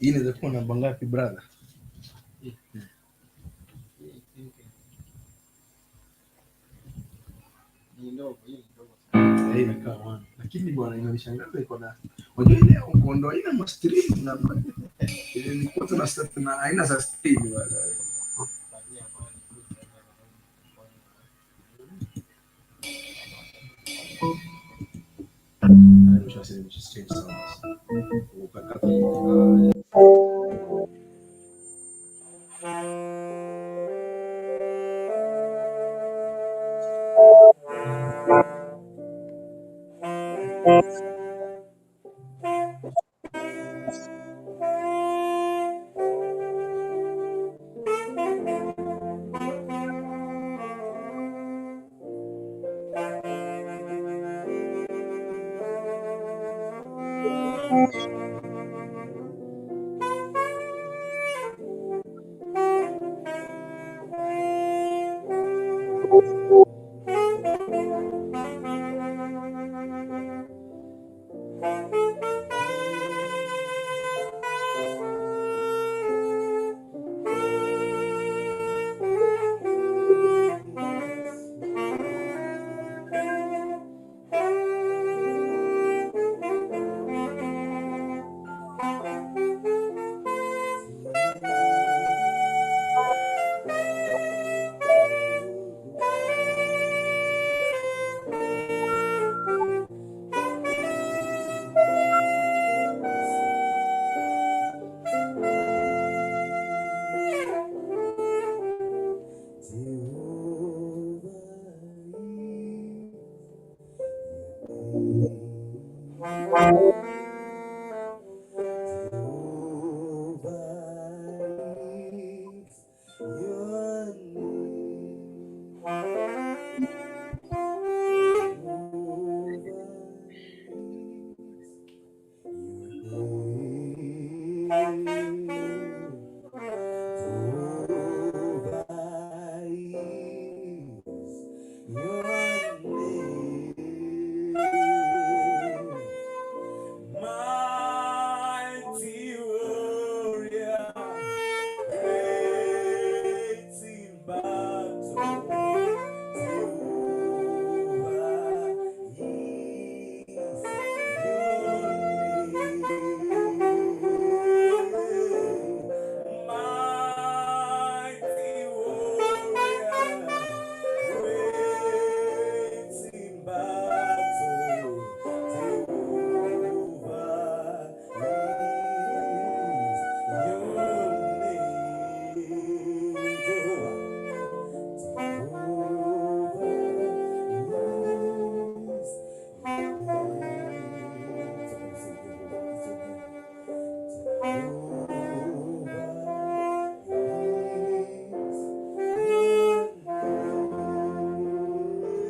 Hii inaweza kuwa namba ngapi, brother? I think ni ndogo, hii ni ndogo sana. Hii inakaa one. Lakini bwana, inanishangaza iko na, unajua ile kondo haina ma stream na ilikuwa tuna tuna aina za stream, bwana. Kuanzia amani, Mwisho wa siku change sounds. Ukakata. Mighty warrior, great in battle, Jehovah is your name. Mighty warrior, great in battle, Jehovah is your name. Jehovah. Jehovah is your name. Somebody say Jehovah is your name. Jehovah is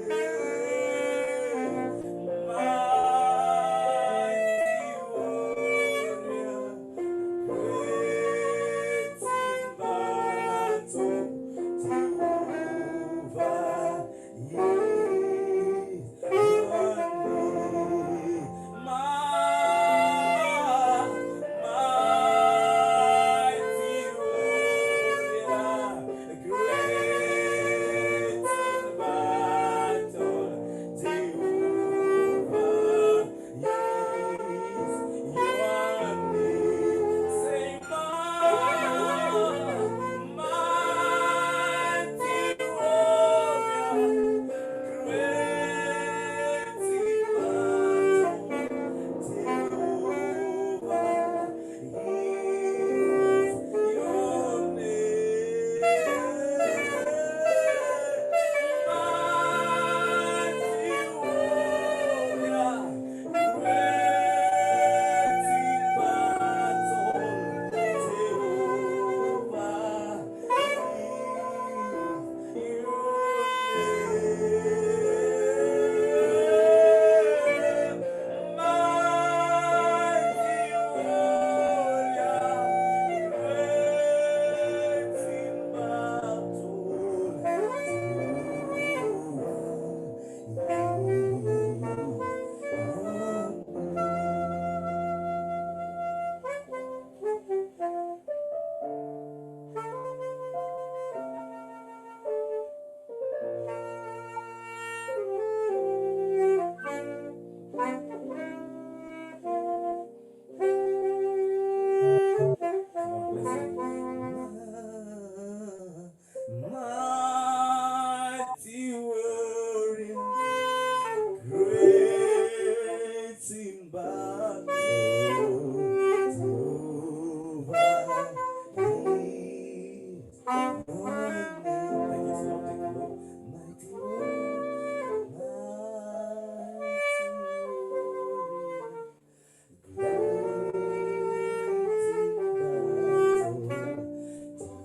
your name. Mighty warrior, great in battle, Jehovah is your name. Oh, Jehovah is your name. Like it's not a glow. Mighty warrior, mighty warrior,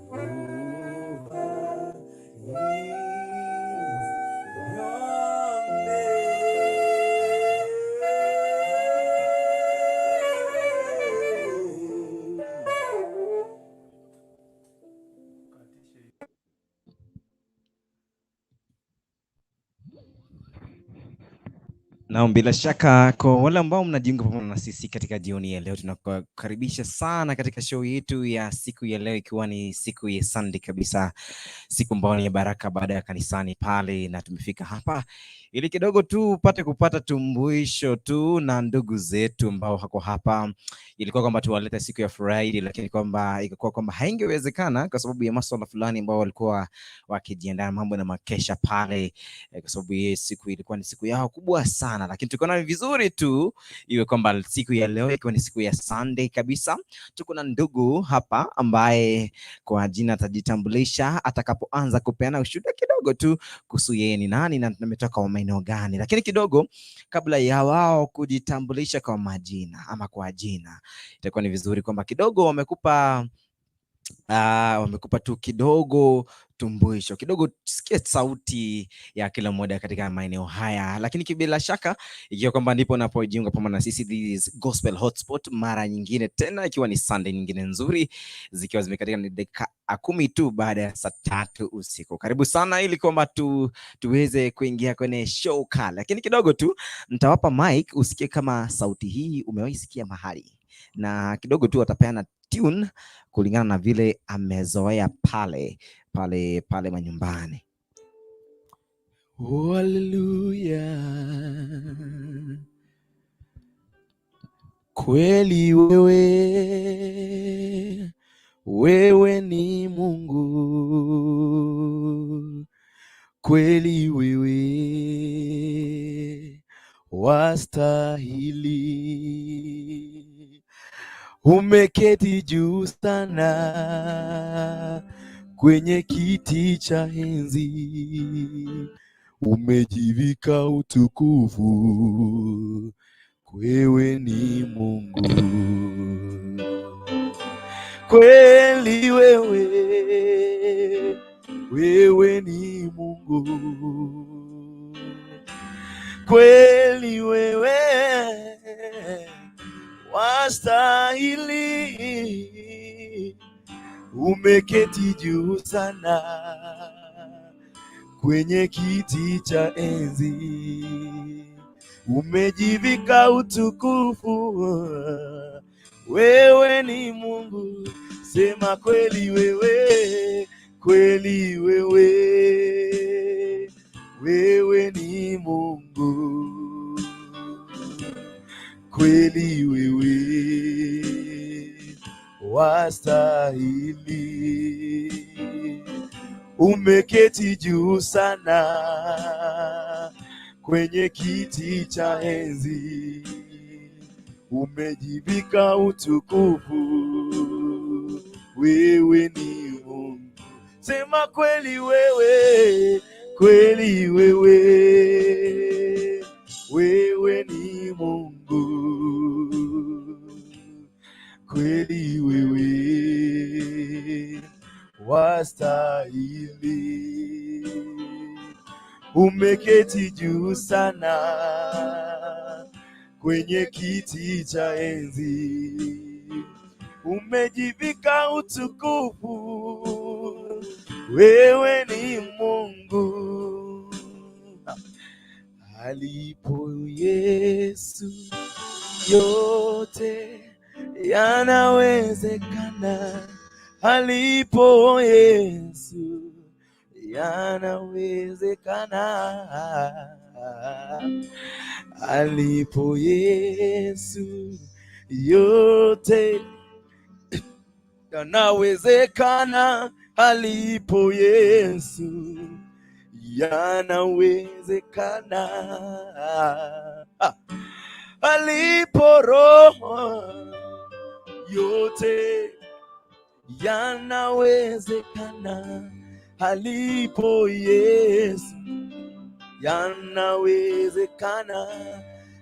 great in battle. Jehovah is your name. Naam, bila shaka kwa wale ambao mnajiunga pamoja na sisi katika jioni ya leo, tunakukaribisha sana katika show yetu ya siku ya leo, ikiwa ni siku ya Sunday kabisa, siku ambayo ni ya baraka baada ya kanisani pale, na tumefika hapa ili kidogo tu upate kupata tumbuisho tu na ndugu zetu ambao wako hapa. Ilikuwa kwamba tuwalete siku ya Friday, lakini kwamba ikakuwa kwamba haingewezekana kwa sababu ya masuala fulani ambao walikuwa wakijiandaa mambo na makesha pale kwa sababu hiyo siku ilikuwa ni siku yao kubwa sana, lakini tukaona ni vizuri tu iwe kwamba siku ya leo ikiwa ni siku ya Sunday kabisa, tuko na ndugu hapa ambaye kwa jina atajitambulisha atakapoanza kupeana ushuhuda kidogo tu kuhusu yeye ni nani na ametoka wa maeneo gani, lakini kidogo kabla ya wao kujitambulisha kwa majina ama kwa jina, itakuwa ni vizuri kwamba kidogo wamekupa tu kidogo tumbuisho kidogo, tusikie sauti ya kila mmoja katika maeneo haya, lakini bila shaka ikiwa kwamba ndipo unapojiunga pamoja na sisi, this is Gospel Hotspot mara nyingine tena, ikiwa ni Sunday nyingine nzuri, zikiwa zimekatika ni dakika 10 tu baada ya saa 3 usiku. Karibu sana ili kwamba tuweze kuingia kwenye show kali, lakini kidogo tu nitawapa mic usikie kama sauti hii umewahi sikia mahali, na kidogo tu watapeana tune kulingana na vile amezoea pale pale pale manyumbani. Oh, haleluya. Kweli wewe, wewe ni Mungu. Kweli wewe wastahili. Umeketi juu sana kwenye kiti cha enzi, umejivika utukufu, wewe ni Mungu. Kweli wewe, wewe ni Mungu. Kweli wewe wastahili, umeketi juu sana kwenye kiti cha enzi, umejivika utukufu, wewe ni Mungu. Sema kweli wewe, kweli wewe, wewe ni Mungu. Kweli wewe wastahili, umeketi juu sana kwenye kiti cha enzi, umejivika utukufu, wewe ni Mungu. Sema kweli wewe, kweli wewe, wewe ni Mungu. Kweli wewe wastahili, umeketi juu sana kwenye kiti cha enzi, umejivika utukufu, wewe ni Mungu. Alipo Yesu yote yanawezekana, alipo Yesu yanawezekana, alipo Yesu yote yanawezekana, alipo Yesu yanawezekana. Alipo Roho yote yanawezekana. Alipo Yesu yanawezekana.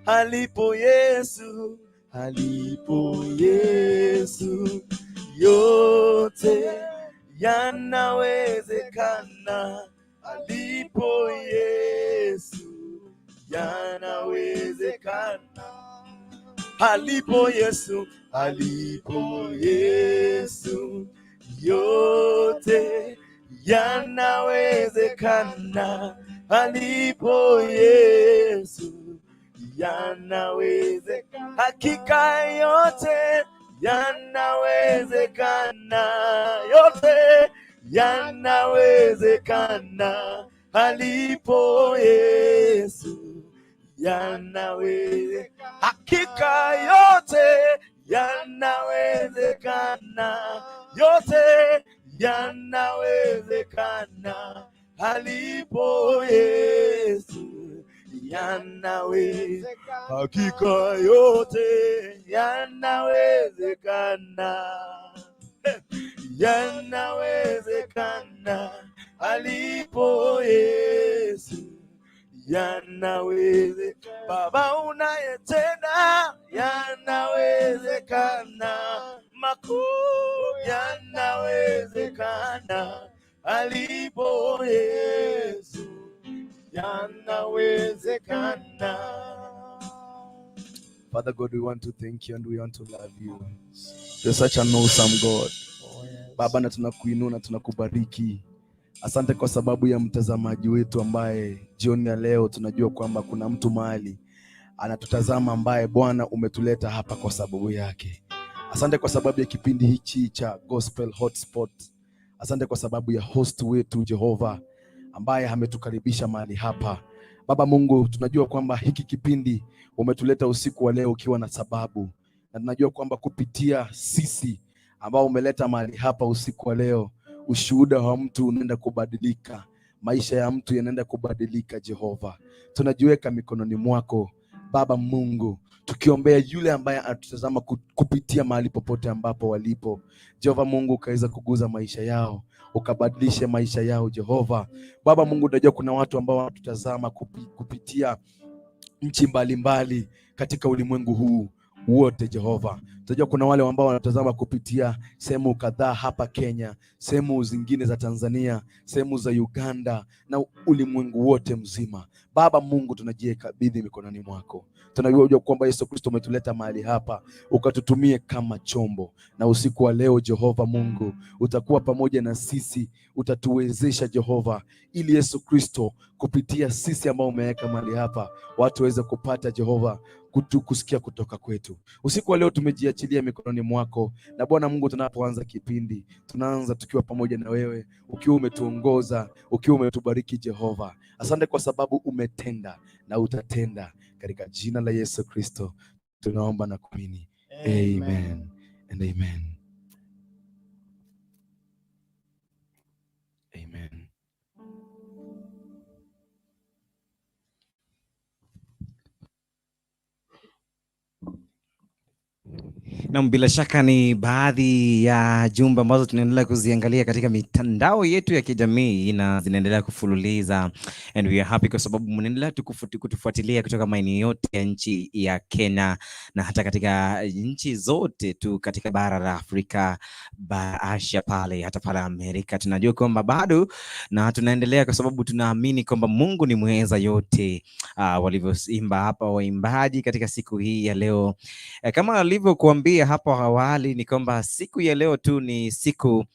Alipo Yesu, alipo Yesu yote yanawezekana. Alipo Yesu yanawezekana. Alipo Yesu, alipo Yesu yote yanawezekana. Alipo Yesu yanawezekana. Hakika yote yanawezekana, yote yanawezekana. Alipo Yesu yanawezekana. Hakika yote yanawezekana, yote yanawezekana. Alipo Yesu yanawezekana. Hakika yote yanawezekana, yanawezekana. Alipo Yesu yanawezekana. Baba unayetenda yanawezekana, makuu yanawezekana. Alipo Yesu yanawezekana. Father God, we want to thank you and we want to love you. You're such an awesome God. Oh, yes. Baba, na tunakuinua na tunakubariki. Asante kwa sababu ya mtazamaji wetu ambaye jioni ya leo tunajua kwamba kuna mtu mahali anatutazama ambaye Bwana umetuleta hapa kwa sababu yake. Asante kwa sababu ya kipindi hichi cha Gospel Hotspot. Asante kwa sababu ya host wetu Jehova ambaye ametukaribisha mahali hapa. Baba Mungu, tunajua kwamba hiki kipindi umetuleta usiku wa leo ukiwa na sababu, na tunajua kwamba kupitia sisi ambao umeleta mahali hapa usiku wa leo, ushuhuda wa mtu unaenda kubadilika, maisha ya mtu yanaenda kubadilika. Jehova, tunajiweka mikononi mwako Baba Mungu, tukiombea yule ambaye anatutazama kupitia mahali popote ambapo walipo. Jehova Mungu, ukaweza kuguza maisha yao, ukabadilishe maisha yao Jehova. Baba Mungu, unajua kuna watu ambao wanatutazama kupitia nchi mbalimbali katika ulimwengu huu wote Jehova. Tunajua kuna wale ambao wanatazama kupitia sehemu kadhaa hapa Kenya, sehemu zingine za Tanzania, sehemu za Uganda na ulimwengu wote mzima. Baba Mungu, tunajikabidhi mikononi mwako. Tunajua kwamba Yesu Kristo umetuleta mahali hapa ukatutumie kama chombo, na usiku wa leo Jehova Mungu utakuwa pamoja na sisi, utatuwezesha Jehova, ili Yesu Kristo kupitia sisi ambao umeweka mahali hapa watu waweze kupata Jehova kusikia kutoka kwetu. Usiku wa leo tumejiachilia mikononi mwako, na Bwana Mungu, tunapoanza kipindi tunaanza tukiwa pamoja na wewe, ukiwa umetuongoza, ukiwa umetubariki Jehova. Asante kwa sababu umetenda na utatenda, katika jina la Yesu Kristo tunaomba na kuamini. Amen and amen. Amen. Naam, bila shaka ni baadhi ya jumbe ambazo tunaendelea kuziangalia katika mitandao yetu ya kijamii na zinaendelea kufululiza, and we are happy kwa sababu mnaendelea tu kutufuatilia kutoka maeneo yote ya nchi ya Kenya na hata katika nchi zote tu katika bara la Afrika, bara Asia pale, hata pale Amerika. Tunajua kwamba bado na tunaendelea kwa sababu tunaamini kwamba Mungu ni mweza yote. Walivyoimba hapa waimbaji katika siku hii ya leo. Kama alivyokuambia hapo awali ni kwamba siku ya leo tu ni siku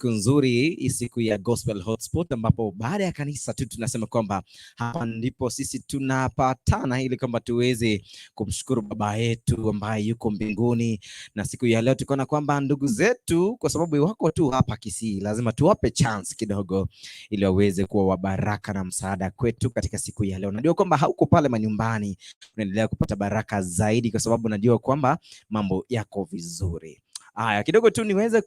nzuri, siku ya Gospel Hotspot, ambapo baada ya kanisa tu tunasema kwamba hapa ndipo sisi tunapatana ili kwamba tuweze kumshukuru Baba yetu ambaye yuko mbinguni. Na siku ya leo tukaona kwamba ndugu zetu, kwa sababu wako tu hapa Kisii, lazima tuwape chance kidogo ili waweze kuwa wa baraka na msaada kwetu katika siku ya leo. Najua kwamba hauko pale manyumbani, unaendelea kupata baraka zaidi kwa sababu najua kwamba mambo yako vizuri. Haya, kidogo tu niweze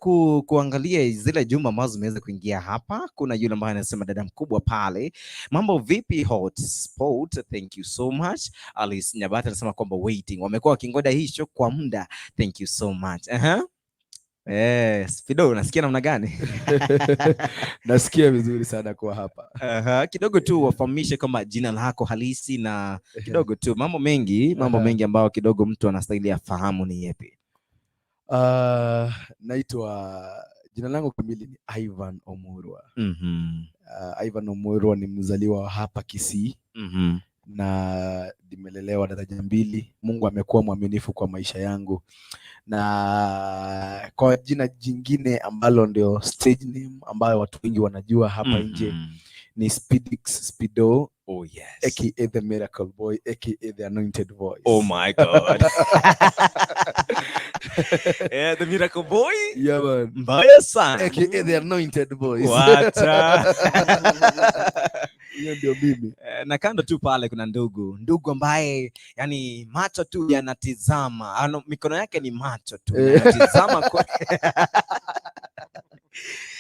kuangalia zile jumbe ambazo zimeweza kuingia hapa. Kuna yule ambaye anasema dada mkubwa pale, mambo vipi Hotspot? Thank you so much. Alice Nyabata anasema kwamba waiting, wamekuwa wakingoja hii show kwa muda. Thank you so much. Spido, unasikia namna gani? Nasikia vizuri sana kuwa hapa. Kidogo tu wafahamishe kwamba jina lako halisi na kidogo tu mambo mengi ambayo kidogo mtu anastahili afahamu ni yepi? Naitwa, jina langu kamili ni Ivan Omurwa. Ivan Omurwa ni mzaliwa wa hapa Kisii na nimelelewa daraja mbili. Mungu amekuwa mwaminifu kwa maisha yangu, na kwa jina jingine ambalo ndio stage name ambayo watu wengi wanajua hapa nje ni Speedix Speedo, Oh yes. aka the Miracle Boy, aka the Anointed Voice. Oh my God. Yeah, the Miracle Boy. Yeah, man. Mbaya sana. Aka the Anointed Voice. Wacha. Hiyo ndio mimi. Na kando tu pale kuna ndugu ambaye yani macho tu yanatizama, ano, mikono yake ni macho tu yanatizama kwa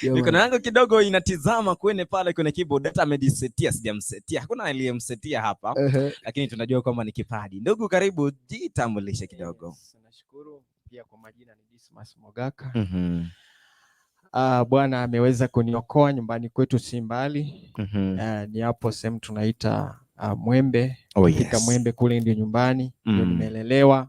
mikono yangu kidogo inatizama kwenye pale kwenye keyboard, hata amejisetia, sijamsetia, hakuna aliyemsetia hapa, lakini tunajua kwamba ni kipaji. Ndugu, karibu, jitambulishe kidogo. Yes, nashukuru pia kwa majina ni Dismas Mogaka. Bwana ameweza kuniokoa, nyumbani kwetu si mbali. Ni hapo sehemu tunaita Mwembe. Fika Mwembe kule ndio nyumbani, ndio nimelelewa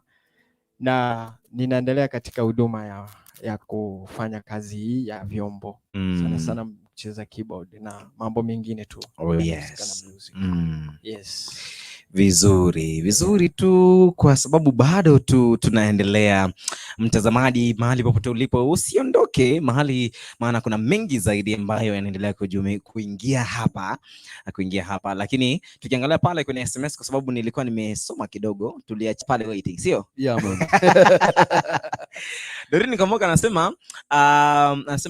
na ninaendelea katika huduma ya kufanya kazi hii ya vyombo. Sana sana mcheza keyboard na mambo mengine tu yanahusika na music. Yes. Vizuri, vizuri tu, kwa sababu bado tu tunaendelea. Mtazamaji, mahali popote ulipo, usiondoke mahali, maana kuna mengi zaidi ambayo yanaendelea kuingia hapa. Lakini tukiangalia pale kwenye SMS, kwa sababu nilikuwa nimesoma kidogo, tuliacha pale waiting, sio? Yeah, man. Dorini Kamoka anasema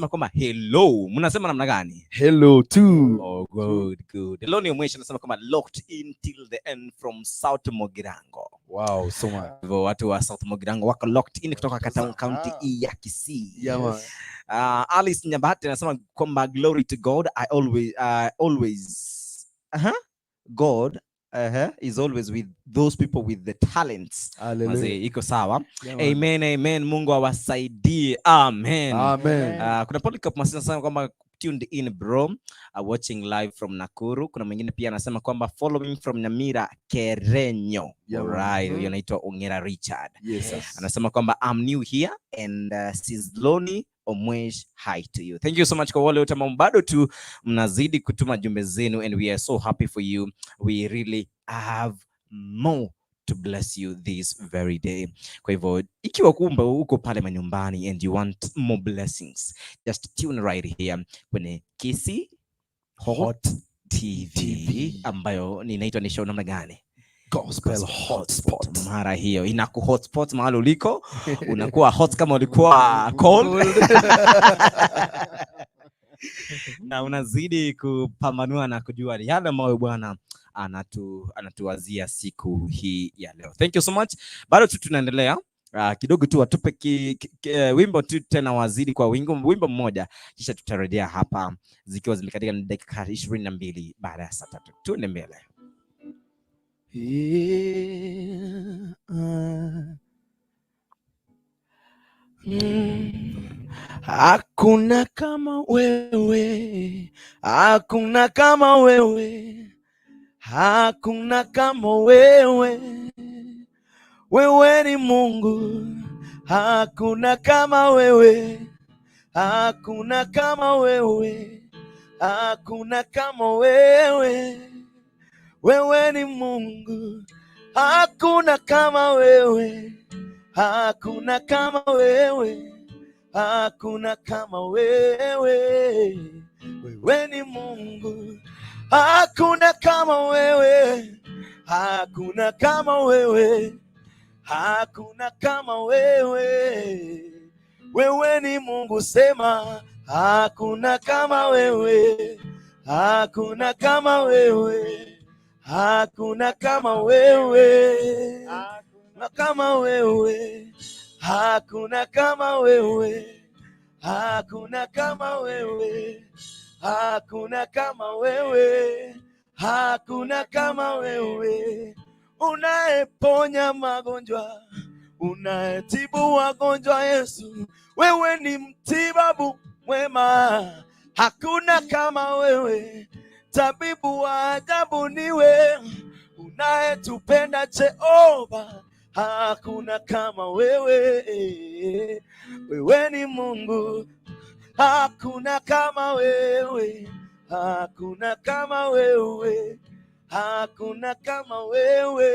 kwamba hello. Mnasema namna gani? Hello too. Oh, good, good. Hello ni mwisho, anasema kwamba locked in till the end from South Mogirango. Wow, so much. Hivyo watu wa South Mogirango wako locked in kutoka katika county hii ya Kisii. Yeah, man. Alice Nyabate anasema kwamba glory to God, I always God is always with those people with the talents. Hallelujah. Mazee, iko sawa. Yeah, man. Amen, amen. Mungu awasaidie. Amen. Amen. Kuna Polycarp Masina anasema kwamba tuned in bro, watching live from Nakuru. Kuna mwingine pia anasema kwamba following from Nyamira Kerenyo. Yeah, man. Alright, huyo anaitwa Ongera Richard. Yes. Anasema kwamba I'm new here and Sizloni Omwesh, hi to you. Thank you so much kwa wale wote ambao bado tu mnazidi kutuma jumbe zenu and we are so happy for you. We really have more to bless you this very day. Kwa hivyo ikiwa kumbe uko pale manyumbani and you want more blessings, just tune right here kwenye Kisii Hot TV, TV. ambayo ninaitwa ni show namna gani? Gospel Hotspot. Mara hiyo inaku hotspot mahali uliko, unakuwa hot kama ulikuwa cold na unazidi kupambanua na kujua yale ambayo Bwana anatuwazia siku hii ya leo. Thank you so much. Bado tu tunaendelea. Kidogo tu watupe wimbo tu tena wazidi kwa wimbo mmoja, kisha tutarejea hapa zikiwa zimekatika na dakika 22 baada ya saa 3. Tuende mbele. Yeah. Hakuna kama wewe, hakuna kama wewe, hakuna kama wewe. Wewe ni Mungu, hakuna kama wewe, hakuna kama wewe, hakuna kama wewe. Wewe ni Mungu, hakuna kama wewe, hakuna kama wewe, hakuna kama wewe. Wewe ni Mungu, hakuna kama wewe, hakuna kama wewe, hakuna kama wewe. Wewe ni Mungu, sema hakuna kama wewe, hakuna kama wewe, hakuna kama wewe, hakuna kama wewe, Hakuna kama wewe, hakuna kama wewe, hakuna kama wewe, hakuna kama wewe, unayeponya magonjwa, unayetibu wagonjwa. Yesu, wewe ni mtibabu mwema, hakuna kama wewe, tabibu wa ajabu niwe, unayetupenda Jehova, hakuna kama wewe, wewe ni Mungu, hakuna kama wewe, hakuna kama wewe, hakuna kama wewe,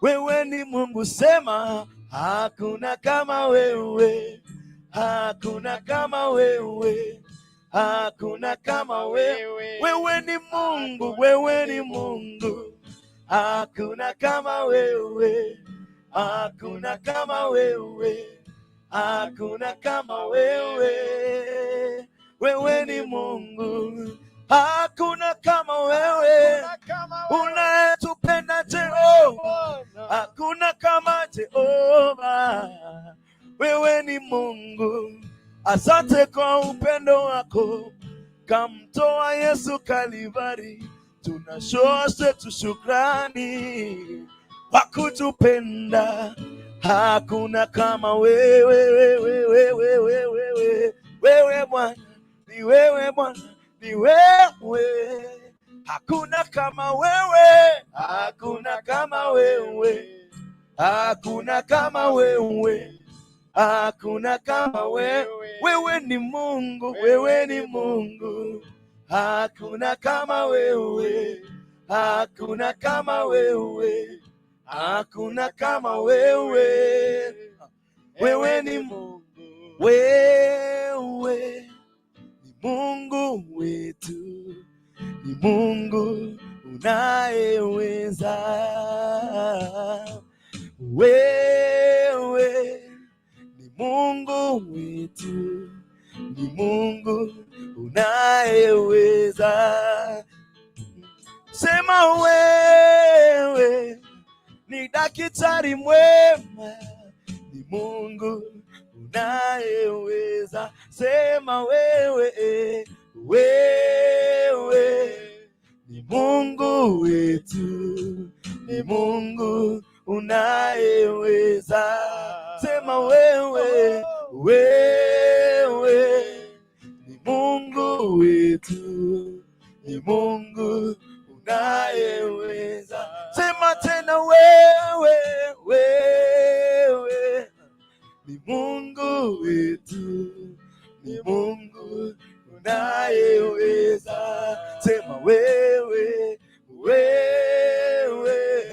wewe ni Mungu, sema hakuna kama wewe, hakuna kama wewe, hakuna kama wewe, wewe ni Mungu, wewe ni Mungu, hakuna kama wewe, hakuna kama wewe, hakuna kama wewe, wewe ni Mungu, hakuna kama wewe, unayetupenda Jehova, hakuna kama Jehova, wewe ni Mungu. Asante kwa upendo wako, kamtoa Yesu Kalivari, tunashoa zetu shukrani kwa kutupenda. Hakuna kama wewe, wewe, wewe, wewe, wewe, wewe Bwana, ni wewe Bwana, ni wewe. Hakuna kama wewe, hakuna kama wewe, hakuna kama wewe, hakuna kama wewe. Wewe ni Mungu, wewe ni Mungu, hakuna kama wewe, hakuna kama wewe, hakuna kama wewe. Wewe ni Mungu, wewe ni Mungu wetu, ni Mungu unayeweza. Wewe ni Mungu wetu, ni Mungu unayeweza. Sema wewe ni daktari mwema, ni Mungu unayeweza. Sema wewe, wewe ni Mungu wetu, ni Mungu unayeweza. Sema wewe, wewe ni Mungu wetu, ni Mungu unayeweza. Sema tena wewe, wewe ni Mungu wetu, ni Mungu unayeweza. Sema wewe, wewe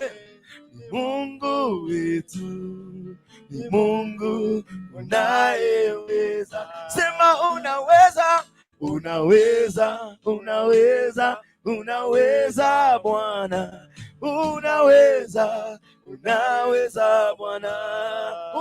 ni Mungu wetu, ni Mungu unayeweza. Sema unaweza, unaweza, unaweza, unaweza Bwana, unaweza, unaweza Bwana,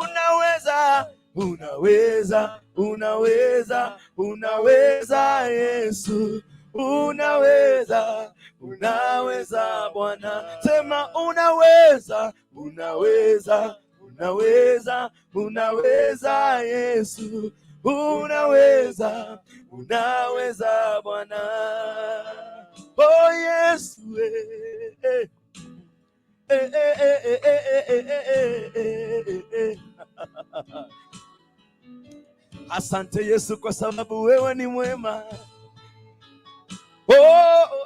unaweza, unaweza, unaweza, unaweza Yesu, unaweza, unaweza Bwana. Sema unaweza, unaweza, unaweza, unaweza Yesu, unaweza, unaweza Bwana. Oh Yesu, eh, eh. Eh, eh, eh, eh, eh, eh, eh, eh, eh, eh. Asante Yesu kwa sababu wewe ni mwema. Oh,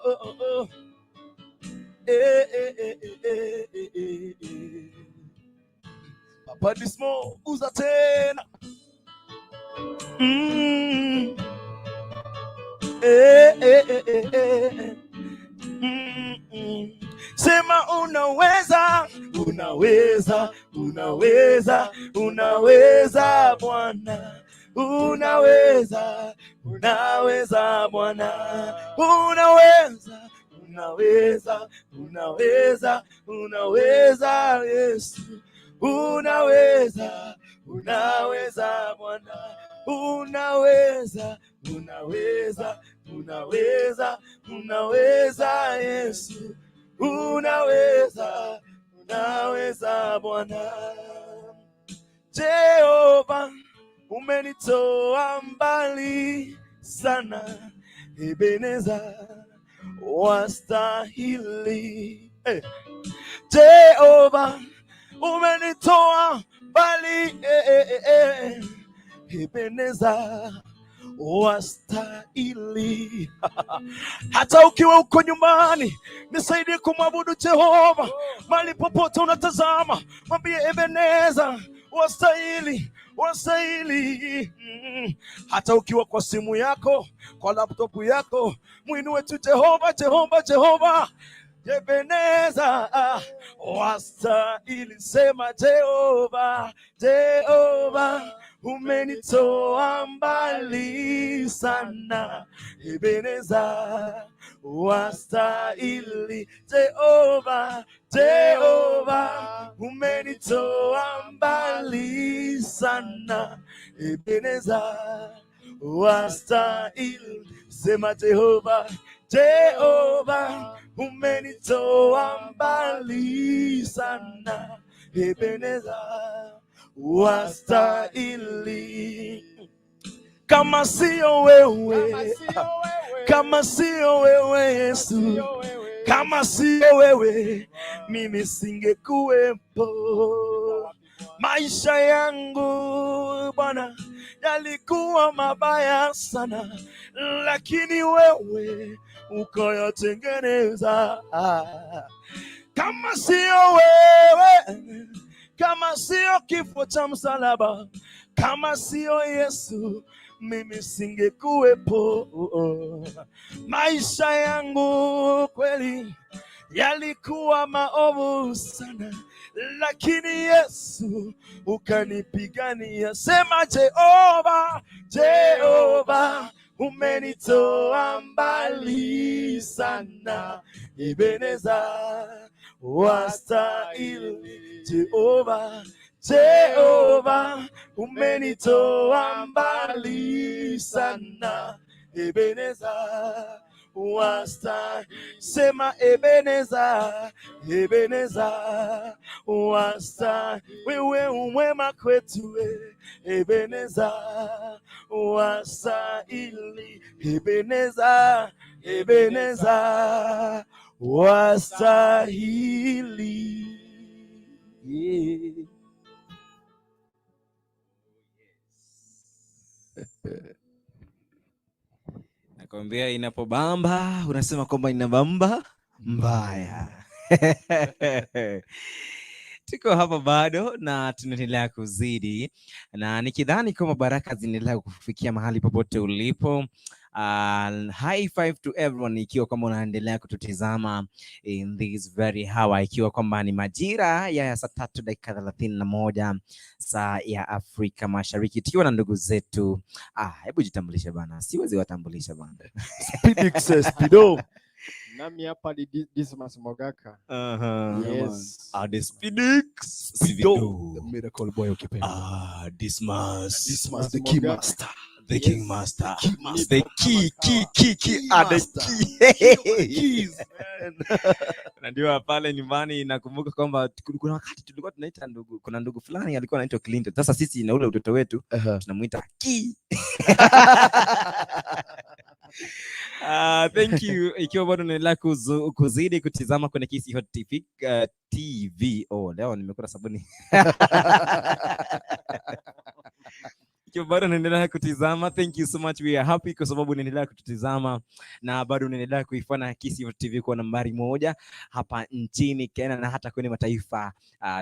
oh, oh, oh. Eh, eh, eh, eh, eh, eh, eh, eh. Papa Dismo, uza tena. Eh, eh, eh, eh, eh. Sema unaweza, unaweza, unaweza, unaweza Bwana. Unaweza, unaweza Bwana. Unaweza, unaweza, unaweza, unaweza Yesu. Unaweza, unaweza Bwana. Unaweza, unaweza, unaweza, unaweza Yesu. Unaweza, unaweza Bwana. Jehova, umenitoa mbali sana. Ebeneza, wastahili. Eh. Jehova, umenitoa mbali eh, eh, eh, eh. Ebeneza, wastahili. Hata ukiwa uko nyumbani, nisaidie kumwabudu Jehova. Mahali popote unatazama, mwambie Ebeneza, wastahili, wastahili. Hata ukiwa kwa simu yako, kwa laptop yako, mwinue tu Jehova, Jehova, Jehova. Ebeneza, wastahili. Sema Jehova, Jehova, umenitoa mbali sana. Ebeneza, wastahili. Jehova, Jehova, umenitoa mbali sana. Ebeneza, wastahili. Sema Jehova, Jehova, umenitoa mbali sana. Ebeneza, wastahili. Kama sio wewe, kama sio wewe Yesu, kama sio wewe, mimi singekuwepo. Maisha yangu Bwana yalikuwa mabaya sana, lakini wewe ukayatengeneza. Kama sio wewe, kama sio kifo cha msalaba, kama sio Yesu, mimi singekuwepo. Maisha yangu kweli yalikuwa maovu sana, lakini Yesu ukanipigania. Sema Jehova, Jehova, umenitoa mbali sana. Ebeneza, wastahili. Jehova, Jehova, umenitoa mbali sana. Ebeneza, wastahili. Sema Ebeneza, Ebeneza, wastahili. Wewe umwema kwetu, Ebeneza, wastahili. Ebeneza, Ebeneza, wastahili. Yeah. Nakwambia inapobamba unasema kwamba inabamba mbaya. Tuko hapa bado na tunaendelea kuzidi, na nikidhani kwamba baraka zinaendelea kufikia mahali popote ulipo. High five to everyone, ikiwa kwamba unaendelea kututizama in this very hour, ikiwa kwamba ni majira ya saa 3:31 saa ya Afrika Mashariki, tukiwa na ndugu zetu. Hebu jitambulishe bana, siwezi watambulisha bana. Speedix, Speedo. Nami hapa ni Dismas Mogaka. Yes. The Speedix Speedo, the miracle boy ukipenda. Dismas. Dismas, the key master. The Yes. king master. Key master. The key, key, key, key, Key the master. key. Keys, man. Najua pale nyumbani nakumbuka kwamba kuna wakati tulikuwa tunaita ndugu, kuna ndugu fulani alikuwa anaitwa Clinton. Sasa sisi na ule utoto wetu tunamuita Key. Thank you. Ikiwa bado unaendelea kuzidi kutizama kwenye Kisii Hot TV, TV. Oh, leo nimekula sabuni. Ikiwa bado unaendelea kutizama, thank you so much. We are happy kwa sababu unaendelea kututizama na bado unaendelea kuifanya Kisii Hot TV kuwa nambari moja hapa nchini Kenya na hata kwenye mataifa,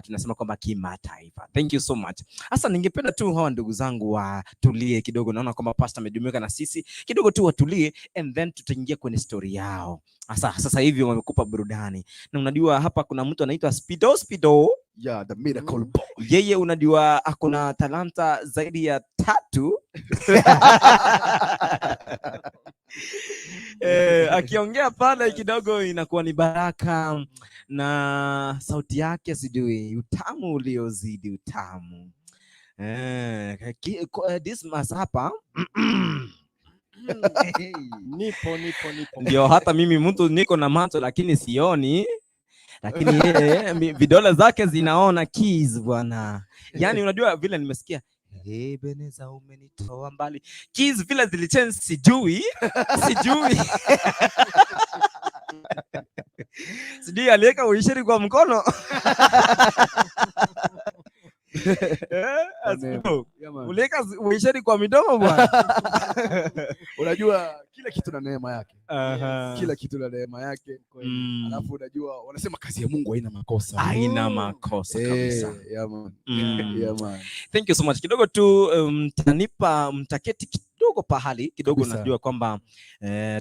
tunasema kwamba kimataifa. Thank you so much. Sasa ningependa tu hawa ndugu zangu watulie kidogo. Naona kwamba pastor amejumuika na sisi kidogo tu, watulie and then tutaingia kwenye story yao. Sasa hivi wamekupa burudani, na unajua hapa kuna mtu anaitwa Speedo Speedo. Yeah, the miracle boy. Yeye unajua ako na talanta zaidi ya 3. Akiongea pale kidogo inakuwa ni baraka, na sauti yake sijui utamu uliozidi utamu. Dismas hapa. Nipo, nipo, nipo. Ndio hata mimi mtu niko na macho lakini sioni. Lakini yeye vidole zake zinaona keys bwana. Yaani unajua vile nimesikia Ebeneza umenitoa mbali. Keys vile zilichange sijui. Sijui. Sijui aliweka uishiri kwa mkono. Uliweka uishiri kwa midomo bwana. Unajua kila kitu na neema yake. Kila kitu na neema yake. Alafu unajua wanasema kazi ya Mungu haina makosa. Haina makosa kabisa. Yeah man. Yeah man. Thank you so much. Kidogo tu mtanipa mtaketi kidogo pahali kidogo kabisa. Najua kwamba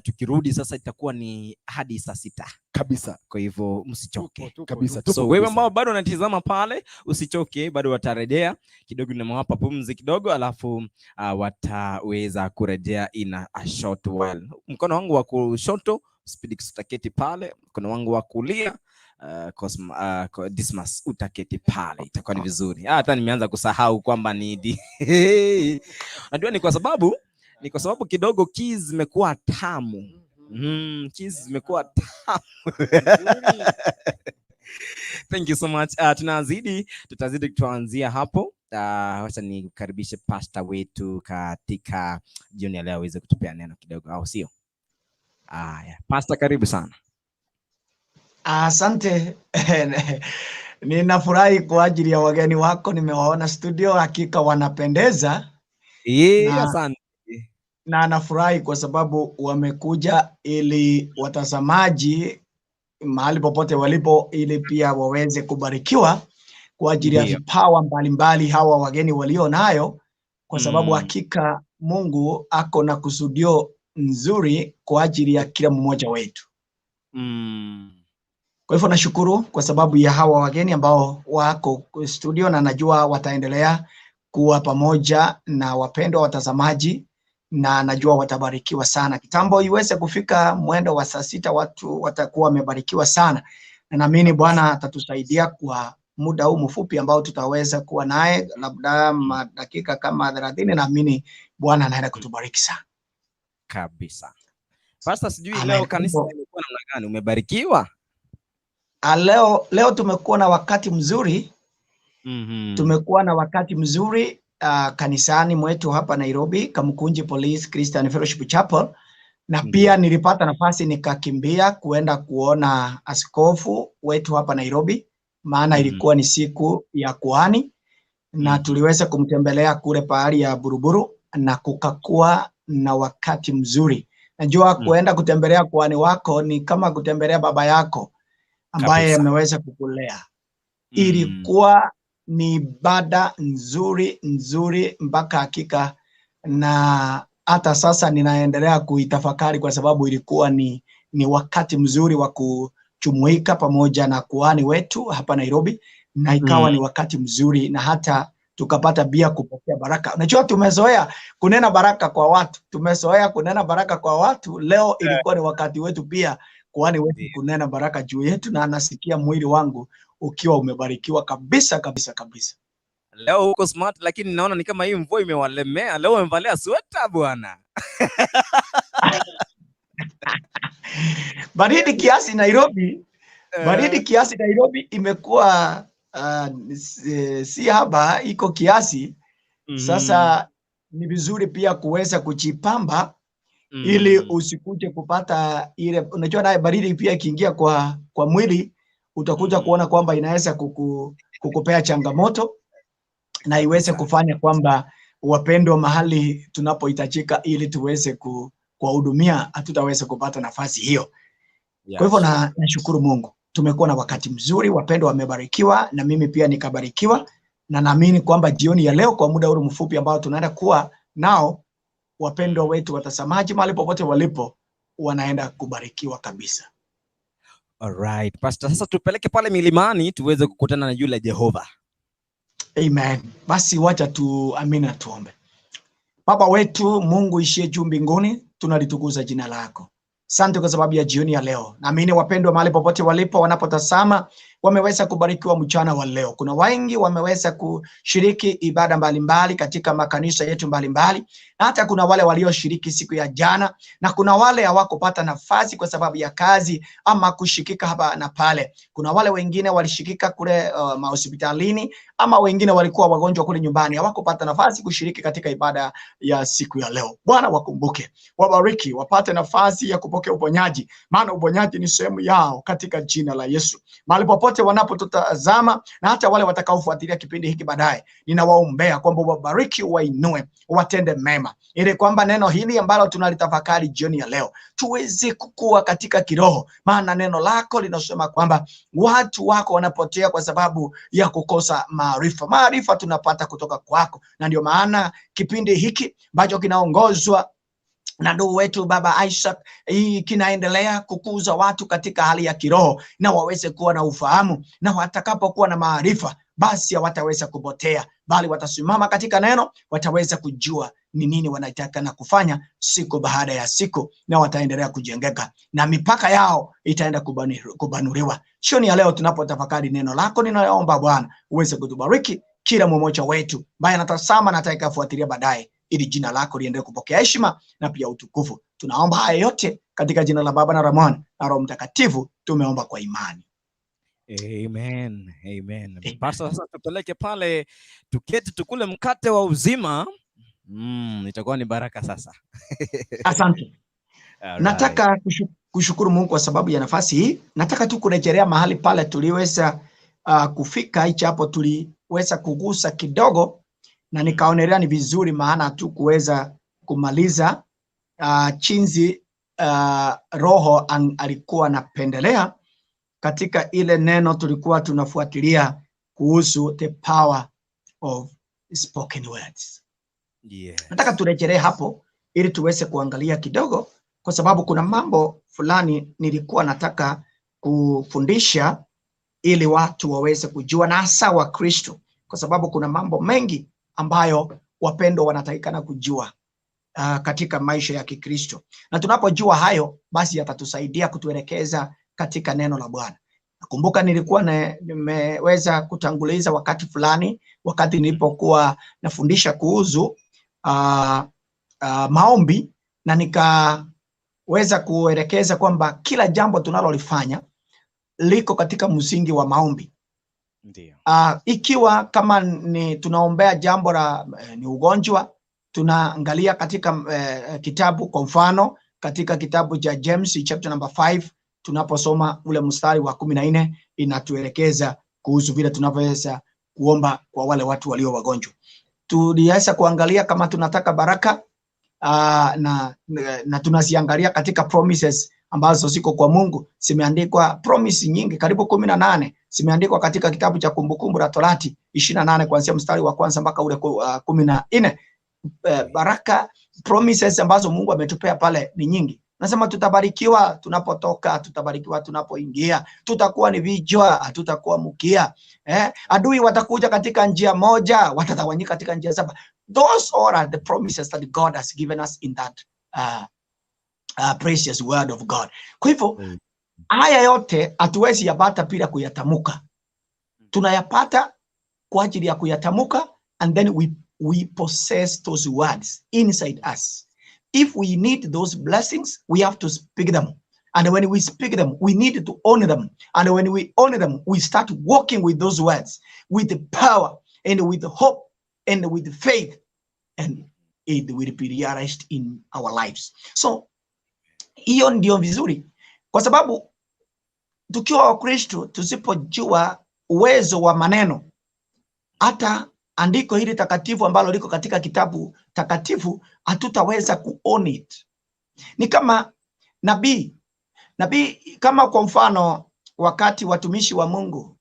tukirudi sasa itakuwa ni hadi saa 6 kabisa. Kwa hivyo msichoke kabisa. So wewe ambao bado unatizama pale usichoke, bado watarejea kidogo, nimewapa pumzi kidogo, alafu wataweza kurejea in a short while. Mkono wangu wa kushoto Speedix utaketi pale, mkono wangu wa kulia Dismas utaketi pale, itakuwa ni vizuri. Hata nimeanza kusahau kwamba ni najua ni kwa sababu kidogo keys zimekuwa tamu. Keys zimekuwa tamu. Thank you so much. Tutazidi tuanzia hapo. Wacha nikukaribishe pastor wetu katika jioni ya leo aweze kutupea neno kidogo, au sio? Haya, pastor karibu sana. Asante. Ninafurahi kwa ajili ya wageni wako, nimewaona studio, hakika wanapendeza. Asante. Na nafurahi kwa sababu wamekuja ili watazamaji mahali popote walipo ili pia waweze kubarikiwa kwa ajili ya vipawa mbalimbali hawa wageni walio nayo, kwa sababu hakika Mungu ako na kusudio nzuri kwa ajili ya kila mmoja wetu. Kwa hivyo nashukuru kwa sababu ya hawa wageni ambao wako studio, na najua wataendelea kuwa pamoja na wapendwa watazamaji, na najua watabarikiwa sana. Kitambo iweze kufika mwendo wa saa 6 watu watakuwa wamebarikiwa sana, na naamini Bwana atatusaidia kwa muda huu mfupi ambao tutaweza kuwa naye, labda dakika kama 30. Naamini Bwana anaenda kutubariki sana kabisa. Pastor, sijui leo kanisa limekuwa namna gani, umebarikiwa? Leo tumekuwa na wakati mzuri. Tumekuwa na wakati mzuri kanisani mwetu hapa Nairobi, Kamukunji Police Christian Fellowship Chapel, na pia nilipata nafasi nikakimbia kuenda kuona askofu wetu hapa Nairobi, maana ilikuwa ni siku ya kuhani, na tuliweza kumtembelea kule pahali ya Buruburu na kukakuwa na wakati mzuri. Najua kuenda kutembelea kuhani wako ni kama kutembelea baba yako ambaye ameweza kukulea. Ilikuwa ni ibada nzuri nzuri mpaka hakika, na hata sasa ninaendelea kuitafakari kwa sababu ilikuwa ni wakati mzuri wa kujumuika pamoja na kuhani wetu hapa Nairobi, na ikawa ni wakati mzuri, na hata tukapata pia kupokea baraka. Unajua tumezoea kunena baraka kwa watu, Leo ilikuwa ni wakati wetu pia kuhani wetu kunena baraka juu yetu, na nasikia mwili wangu ukiwa umebarikiwa kabisa kabisa kabisa. Leo uko smart, lakini naona ni kama hii mvua imewalemea. Leo umevalia sweta bwana. Baridi kiasi Nairobi. Baridi kiasi Nairobi imekuwa si haba, iko kiasi. Sasa ni vizuri pia kuweza kujipamba ili usikuje kupata ile, unajua naye baridi pia ikiingia kwa mwili utakuja kuona kwamba inaweza kukupea changamoto na iweze kufanya kwamba wapendwa mahali tunapohitajika ili tuweze kuwahudumia hatutaweza kupata nafasi hiyo. Kwa hivyo nashukuru Mungu. Tumekuwa na wakati mzuri, wapendwa wamebarikiwa na mimi pia nikabarikiwa, na naamini kwamba jioni ya leo kwa muda huu mfupi ambao tunaenda kuwa nao wapendwa wetu watazamaji mahali popote walipo wanaenda kubarikiwa kabisa. Alright, Pastor, sasa tupeleke pale milimani tuweze kukutana na yule Jehova. Amen. Basi wacha tuamini na tuombe. Baba wetu Mungu ishie juu mbinguni, tunalitukuza jina lako. Asante kwa sababu ya jioni ya leo. Naamini wapendwa mahali popote walipo wanapotazama wameweza kubarikiwa mchana wa leo. Kuna wengi wameweza kushiriki ibada mbalimbali katika makanisa yetu mbalimbali, na hata kuna wale walioshiriki siku ya jana, na kuna wale hawakupata nafasi kwa sababu ya kazi ama kushikika hapa na pale. Kuna wale wengine walishikika kule mahospitalini, ama wengine walikuwa wagonjwa kule nyumbani, hawakupata nafasi kushiriki katika ibada ya siku ya leo. Bwana wakumbuke, wabariki, wapate nafasi ya kupokea uponyaji, maana uponyaji ni sehemu yao katika jina la Yesu. Mahali popote wanapotutazama na hata wale watakaofuatilia kipindi hiki baadaye, ninawaombea kwamba wabariki, wainue, watende mema, ili kwamba neno hili ambalo tunalitafakari jioni ya leo tuweze kukua katika kiroho, maana neno lako linasema kwamba watu wako wanapotea kwa sababu ya kukosa maarifa. Maarifa tunapata kutoka kwako, na ndio maana kipindi hiki ambacho kinaongozwa na ndugu wetu Baba Isaac, hii kinaendelea kukuza watu katika hali ya kiroho, na waweze kuwa na ufahamu, na watakapokuwa na maarifa basi hawataweza kupotea, bali watasimama katika neno, wataweza kujua ni nini wanataka na kufanya siku baada ya siku, na wataendelea kujengeka na mipaka yao itaenda kubanuliwa. Jioni ya leo tunapotafakari neno lako, ninaomba Bwana uweze kutubariki kila mmoja wetu ambaye anatazama na atakayefuatilia baadaye, ili jina lako liendelee kupokea heshima na pia utukufu. Tunaomba haya yote katika jina la Baba na la Mwana na Roho Mtakatifu, tumeomba kwa imani. Amen. Amen. Pastor, sasa tupeleke pale tuketi tukule mkate wa uzima. Itakuwa ni baraka sasa. Asante. All Nataka kushukuru Mungu kwa sababu ya nafasi hii. Nataka tu kurejelea mahali pale tuliweza kufika, hicho hapo tuliweza kugusa kidogo na nikaonelea ni vizuri, maana tu kuweza kumaliza chinzi Roho alikuwa anapendelea katika ile neno tulikuwa tunafuatilia kuhusu the power of spoken words. Yes. Nataka turejelee hapo ili tuweze kuangalia kidogo, kwa sababu kuna mambo fulani nilikuwa nataka kufundisha ili watu waweze kujua, na hasa Wakristo, kwa sababu kuna mambo mengi ambayo wapendwa wanatakikana kujua katika maisha ya Kikristo, na tunapojua hayo basi yatatusaidia kutuelekeza katika neno la Bwana. Nakumbuka nilikuwa nimeweza kutanguliza wakati fulani, wakati nilipokuwa nafundisha kuhusu maombi, na nikaweza kuelekeza kwamba kila jambo tunalolifanya liko katika msingi wa maombi. Ndio. Ikiwa kama ni tunaombea jambo la ni ugonjwa, tunaangalia katika kitabu, kwa mfano katika kitabu cha James chapter number 5 tunaposoma ule mstari wa 14 inatuelekeza kuhusu vile tunavyoweza kuomba kwa wale watu walio wagonjwa. Tuliweza kuangalia kama tunataka baraka na tunaziangalia katika promises ambazo ziko kwa Mungu. Zimeandikwa promise nyingi karibu 18 zimeandikwa katika kitabu cha Kumbukumbu la Torati 28 kuanzia mstari wa kwanza mpaka ule 14. Baraka promises ambazo Mungu ametupea pale ni nyingi. Nasema tutabarikiwa tunapotoka, tutabarikiwa tunapoingia, tutakuwa ni vichwa, hatutakuwa mkia. Adui watakuja katika njia moja, watatawanyika katika njia saba. Those all are the promises that God has given us in that precious word of God. Kwa hivyo haya yote hatuwezi yapata bila kuyatamuka. Tunayapata kwa ajili ya kuyatamuka, and then we possess those words inside us. If we need those blessings, we have to speak them. And when we speak them, we need to own them. And when we own them, we start walking with those words, with the power and with hope and with faith, and it will be realized in our lives. So hiyo ndio vizuri, kwa sababu tukiwa Wakristo tusipojua uwezo wa maneno, hata andiko hili takatifu ambalo liko katika kitabu takatifu hatutaweza ku own it. Ni kama nabii, kama kwa mfano wakati watumishi wa Mungu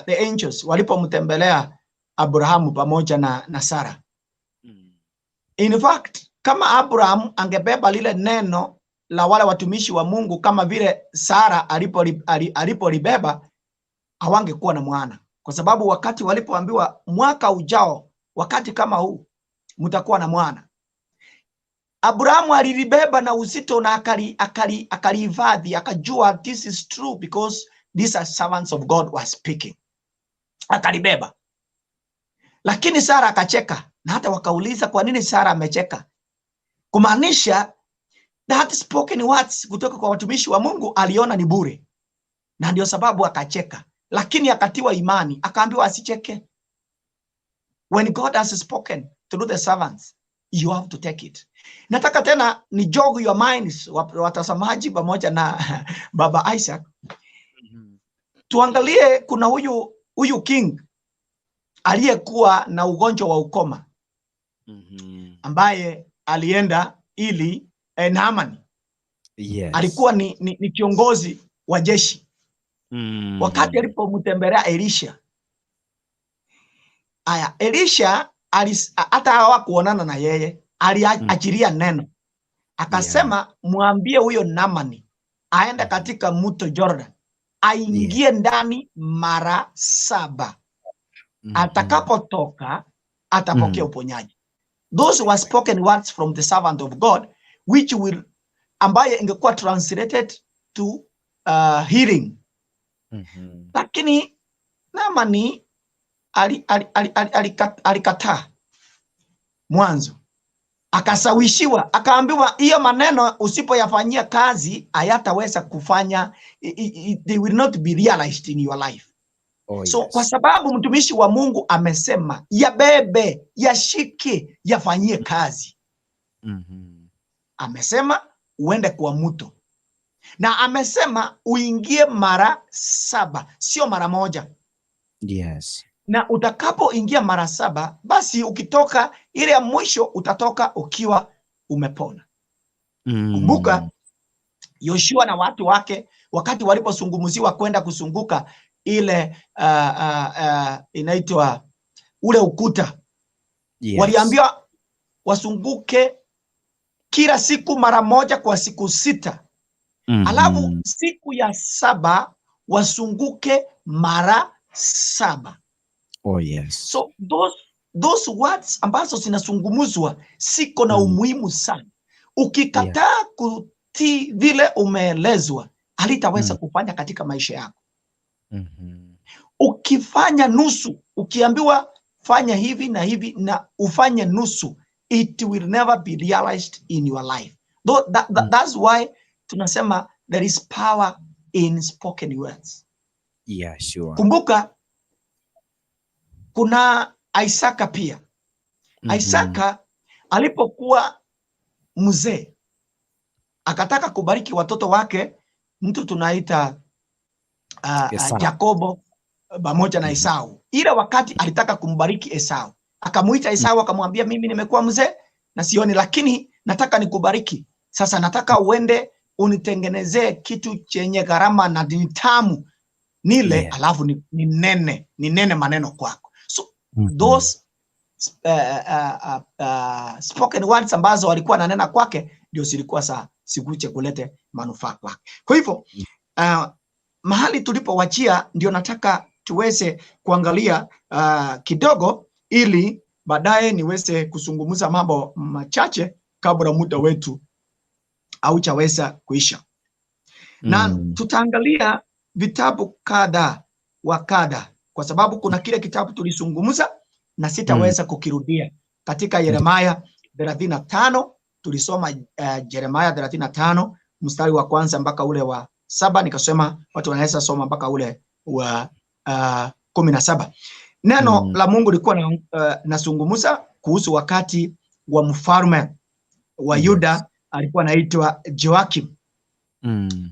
the angels walipomtembelea Abrahamu pamoja na Sara. In fact, kama Abraham angebeba lile neno la wale watumishi wa Mungu kama vile Sara alipolibeba, hawangekuwa na mwana. Kwa sababu wakati walipoambiwa mwaka ujao wakati kama huu mtakuwa na mwana, Abrahamu alilibeba na uzito na akalihifadhi, akajua this is true because these are servants of God were speaking. Akalibeba. Lakini Sara akacheka, na hata wakauliza kwa nini Sara amecheka. Kumaanisha that spoken words kutoka kwa watumishi wa Mungu aliona ni bure. Na ndio sababu akacheka. Lakini akatiwa imani, akaambiwa asicheke. When God has spoken through the servants, you have to take it. Nataka tena ni jog your minds, watazamaji pamoja na Baba Isaac. Tuangalie kuna huyu king aliyekuwa na ugonjwa wa ukoma, ambaye alienda ili Naaman. Yes. Alikuwa ni kiongozi wa jeshi. Wakati alipomtembelea Elisha. Aya, Elisha hata hawakuonana na yeye, aliachilia neno. Akasema, mwambie huyo Naamani aende katika mto Jordan, aingie ndani mara 7. Atakapotoka atapokea uponyaji. Those were spoken words from the servant of God, which will, ambaye ingekuwa translated to healing. Lakini Naamani alikataa mwanzo. Akasawishiwa, akaambiwa hiyo maneno usipoyafanyia kazi hayataweza kufanya, they will not be realized in your life. Oh, so yes. Kwa sababu mtumishi wa Mungu amesema yabebe, yashike, yafanyie kazi. Amesema uende kwa mto. Na amesema uingie mara 7, sio mara 1. Yes. Na utakapoingia mara 7, basi ukitoka ile ya mwisho utatoka ukiwa umepona. Kumbuka Yoshua na watu wake wakati walipozungumziwa kwenda kuzunguka ile inaitwa ule ukuta. Yes. Waliambiwa wasunguke kila siku mara 1 kwa siku 6. Alafu siku ya 7 wasunguke mara 7. Oh, yes. So those words ambazo zinazungumzwa siko na umuhimu sana. Ukikataa kutii vile umeelezwa, halitaweza kufanya katika maisha yako. Ukifanya nusu, ukiambiwa fanya hivi na hivi na ufanye nusu, it will never be realized in your life. Though that's why tunasema there is power in spoken words. Yeah, sure. Kumbuka kuna Isaka pia. Isaka alipokuwa mzee akataka kubariki watoto wake, mtu tunaita Yakobo pamoja na Esau. Ila wakati alitaka kumbariki Esau, akamuita Esau akamwambia, mimi nimekuwa mzee na sioni, lakini nataka nikubariki. Sasa nataka uende unitengenezee kitu chenye gharama na ni tamu nile, alafu ni nene maneno kwako. So those spoken words ambazo walikuwa nanena kwake ndio zilikuwa za sikuche kulete manufaa kwake. Kwa hivyo mahali tulipowachia ndio nataka tuweze kuangalia kidogo, ili baadaye niweze kuzungumza mambo machache kabla muda wetu haujaweza kuisha. Na tutaangalia vitabu kadha wa kadha, kwa sababu kuna kile kitabu tulizungumza na sitaweza kukirudia. Katika Yeremia 35 tulisoma Yeremia 35 mstari wa kwanza mpaka ule wa 7, nikasema watu wanaweza soma mpaka ule wa 17. Neno la Mungu lilikuwa nazungumza kuhusu wakati wa mfalme wa Yuda, alikuwa anaitwa Joakim.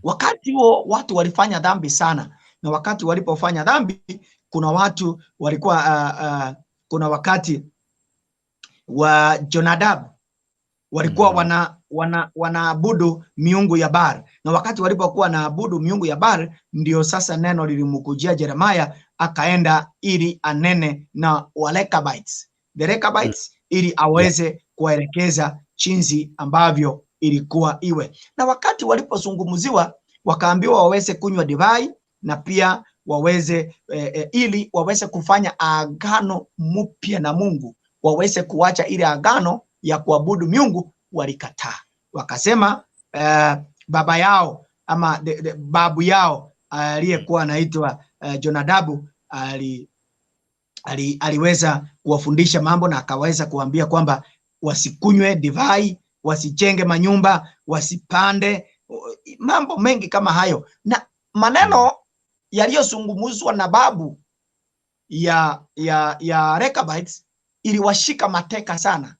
Wakati huo watu walifanya dhambi sana, na wakati walipofanya dhambi kuna watu walikuwa kuna wakati wa Jonadab walikuwa wanaabudu miungu ya Baal, na wakati walipokuwa wanaabudu miungu ya Baal ndio sasa neno lilimkujia Jeremiah, akaenda ili anene na Warekabites, the Rechabites, ili aweze kuwaelekeza jinsi ambavyo ilikuwa iwe. Na wakati walipozungumziwa wakaambiwa waweze kunywa divai na pia waweze ili waweze kufanya agano mpya na Mungu, waweze kuacha ile agano ya kuabudu miungu. Walikataa, wakasema baba yao ama babu yao aliyekuwa anaitwa Jonadabu aliweza kuwafundisha mambo na akaweza kuambia kwamba wasikunywe divai, wasijenge manyumba, wasipande, mambo mengi kama hayo. Na maneno yaliyozungumzwa na babu ya Rechabites iliwashika mateka sana.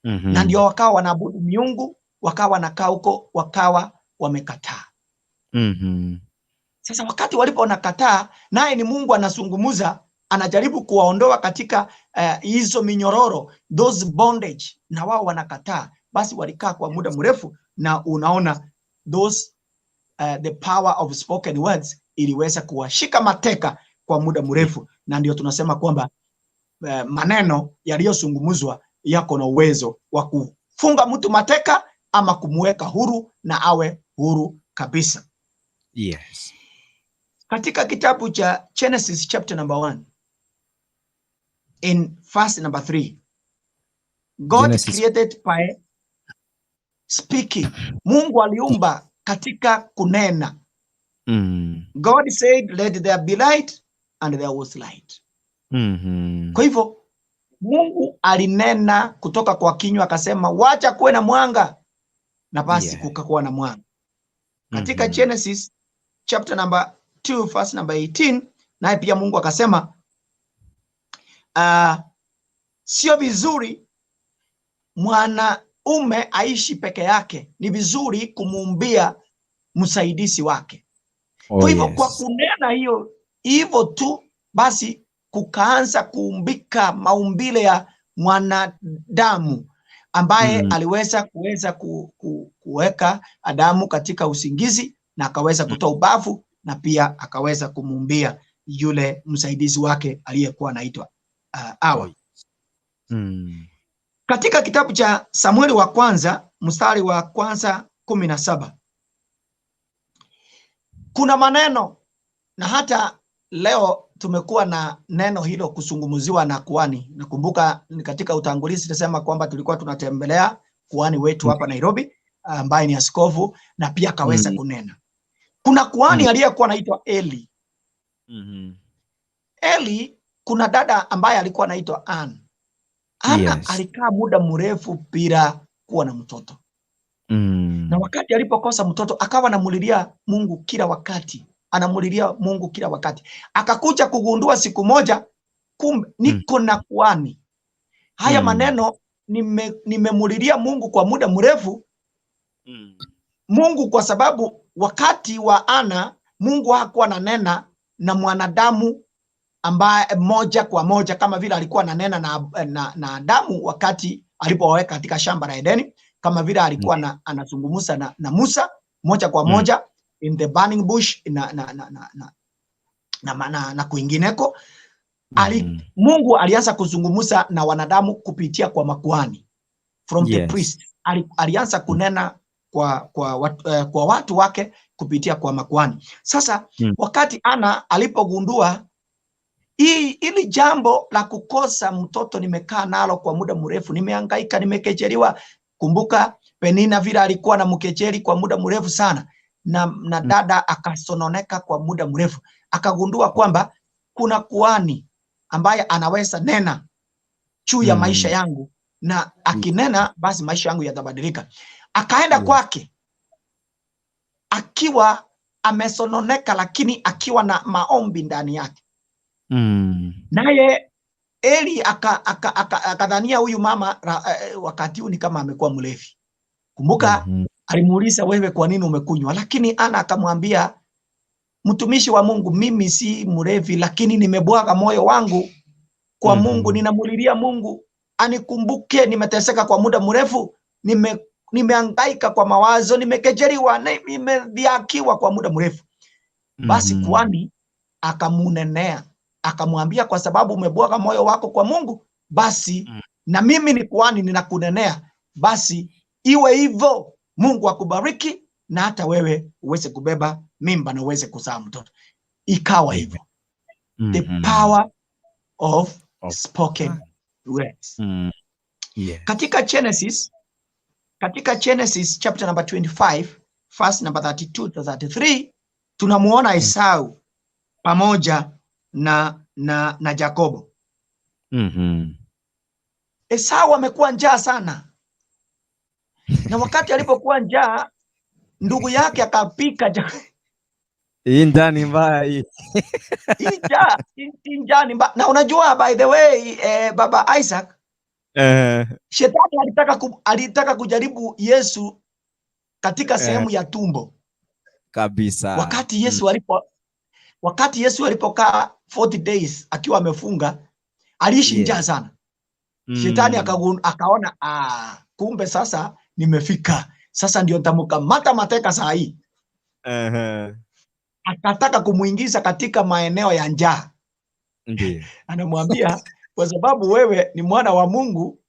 Na ndio wakawa wanaabudu miungu, wakawa wanakaa huko, wakawa wamekataa. Sasa wakati walipo nakataa, naye ni Mungu anazungumza, anajaribu kuwaondoa katika hizo minyororo, those bondage, na wao wanakataa. Basi walikaa kwa muda mrefu, na unaona those the power of spoken words iliweza kuwashika mateka kwa muda mrefu, na ndio tunasema kwamba maneno yaliyozungumzwa yako na uwezo wa kufunga mtu mateka ama kumweka huru na awe huru kabisa. Katika kitabu cha Genesis chapter number 1 in verse number 3, God Genesis. Created by speaking. Mungu aliumba katika kunena. God said, "Let there be light," and there was light. Kwa hivyo Mungu alinena kutoka kwa kinywa akasema, "Wacha kuwe na mwanga," na basi kukakuwa na mwanga. Katika Genesis chapter number 2 verse number 18, naye pia Mungu akasema, sio vizuri mwanaume aishi peke yake, ni vizuri kumuumbia msaidizi wake. Kwa hivyo kwa kunena hiyo hivyo tu, basi kukaanza kuumbika maumbile ya mwanadamu ambaye aliweza kuweza kuweka Adamu katika usingizi na akaweza kutoa ubavu na pia akaweza kumuumbia yule msaidizi wake aliyekuwa anaitwa Hawa. Katika kitabu cha Samueli wa kwanza mstari wa kwanza 17 kuna maneno, na hata leo tumekuwa na neno hilo kuzungumziwa na kuhani. Nakumbuka ni katika utangulizi tulisema kwamba tulikuwa tunatembelea kuhani wetu hapa Nairobi ambaye ni askofu na pia akaweza kunena. Kuna kuhani aliyekuwa anaitwa Eli. Eli, kuna dada ambaye alikuwa anaitwa Ann. Anna alikaa muda mrefu bila kuwa na mtoto. Na wakati alipokosa mtoto akawa anamulilia Mungu kila wakati, anamulilia Mungu kila wakati. Akakuja kugundua siku moja, kumbe niko na kuhani. Haya maneno nimemulilia Mungu kwa muda mrefu. Mungu, kwa sababu wakati wa Ana Mungu hakuwa ananena na mwanadamu ambaye moja kwa moja kama vile alikuwa ananena na Adamu wakati alipowaweka katika shamba la Edeni, kama vile alikuwa anazungumza na Musa moja kwa moja in the burning bush na kwingineko. Mungu alianza kuzungumza na wanadamu kupitia kwa makuhani, from the priest. Alianza kunena kwa watu wake kupitia kwa makuhani. Sasa wakati Ana alipogundua hii ili jambo la kukosa mtoto nimekaa nalo kwa muda mrefu, nimehangaika, nimekejeliwa. Kumbuka Penina vile alikuwa na mkejeli kwa muda mrefu sana, na dada akasononeka kwa muda mrefu, akagundua kwamba kuna kuhani ambaye anaweza nena juu ya maisha yangu, na akinena basi maisha yangu yatabadilika. Akaenda kwake akiwa amesononeka, lakini akiwa na maombi ndani yake. Naye Eli akadhania huyu mama wakati huu ni kama amekuwa mlevi. Kumbuka alimuuliza, "Wewe kwa nini umekunywa?" Lakini Ana akamwambia, "Mtumishi wa Mungu, mimi si mlevi, lakini nimebwaga moyo wangu kwa Mungu, ninamulilia Mungu anikumbuke, nimeteseka kwa muda mrefu, nimehangaika kwa mawazo, nimekejeliwa, nimedhihakiwa kwa muda mrefu." Basi kuhani akamunenea, akamwambia, "Kwa sababu umebwaga moyo wako kwa Mungu, basi na mimi ni kuhani, ninakunenea, basi iwe hivyo, Mungu akubariki na hata wewe uweze kubeba mimba na uweze kuzaa mtoto." Ikawa hivyo. The power of spoken words. Katika Genesis chapter number 25 verse number 32 to 33. Tunamuona Esau pamoja na Yakobo. Esau amekuwa njaa sana. Na wakati alipokuwa njaa, ndugu yake akapika Hii ndani mbaya hii. Hii njaa ni mbaya. Na unajua, by the way, baba Isaac, shetani alitaka kujaribu Yesu katika sehemu ya tumbo. Kabisa. Wakati Yesu alipokaa 40 days akiwa amefunga, aliishi njaa sana. Shetani akaona, kumbe sasa nimefika. Sasa ndio nitamkamata mateka saa hii. Akataka kumuingiza katika maeneo ya njaa. Anamwambia, kwa sababu wewe ni mwana wa Mungu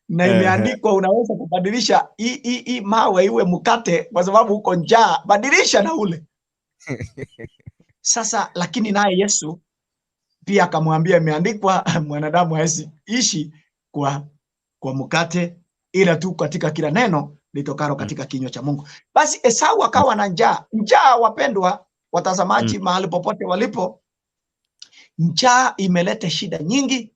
na imeandikwa unaweza kubadilisha hii mawe iwe mkate, kwa sababu uko njaa, badilisha na ule. Sasa lakini naye Yesu pia akamwambia, imeandikwa mwanadamu hawezi ishi kwa mkate ila tu katika kila neno litokalo katika kinywa cha Mungu. Basi Esau akawa na njaa. Njaa, wapendwa watazamaji, mahali popote walipo, njaa imeleta shida nyingi.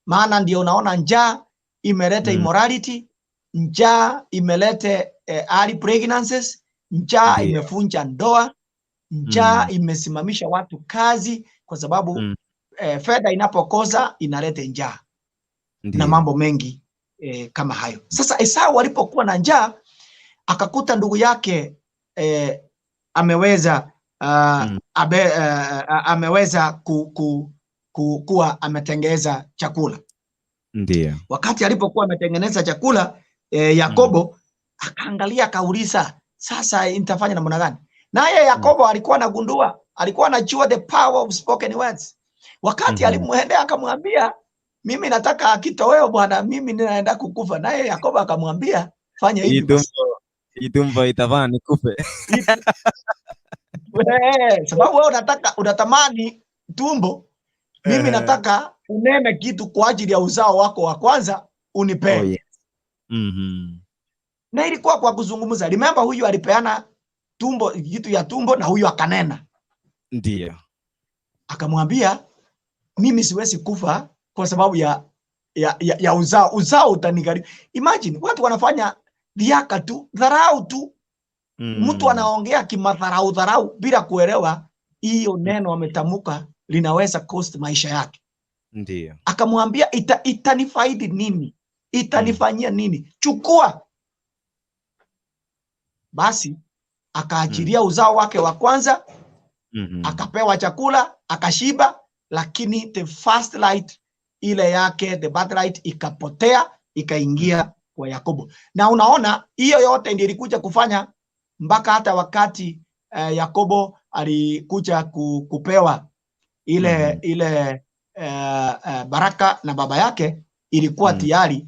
Maana ndio unaona njaa imeleta immorality, njaa imeleta early pregnancies, njaa imevunja ndoa, njaa imesimamisha watu kazi, kwa sababu fedha inapokosa inaleta njaa na mambo mengi kama hayo. Sasa Esau alipokuwa na njaa akakuta ndugu yake ameweza ameweza kuwa ametengeza chakula. Wakati alipokuwa ametengeneza chakula, Yakobo akaangalia akauliza, sasa nitafanya namna gani? Naye Yakobo alikuwa anagundua, alikuwa anajua the power of spoken words. Wakati alimwendea akamwambia, mimi nataka kitoweo bwana, mimi ninaenda kukufa. Naye Yakobo akamwambia, fanya hivi basi. Itumbo itafanya nikufe. Sababu wewe unatamani tumbo, mimi nataka unene kitu kwa ajili ya uzao wako wa kwanza unipe. Oh, yes. Na ilikuwa kwa kuzungumza. Remember, huyu alipeana tumbo, kitu ya tumbo, na huyu akanena. Akamwambia, mimi siwezi kufa kwa sababu ya uzao. Uzao utanigharimu. Imagine watu wanafanya dhiaka tu, dharau tu. Mtu anaongea kimadharau dharau bila kuelewa hiyo neno ametamka linaweza cost maisha yake. Akamwambia, itanifaidi nini? Itanifanyia nini? Chukua. Basi akaachilia uzao wake wa kwanza, akapewa chakula, akashiba, lakini the first light ile yake, the birthright, ikapotea, ikaingia kwa Yakobo. Na unaona hiyo yote ndio ilikuja kufanya mpaka hata wakati Yakobo alikuja kupewa ile ile baraka na baba yake, ilikuwa tayari.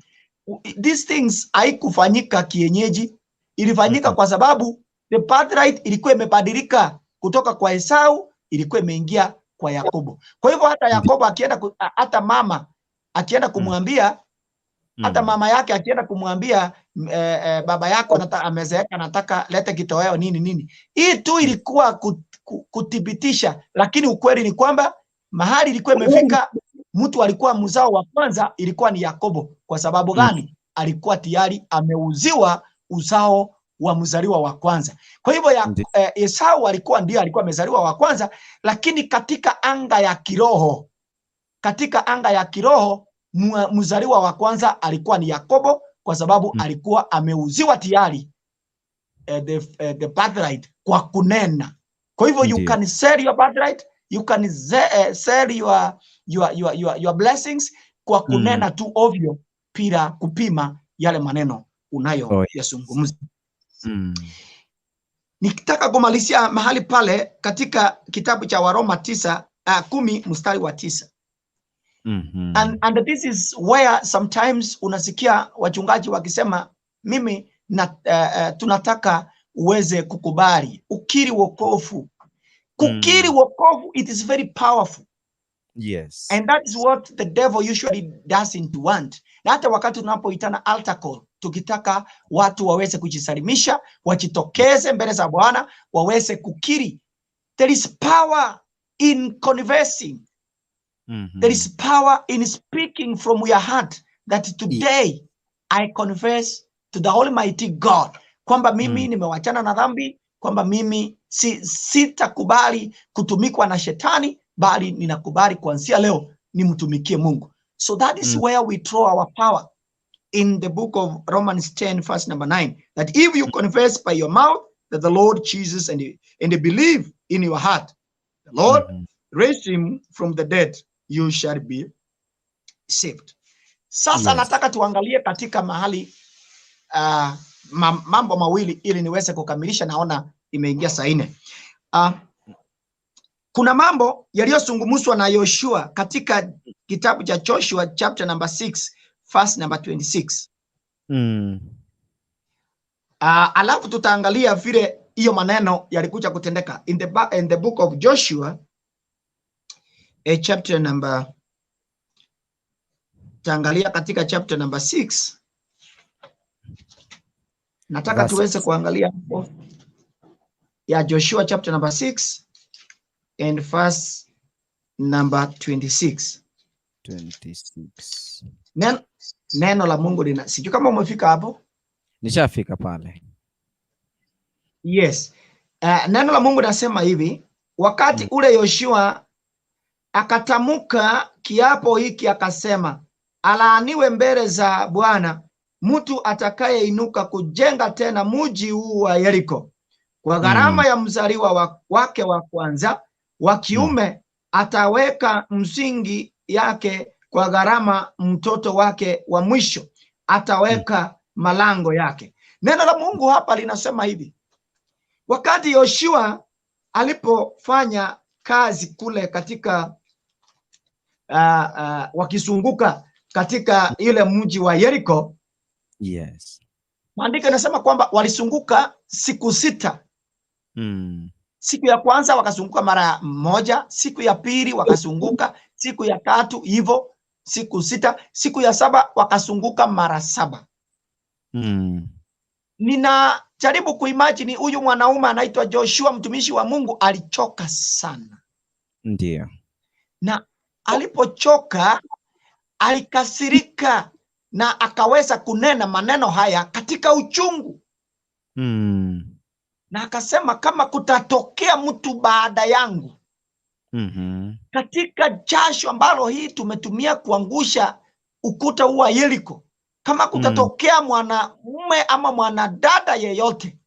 These things haikufanyika kienyeji, ilifanyika kwa sababu the birthright ilikuwa imebadilika kutoka kwa Esau, ilikuwa imeingia kwa Yakobo. Kwa hivyo hata Yakobo akienda hata mama akienda kumwambia, hata mama yake akienda kumwambia, baba yako amezeeka, nataka lete kitoweo nini nini. Hii tu ilikuwa kuthibitisha, lakini ukweli ni kwamba mahali ilikuwa imefika, mtu alikuwa mzao wa kwanza ilikuwa ni Yakobo. Kwa sababu gani? Alikuwa tayari ameuziwa uzao wa mzaliwa wa kwanza. Kwa hivyo Esau alikuwa ndiye alikuwa amezaliwa wa kwanza, lakini katika anga ya kiroho, katika anga ya kiroho mzaliwa wa kwanza alikuwa ni Yakobo, kwa sababu alikuwa ameuziwa tayari the birthright kwa kunena. Kwa hivyo you can sell your birthright, you can sell your blessings kwa kunena tu ovyo bila kupima yale maneno unayo yazungumza. Nikitaka kumalizia mahali pale katika kitabu cha Waroma 9:10 mstari wa 9. And this is where sometimes unasikia wachungaji wakisema, mimi na, tunataka uweze kukubali, ukiri wokovu. Kukiri wokovu, it is very powerful. Yes. And that is what the devil usually doesn't want. Na hata wakati tunapoitana altar call, tukitaka watu waweze kujisalimisha, wajitokeze mbele za Bwana, waweze kukiri. There is power in conversing. There is power in speaking from your heart that today I confess to the Almighty God kwamba mimi nimewachana na dhambi, kwamba mimi sitakubali kutumikwa na shetani, bali ninakubali kuanzia leo nimtumikie Mungu. So that is where we draw our power in the book of Romans 10 verse number 9, that if you confess by your mouth that the Lord Jesus and believe in your heart the Lord raised him from the dead, you shall be saved. Sasa nataka tuangalie katika mahali mambo mawili ili niweze kukamilisha, naona imeingia saa 4. Kuna mambo yaliyozungumzwa na Yoshua katika kitabu cha Joshua chapter number 6 verse number 26. Alafu tutaangalia vile hiyo maneno yalikuja kutendeka in the book of Joshua, a chapter number, tutaangalia katika chapter number 6. Nataka tuweze kuangalia hapo ya Joshua chapter number 6 and verse number 26. 26. Neno la Mungu lina, sijui kama umefika hapo. Nishafika pale. Yes. Neno la Mungu nasema hivi, wakati ule Yoshua akatamuka kiapo hiki akasema, alaaniwe mbele za Bwana mtu atakayeinuka kujenga tena mji huu wa Yeriko kwa gharama ya mzaliwa wake wa kwanza wa kiume, ataweka msingi yake kwa gharama mtoto wake wa mwisho ataweka malango yake. Neno la Mungu hapa linasema hivi, wakati Yoshua alipofanya kazi kule katika wakizunguka katika ile mji wa Yeriko, yes, maandiko yanasema kwamba walizunguka siku 6. Siku ya kwanza wakazunguka mara moja, siku ya pili wakazunguka, siku ya tatu hivyo, siku 6, siku ya 7 wakazunguka mara 7. Ninajaribu kuimagine huyu mwanaume anaitwa Joshua, mtumishi wa Mungu, alichoka sana. Ndio. Na alipochoka alikasirika na akaweza kunena maneno haya katika uchungu. Na akasema kama kutatokea mtu baada yangu katika jasho ambalo hii tumetumia kuangusha ukuta huu wa Yeriko, kama kutatokea mwanamume ama mwanadada yeyote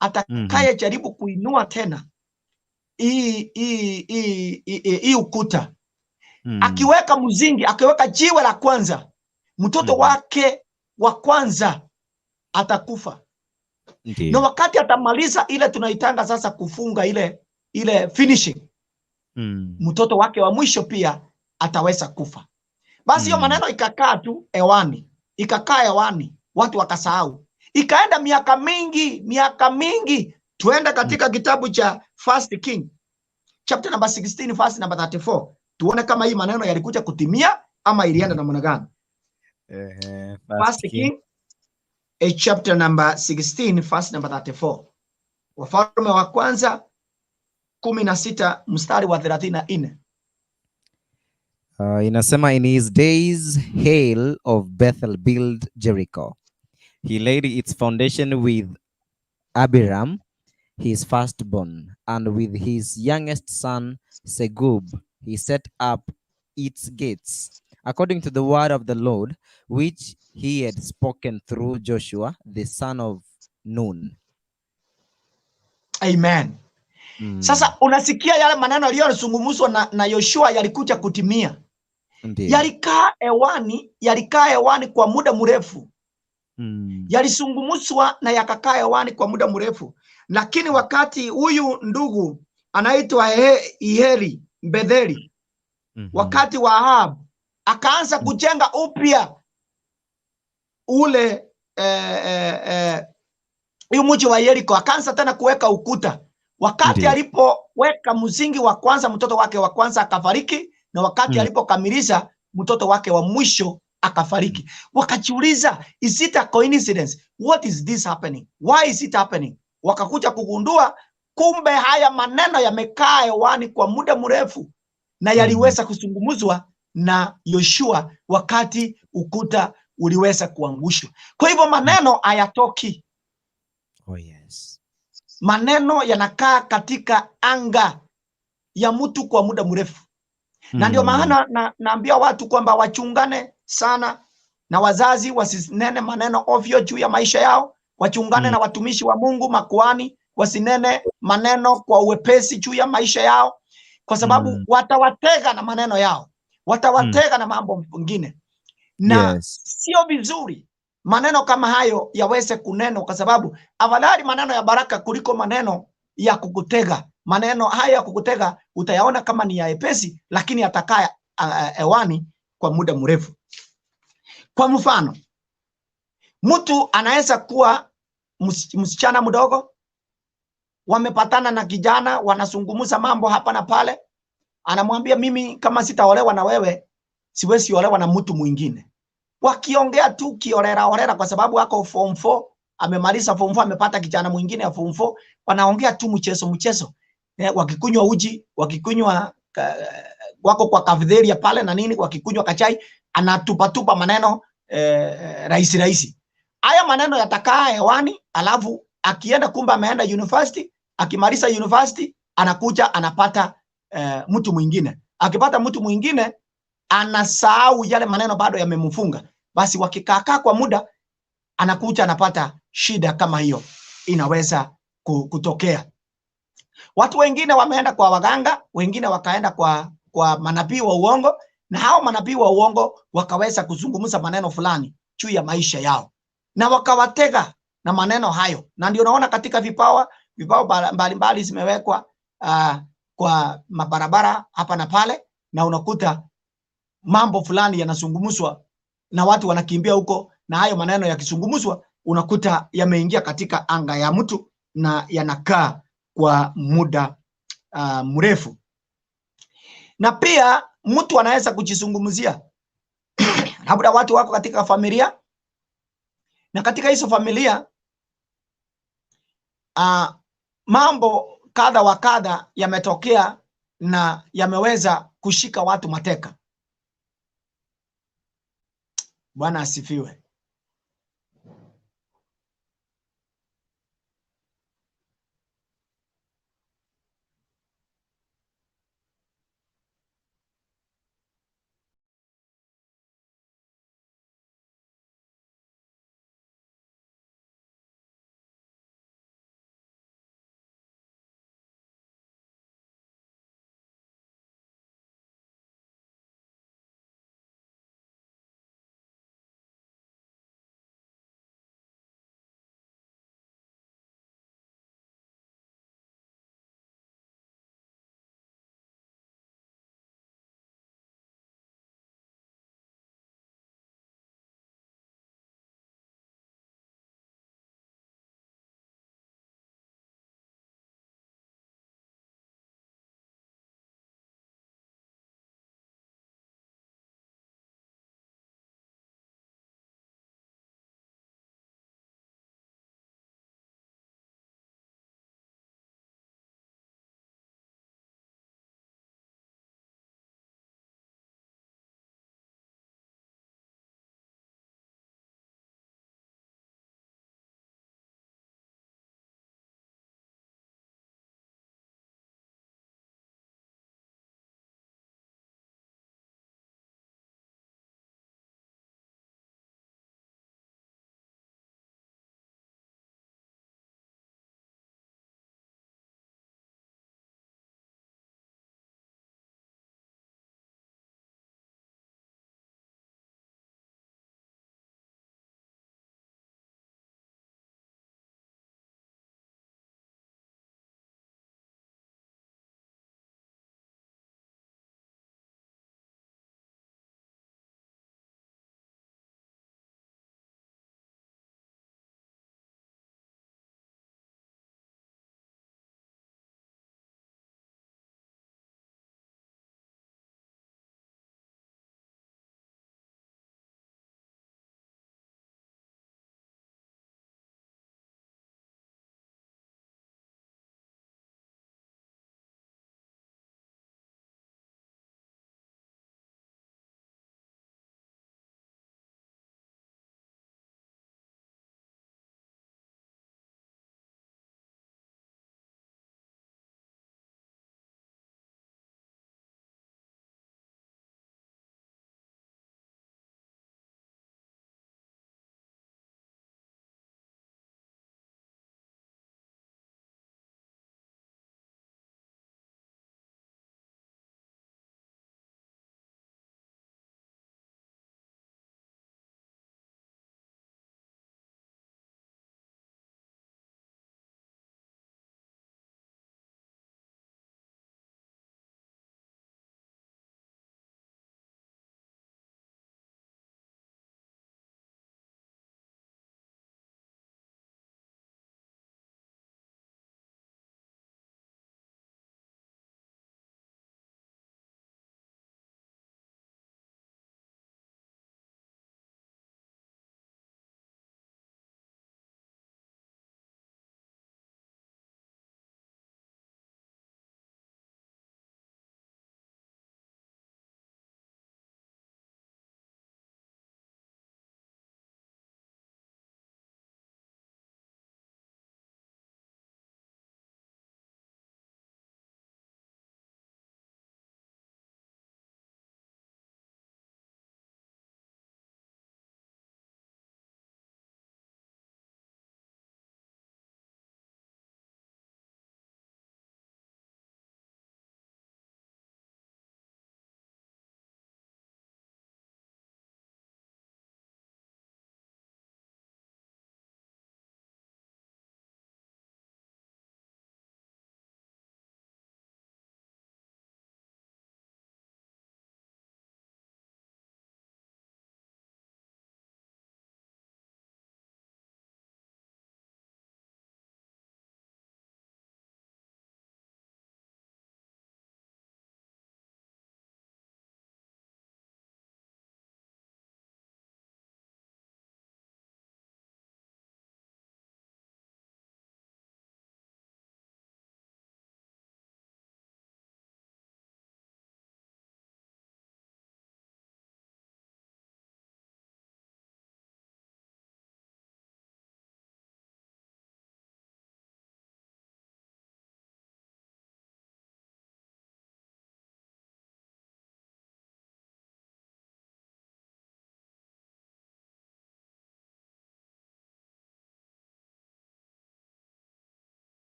atakaye jaribu kuinua tena hii ukuta, akiweka mzingi, akiweka jiwe la kwanza, mtoto wake wa kwanza atakufa. Ndiyo. Na wakati atamaliza ile tunaitanga sasa kufunga ile finishing, mtoto wake wa mwisho pia ataweza kufa. Basi hiyo maneno ikakaa tu hewani, ikakaa hewani, watu wakasahau. Ikaenda miaka mingi, miaka mingi. Tuenda katika kitabu cha First King chapter number 16 verse number 34. Tuone kama hii maneno yalikuja kutimia ama ilienda namna gani. First King chapter number 16 verse number 34. Wafalme wa kwanza 16 mstari wa 34. Inasema, in his days Hail of Bethel built Jericho. He laid its foundation with Abiram, his firstborn, and with his youngest son Segub he set up its gates, according to the word of the Lord, which he had spoken through Joshua, the son of Nun. Amen. Sasa unasikia yale maneno yaliyozungumzwa na Yoshua yalikuja kutimia. Yalikaa hewani, yalikaa hewani kwa muda mrefu. Yalizungumzwa na yakakaa hewani kwa muda mrefu. Lakini wakati huyu ndugu anaitwa Iheri Mbetheli, wakati wa Ahab, akaanza kujenga upya ule mji wa Yeriko, akaanza tena kuweka ukuta. Wakati alipoweka msingi wa kwanza, mtoto wake wa kwanza akafariki, na wakati alipokamilisha mtoto wake wa mwisho akafariki. Wakajiuliza, is it a coincidence? What is this happening? Why is it happening? Wakakuja kugundua Kumbe haya maneno yamekaa hewani kwa muda mrefu na yaliweza kuzungumzwa na Yoshua wakati ukuta uliweza kuangushwa. Kwa hivyo maneno hayatoki. Oh yes. Maneno yanakaa katika anga ya mtu kwa muda mrefu. Na ndio maana naambia watu kwamba wachungane sana na wazazi, wasinene maneno ovyo juu ya maisha yao, wachungane na watumishi wa Mungu, makuhani, wasinene maneno kwa uwepesi juu ya maisha yao, kwa sababu watawatega na maneno yao, watawatega na mambo mengine. Na sio vizuri maneno kama hayo yaweze kunenwa, kwa sababu afadhali maneno ya baraka kuliko maneno ya kukutega. Maneno haya ya kukutega utayaona kama ni ya epesi, lakini yatakaa hewani kwa muda mrefu. Kwa mfano, mtu anaweza kuwa msichana mdogo, wamepatana na kijana, wanazungumza mambo hapa na pale, anamwambia mimi kama sitaolewa na wewe siwezi olewa na mtu mwingine. Wakiongea tu kiorera orera, kwa sababu ako form 4, amemaliza form 4, amepata kijana mwingine ya form 4, wanaongea tu mchezo mchezo, wakikunywa uji, wakikunywa wako kwa cafeteria pale na nini, wakikunywa kachai, anatupatupa maneno rahisi rahisi. Haya maneno yatakaa hewani, alafu akienda, kumbe ameenda university, akimaliza university anakuja anapata mtu mwingine. Akipata mtu mwingine anasahau yale maneno bado yamemfunga. Basi wakikaakaa kwa muda anakuja anapata shida kama hiyo inaweza kutokea. Watu wengine wameenda kwa waganga, wengine wakaenda kwa manabii wa uongo, na hao manabii wa uongo wakaweza kuzungumza maneno fulani juu ya maisha yao na wakawatega na maneno hayo. Na ndio naona katika vipawa mbalimbali zimewekwa kwa mabarabara hapa na pale, na unakuta mambo fulani yanazungumzwa na watu wanakimbia huko, na hayo maneno yakizungumzwa unakuta yameingia katika anga ya mtu na yanakaa kwa muda mrefu. Na pia mtu anaweza kujizungumzia labda watu wako katika familia, na katika hizo familia mambo kadha wa kadha yametokea na yameweza kushika watu mateka. Bwana asifiwe.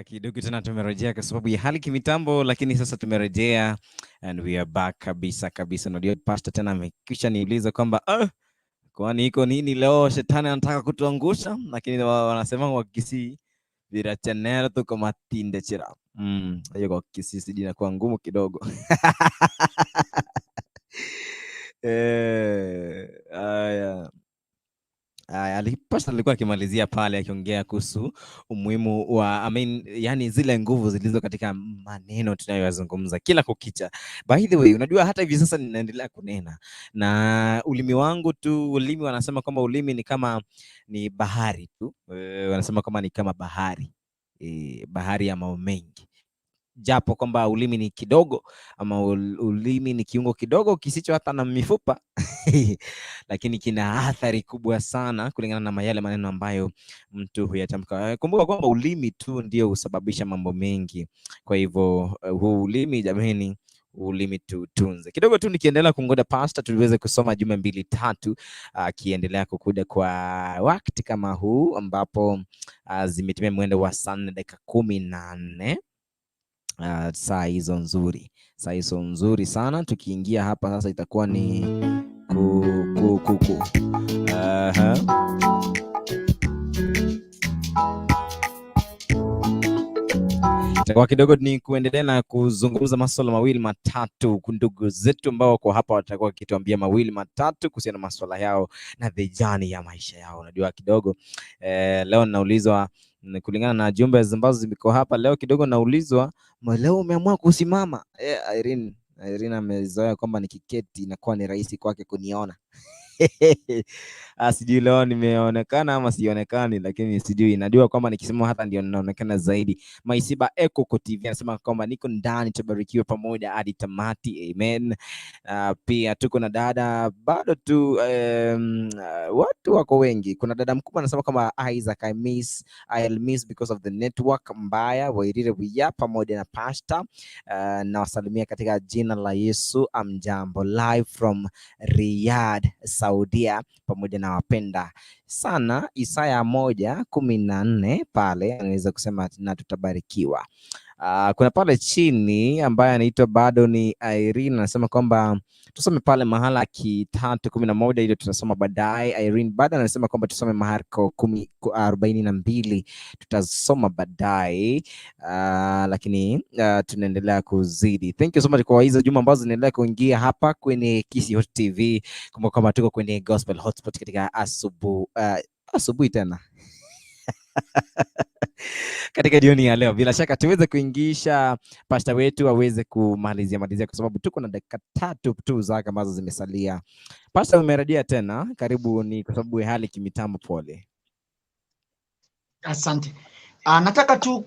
Kidogo tena tumerejea kwa sababu ya hali kimitambo, lakini sasa tumerejea and we are back kabisa kabisa. Unajua pastor tena amekwisha niuliza kwamba kwani iko nini leo, shetani anataka kutuangusha, lakini wanasema kwa Kisii virachanero tuko matinde chira. Hiyo kwa Kisii sijui inakuwa ngumu kidogo. Haya. Aya, pastor alikuwa akimalizia pale akiongea kuhusu umuhimu wa, I mean, yani zile nguvu zilizo katika maneno tunayoyazungumza kila kukicha. By the way, unajua hata hivi sasa ninaendelea kunena na ulimi wangu tu. Ulimi wanasema kwamba ulimi ni kama ni bahari tu. Wanasema kwamba ni kama bahari, bahari ya mambo mengi, japo kwamba ulimi ni kidogo ama ulimi ni kiungo kidogo kisicho hata na mifupa lakini kina athari kubwa sana kulingana na yale maneno ambayo mtu huyatamka. Kumbuka kwamba ulimi tu ndio husababisha mambo mengi. Kwa hivyo huu ulimi jameni, ulimi tutunze. Kidogo tu nikiendelea kungoja pastor tuweze kusoma jumbe mbili tatu, akiendelea kukuja kwa wakati kama huu ambapo zimetimia mwendo wa saa 4:14. Saa hizo nzuri, saa hizo nzuri sana. Tukiingia hapa sasa itakuwa ni ku ku ku ku. Aha. Itakuwa kidogo ni kuendelea na kuzungumza masuala mawili matatu. Ndugu zetu ambao wako hapa watakuwa wakituambia mawili matatu kuhusiana na masuala yao na the journey ya maisha yao. Unajua kidogo leo naulizwa kulingana na jumbe ambazo zimeko hapa leo, kidogo naulizwa, leo umeamua kusimama? Irene amezoea kwamba nikiketi inakuwa ni rahisi kwake kuniona. Sijui leo nimeonekana ama sionekani, lakini sijui, najua kwamba nikisimama hata ndio ninaonekana zaidi. Maisiba Eko TV anasema kwamba niko ndani, tubarikiwe pamoja hadi tamati, amen. Pia tuko na dada bado tu, watu wako wengi. Kuna dada mkubwa anasema kwamba Isaac, I'll miss because of the network mbaya. Wairire Wiya pamoja na pastor, nawasalimia katika jina la Yesu. Amjambo, live from Riyadh, Saudia, pamoja na wapenda sana. Isaya 1:14 pale anaweza kusema na tutabarikiwa. Kuna pale chini ambaye anaitwa bado ni Irene anasema kwamba tusome pale mahala 3:11, ile tutasoma baadaye. Irene bado anasema kwamba tusome Marko 10:42, tutasoma baadaye. Lakini tunaendelea kuzidi. Thank you so much kwa hizo juma ambazo zinaendelea kuingia hapa kwenye Kisii Hot TV. Kumbuka kwamba tuko kwenye Gospel Hotspot katika asubuhi tena katika jioni ya leo. Bila shaka tuweze kuingisha pastor wetu aweze kumalizia malizia, kwa sababu tuko na dakika 3 tu zake ambazo zimesalia. Pastor, umerejea tena, karibu. Ni kwa sababu ya hali kimitambo, pole. Asante. Nataka tu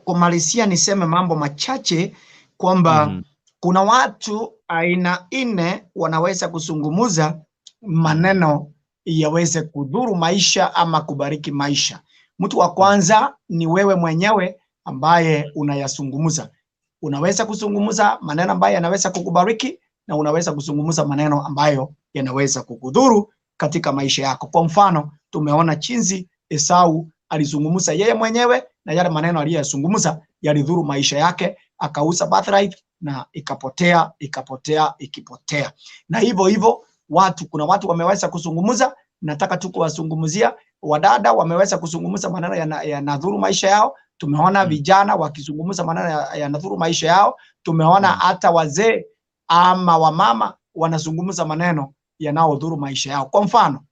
kumalizia niseme mambo machache kwamba kuna watu aina 4 wanaweza kuzungumza maneno yaweze kudhuru maisha ama kubariki maisha. Mtu wa kwanza ni wewe mwenyewe ambaye unayazungumza. Unaweza kuzungumza maneno ambayo yanaweza kukubariki na unaweza kuzungumza maneno ambayo yanaweza kukudhuru katika maisha yako. Kwa mfano, tumeona jinsi Esau alizungumza yeye mwenyewe na yale maneno aliyozungumza yalidhuru maisha yake, akauza birthright na ikapotea, ikapotea, ikipotea. Na hivyo hivyo watu, kuna watu wameweza kuzungumza, nataka tu kuwazungumzia wadada wameweza kuzungumza maneno yanadhuru maisha yao. Tumeona vijana wakizungumza maneno yanadhuru maisha yao. Tumeona hata wazee ama wamama wanazungumza maneno yanayodhuru maisha yao. Kwa mfano,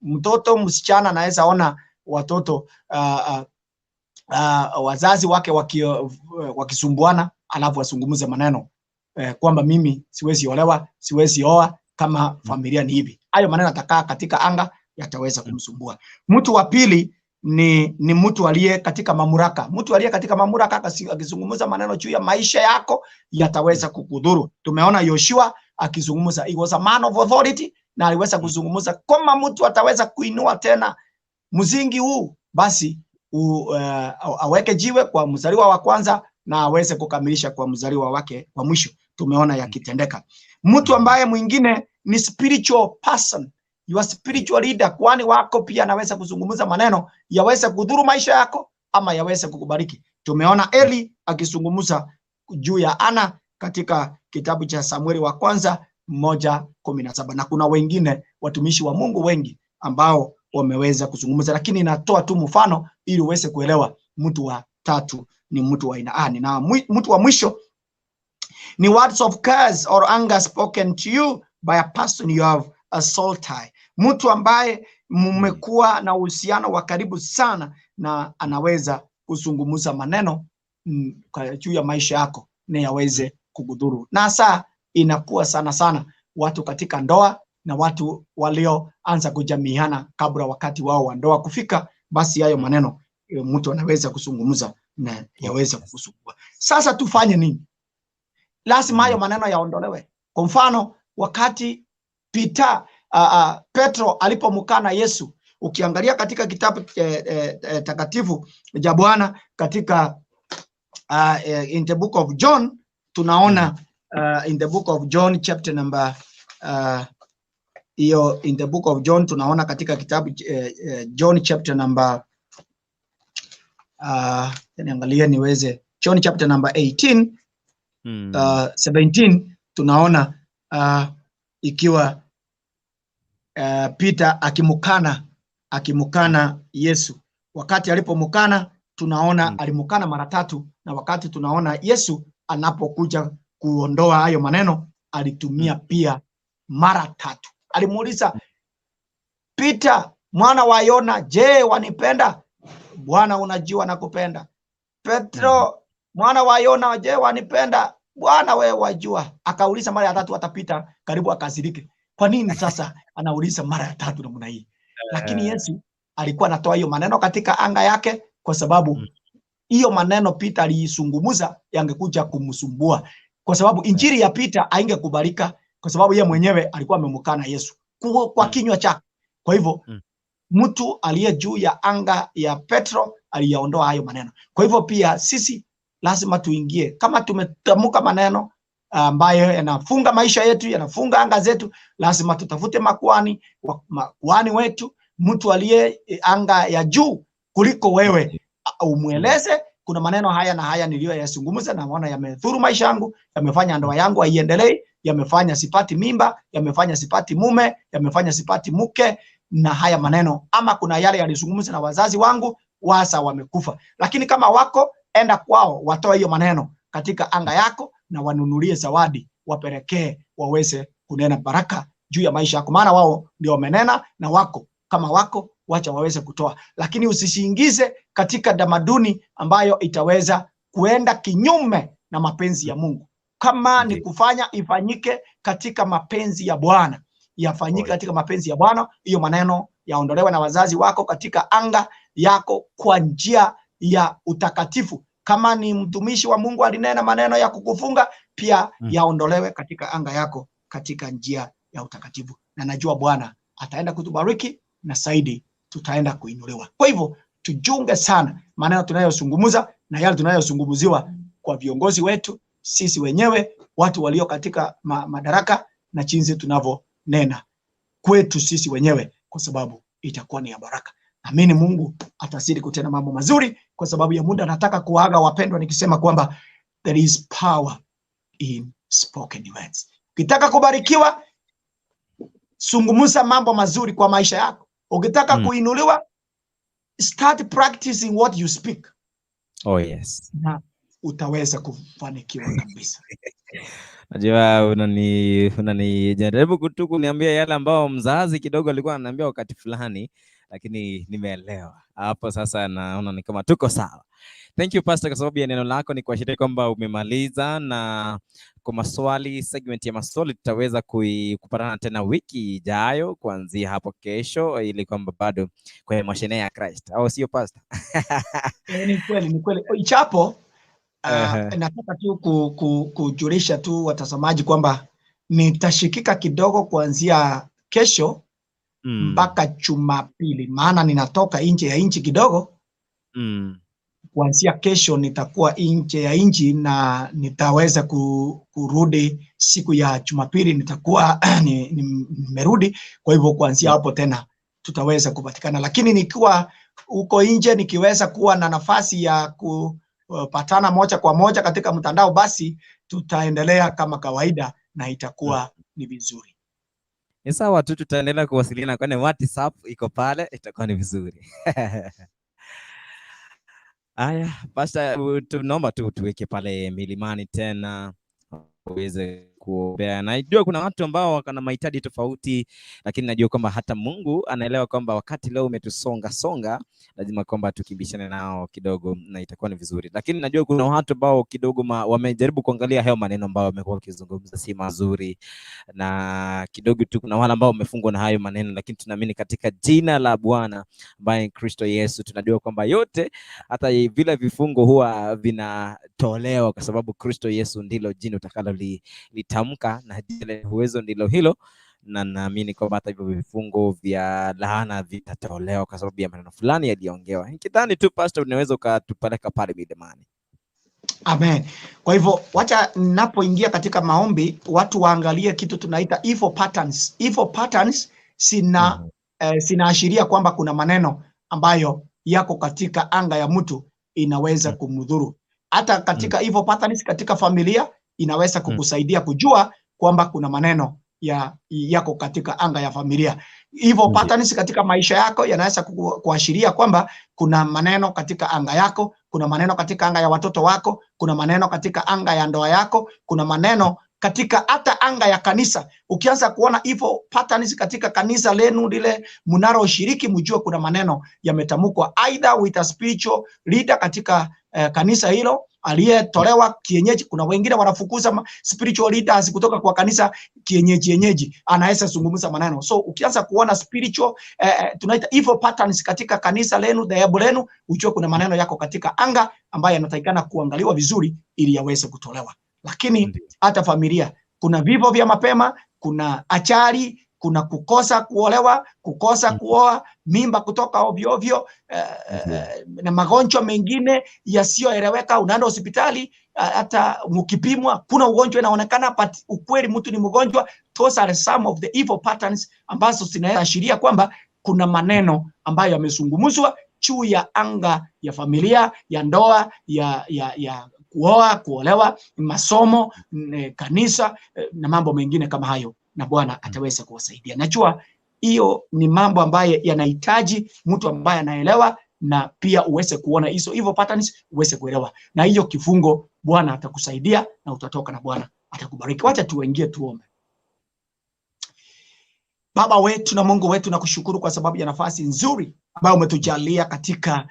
mtoto msichana anaweza ona watoto wazazi wake wakisumbuana, alafu wazungumze maneno kwamba mimi siwezi olewa, siwezi oa kama familia ni hivi. Hayo maneno atakaa katika anga, yataweza kumsumbua. Mtu wa pili ni mtu aliye katika mamlaka. Mtu aliye katika mamlaka akizungumza maneno juu ya maisha yako yataweza kukudhuru. Tumeona Yoshua akizungumza, he was a man of authority, na aliweza kuzungumza kama mtu ataweza kuinua tena mzingi huu, basi aweke jiwe kwa mzaliwa wa kwanza na aweze kukamilisha kwa mzaliwa wake wa mwisho. Tumeona yakitendeka. Mtu ambaye mwingine ni spiritual person, your spiritual leader, kwani wako pia anaweza kuzungumza maneno yaweza kudhuru maisha yako ama yaweze kukubariki. Tumeona Eli akizungumza juu ya Ana katika kitabu cha Samueli wa kwanza 1:17, na kuna wengine watumishi wa Mungu wengi ambao wameweza kuzungumza, lakini natoa tu mfano ili uweze kuelewa mtu wa tatu ni mtu wa aina gani. Na mtu wa mwisho ni words of curse or anger spoken to you by a person you have a soul tie, mtu ambaye mmekuwa na uhusiano wa karibu sana na anaweza kuzungumza maneno juu ya maisha yako na yaweze kukudhuru. Na saa inakuwa sana sana watu katika ndoa na watu walioanza kujamiana kabla wakati wao wa ndoa kufika, basi hayo maneno mtu anaweza kuzungumza na yaweza kukusumbua. Sasa tufanye nini? Lazima hayo maneno yaondolewe. Kwa mfano, wakati Petro alipomkana Yesu, ukiangalia katika kitabu takatifu cha Bwana katika in the book of John tunaona in the book of John chapter number hiyo in the book of John tunaona katika kitabu John chapter number niangalie niweze John chapter number 18 17 tunaona ikiwa Peter akimukana Yesu. Wakati alipomukana tunaona alimukana mara tatu, na wakati tunaona Yesu anapokuja kuondoa hayo maneno alitumia pia mara tatu. Alimuuliza Peter, mwana wa Yona, je, wanipenda? Bwana, unajua nakupenda. Petro, mwana wa Yona, je, wanipenda? Bwana, wewe wajua. Akauliza mara ya tatu, hata Peter karibu akasirike. Kwa nini sasa anauliza mara ya tatu namna hii? Lakini Yesu alikuwa anatoa hiyo maneno katika anga yake, kwa sababu hiyo maneno Peter aliizungumza yangekuja kumsumbua, kwa sababu injili ya Peter haingekubalika, kwa sababu yeye mwenyewe alikuwa amemkana Yesu kwa kinywa chake. Kwa hivyo mtu aliye juu ya anga ya Petro aliyaondoa hayo maneno. Kwa hivyo pia sisi lazima tuingie, kama tumetamka maneno ambayo yanafunga maisha yetu, yanafunga anga zetu, lazima tutafute makuhani wetu, mtu aliye anga ya juu kuliko wewe, umweleze kuna maneno haya na haya niliyoyazungumza, naona yamedhuru maisha yangu, yamefanya ndoa yangu haiendelei, yamefanya sipati mimba, yamefanya sipati mume, yamefanya sipati mke, na haya maneno, ama kuna yale yalizungumza na wazazi wangu wasa wamekufa. Lakini kama wako, enda kwao, watoe hiyo maneno katika anga yako na wanunulie zawadi, wapelekee, waweze kunena baraka juu ya maisha yako, maana wao ndio wamenena na wako. Kama wako, wacha waweze kutoa, lakini usishiingize katika tamaduni ambayo itaweza kuenda kinyume na mapenzi ya Mungu. Kama ni kufanya, ifanyike katika mapenzi ya Bwana, yafanyike katika mapenzi ya Bwana. Hiyo maneno yaondolewe na wazazi wako katika anga yako kwa njia ya utakatifu. Kama ni mtumishi wa Mungu alinena maneno ya kukufunga, pia yaondolewe katika anga yako katika njia ya utakatifu. Na najua Bwana ataenda kutubariki na zaidi tutaenda kuinuliwa. Kwa hivyo tujunge sana maneno tunayozungumza na yale tunayozungumziwa kwa viongozi wetu, sisi wenyewe, watu walio katika madaraka, na jinsi tunavyonena kwetu sisi wenyewe, kwa sababu itakuwa ni ya baraka. Amini Mungu atazidi kutenda mambo mazuri. Kwa sababu ya muda, nataka kuaga wapendwa nikisema kwamba there is power in spoken words. Ukitaka kubarikiwa, zungumza mambo mazuri kwa maisha yako. Ukitaka kuinuliwa, start practicing what you speak. Oh yes. Na utaweza kufanikiwa kabisa. Najua unanijaribu tu kuniambia yale ambao mzazi kidogo alikuwa ananiambia wakati fulani, lakini nimeelewa. Hapo sasa naona ni kama tuko sawa. Thank you Pastor kwa sababu ya neno lako, ni kuashiria kwamba umemaliza, na kwa maswali, segment ya maswali tutaweza kupatana tena wiki ijayo kuanzia hapo kesho, ili kwamba bado kwenye mashine ya Christ, au sio Pastor? Ni kweli, ni kweli. Ichapo nataka tu kujulisha tu watazamaji kwamba nitashikika kidogo kuanzia kesho mpaka Jumapili, maana ninatoka nje ya nchi kidogo. Kuanzia kesho nitakuwa nje ya nchi na nitaweza kurudi siku ya Jumapili, nitakuwa nimerudi. Kwa hivyo kuanzia hapo tena tutaweza kupatikana, lakini nikiwa Huko nje nikiweza kuwa na nafasi ya kupatana moja kwa moja katika mtandao, basi tutaendelea kama kawaida na itakuwa ni vizuri. Ni sawa tu, tutaendelea kuwasiliana kwani WhatsApp iko pale, itakuwa ni vizuri. Aya, Pastor, tunaomba tu tuweke pale milimani tena uweze kuombea. Najua kuna watu ambao wako na mahitaji tofauti, lakini najua kwamba hata Mungu anaelewa kwamba wakati leo umetusonga songa, lazima kwamba tukimbishane nao kidogo na itakuwa ni vizuri. Lakini najua kuna watu ambao kidogo wamejaribu kuangalia hayo maneno ambayo wamekuwa wakizungumza si mazuri, na kidogo tu kuna wale ambao wamefungwa na hayo maneno, lakini tunaamini katika jina la Bwana ambaye ni Kristo Yesu, tunajua kwamba yote hata vile vifungo huwa vinatolewa kwa sababu Kristo Yesu ndilo jina utakalo litamka na jina uwezo ndilo hilo, na naamini kwamba hata hivyo vifungo vya laana vitatolewa kwa sababu ya maneno fulani yaliongewa. Nikidhani tu Pastor, unaweza ukatupeleka pale milimani. Amen. Kwa hivyo wacha ninapoingia katika maombi watu waangalie kitu tunaita evil patterns. Evil patterns sinaashiria kwamba kuna maneno ambayo yako katika anga ya mtu inaweza kumdhuru. Hata katika evil patterns katika familia inaweza kukusaidia kujua kwamba kuna maneno yako katika anga ya familia. Evil patterns katika maisha yako yanaweza kuashiria kwamba kuna maneno katika anga yako, kuna maneno katika anga ya watoto wako, kuna maneno katika anga ya ndoa yako, kuna maneno katika hata anga ya kanisa. Ukianza kuona evil patterns katika kanisa lenu lile mnaloshiriki, mjue kuna maneno yametamkwa either with a spiritual leader katika kanisa hilo aliyetolewa kienyeji. Kuna wengine wanafukuza spiritual leaders kutoka kwa kanisa kienyeji, anaweza zungumza maneno. So ukianza kuona spiritual tunaita evil patterns katika kanisa lenu, dhehebu lenu, ujue kuna maneno yako katika anga ambayo yanatakikana kuangaliwa vizuri ili yaweze kutolewa. Lakini hata familia, kuna vifo vya mapema, kuna ajali, kuna kukosa kuolewa, kukosa kuoa, mimba kutoka ovyo ovyo, na magonjwa mengine yasiyoeleweka. Unaenda hospitali, hata mkipimwa kuna ugonjwa inaonekana, but ukweli mtu ni mgonjwa. Those are some of the evil patterns ambazo zinaashiria kwamba kuna maneno ambayo yamezungumzwa juu ya anga ya familia, ya ndoa, ya kuoa, kuolewa, masomo, kanisa na mambo mengine kama hayo, na Bwana ataweza kuwasaidia. Najua hiyo ni mambo ambayo yanahitaji mtu ambaye anaelewa, na pia uweze kuona hizo evil patterns, uweze kuelewa. Na hiyo kifungo Bwana atakusaidia na utatoka, na Bwana atakubariki. Wacha tuingie tuombe. Baba wetu na Mungu wetu, nakushukuru kwa sababu ya nafasi nzuri ambayo umetujalia katika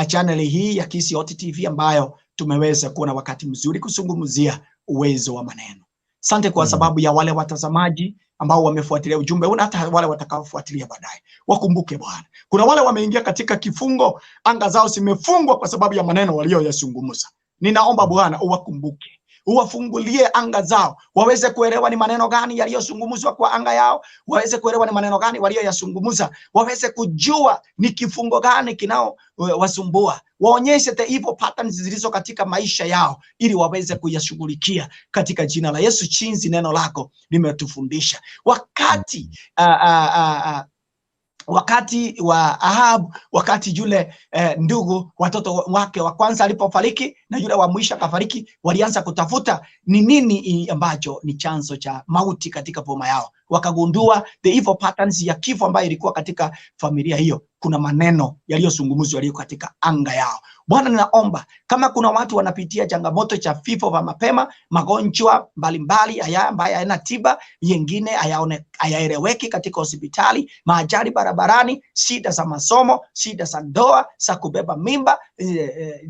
channel hii ya Kisii Hot TV ambayo tumeweza kuwa na wakati mzuri kuzungumzia uwezo wa maneno. Asante kwa sababu ya wale watazamaji ambao wamefuatilia ujumbe huu na hata wale watakaofuatilia baadaye. Wakumbuke Bwana, kuna wale wameingia katika kifungo, anga zao zimefungwa kwa sababu ya maneno walioyazungumza. Ninaomba Bwana uwakumbuke, uwafungulie anga zao, waweze kuelewa ni maneno gani yaliyozungumzwa kwa anga yao, waweze kuelewa ni maneno gani walioyazungumza, waweze kujua ni kifungo gani kinao wasumbua, waonyeshe the evil patterns zilizo katika maisha yao ili waweze kuyashughulikia katika jina la Yesu, jinsi neno lako limetufundisha. Wakati wa Ahab, wakati yule ndugu watoto wake wa kwanza alipofariki na yule wa mwisho akafariki, walianza kutafuta ni nini ambacho ni chanzo cha mauti katika boma yao. Wakagundua the evil patterns ya kifo ambayo ilikuwa katika familia hiyo. Kuna maneno yaliyozungumzwa yaliyo katika anga yao. Bwana, ninaomba kama kuna watu wanapitia changamoto cha vifo vya mapema, magonjwa mbalimbali haya ambayo hayana tiba, yengine hayaeleweki katika hospitali, maajali barabarani, shida za masomo, shida za ndoa, za kubeba mimba,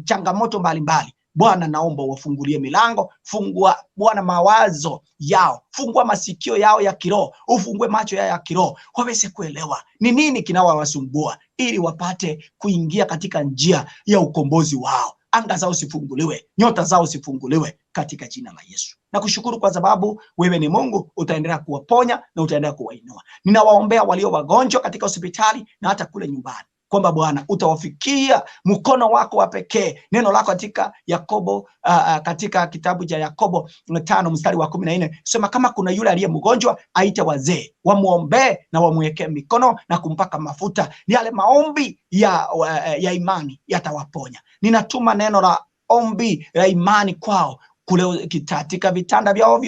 changamoto mbalimbali. Bwana, naomba wafungulie milango, fungua Bwana mawazo yao, fungua masikio yao ya kiroho, ufungue macho yao ya kiroho, waweze kuelewa ni nini kinawasumbua ili wapate kuingia katika njia ya ukombozi wao. Anga zao sifunguliwe, nyota zao sifunguliwe katika jina la Yesu. Nakushukuru kwa sababu wewe ni Mungu, utaendelea kuwaponya na utaendelea kuwainua. Ninawaombea walio wagonjwa katika hospitali na hata kule nyumbani. kwamba Bwana utawafikia mkono wako wa pekee. Neno lako katika Yakobo, katika kitabu cha Yakobo 5 mstari wa 14 sema, kama kuna yule aliye mgonjwa aite wazee wamuombee na wamwekee mikono na kumpaka mafuta. Yale maombi ya imani yatawaponya. Ninatuma neno la ombi la imani kwao kule katika vitanda vyao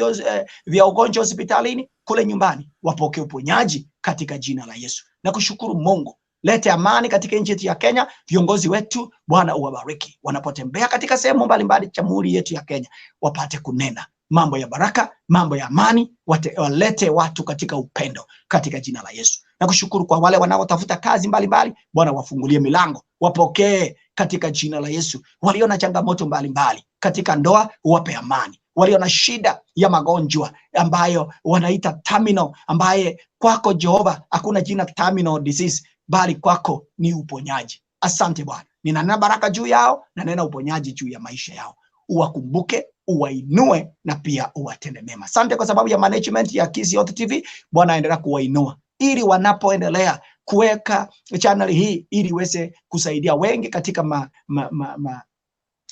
vya ugonjwa hospitalini, kule nyumbani, wapokee uponyaji katika jina la Yesu. Na kushukuru Mungu, lete amani katika nchi yetu ya Kenya. Viongozi wetu Bwana uwabariki wanapotembea katika sehemu mbalimbali jamhuri yetu ya Kenya, wapate kunena mambo ya baraka, mambo ya amani, walete watu katika upendo katika jina la Yesu. Na kushukuru kwa wale wanaotafuta kazi mbalimbali, Bwana wafungulie milango, wapokee katika jina la Yesu. Walio na changamoto mbalimbali katika ndoa, wape amani. Walio na shida ya magonjwa ambayo wanaita terminal, ambaye kwako Jehova hakuna jina terminal disease, bali kwako ni uponyaji. Asante Bwana, ninanena baraka juu yao na nena uponyaji juu ya maisha yao. Uwakumbuke, uwainue na pia uwatende mema. Asante kwa sababu ya management ya Kisii Hot TV. Bwana aendelea kuwainua ili wanapoendelea kuweka channel hii ili iweze kusaidia wengi katika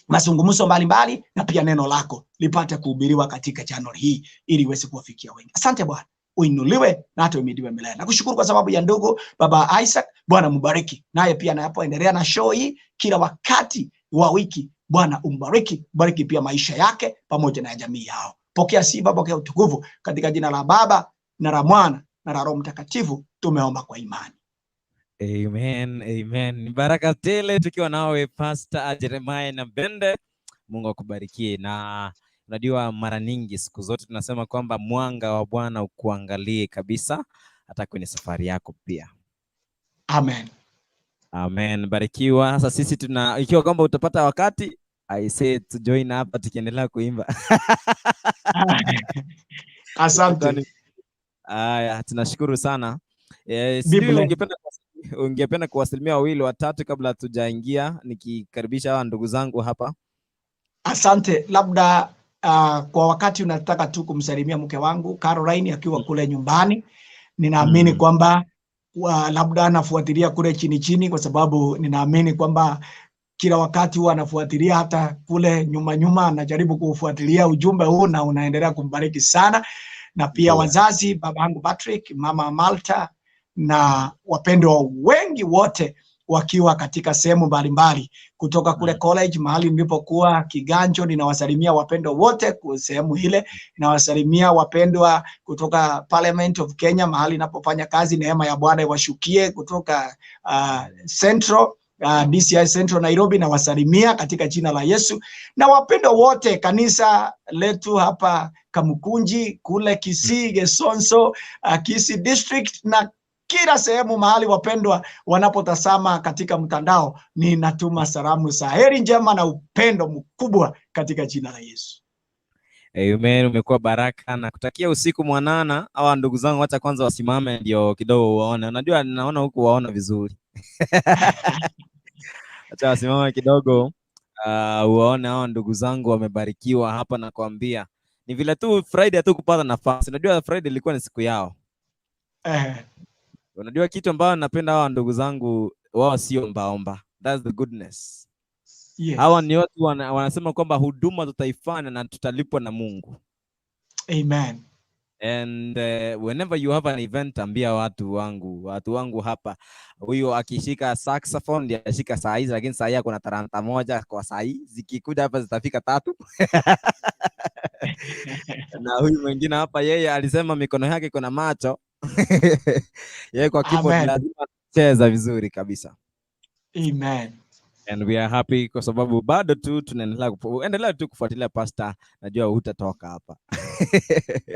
mazungumzo mbalimbali, na pia neno lako lipate kuhubiriwa katika channel hii ili iweze kuwafikia wengi. Asante Bwana, uinuliwe na hata uhimidiwe milele. Nakushukuru kwa sababu ya ndugu Baba Isaac, Bwana mbariki naye pia anapoendelea na show hii kila wakati wa wiki. Bwana umbariki, bariki pia maisha yake pamoja na jamii yao. Pokea sifa, pokea utukufu katika jina la Baba na la Mwana na la Roho Mtakatifu tumeomba kwa imani. Amen, amen. Baraka tele tukiwa nawe Pastor Jeremiah na Bende. Mungu akubarikie. Na unajua mara nyingi siku zote tunasema kwamba mwanga wa Bwana ukuangalie kabisa hata kwenye safari yako pia. Amen. Amen. Barikiwa. Sasa sisi tuna, ikiwa kwamba utapata wakati, I say to join hapa tukiendelea kuimba. Asante. Aya, tunashukuru sana. Sijui ungependa kuwasalimia wawili watatu kabla tujaingia, nikikaribisha hawa ndugu zangu hapa. Asante. Labda kwa wakati unataka tu kumsalimia mke wangu Caroline akiwa kule nyumbani. Ninaamini kwamba labda anafuatilia kule chini chini, kwa sababu ninaamini kwamba kila wakati huwa anafuatilia hata kule nyuma nyuma, anajaribu kufuatilia ujumbe huu na unaendelea kumbariki sana. Na pia wazazi, babangu Patrick, mama Malta na wapendwa wengi wote wakiwa katika sehemu mbalimbali kutoka kule college mahali nilipokuwa Kiganjo. Ninawasalimia wapendwa wote sehemu ile. Ninawasalimia wapendwa kutoka Parliament of Kenya mahali ninapofanya kazi. Neema ya Bwana iwashukie kutoka Central, DCI Central Nairobi. Nawasalimia katika jina la Yesu. Na wapendwa wote kanisa letu hapa Kamukunji, kule Kisii, Gesonso, Kisii District na kila sehemu mahali wapendwa wanapotazama katika mtandao, ninatuma salamu za heri njema na upendo mkubwa katika jina la Yesu. Amen. Umekuwa baraka na kutakia usiku mwanana. Hawa ndugu zangu wacha kwanza wasimame ndio kidogo waone. Unajua naona huku waona vizuri. Acha wasimame kidogo uwaone hawa ndugu zangu wamebarikiwa hapa, na kuambia ni vile tu Friday tu kupata nafasi. Unajua Friday ilikuwa ni siku yao. Unajua kitu ambayo napenda hawa ndugu zangu, wao sio ombaomba. That's the goodness. Yes. Hawa ni watu wanasema kwamba huduma tutaifanya na tutalipwa na Mungu. Amen. And whenever you have an event, ambia watu wangu hapa, huyu akishika saxophone ndiye ashika saa hizi, lakini saa hii kuna talanta moja kwa saa hii, zikikuja hapa zitafika 3. Na huyu mwingine hapa, yeye alisema mikono yake iko na macho. Yeye kwa keyboard lazima cheza vizuri kabisa. Amen. And we are happy kwa sababu bado tu tunaendelea endelea tu kufuatilia pastor, najua hutatoka hapa.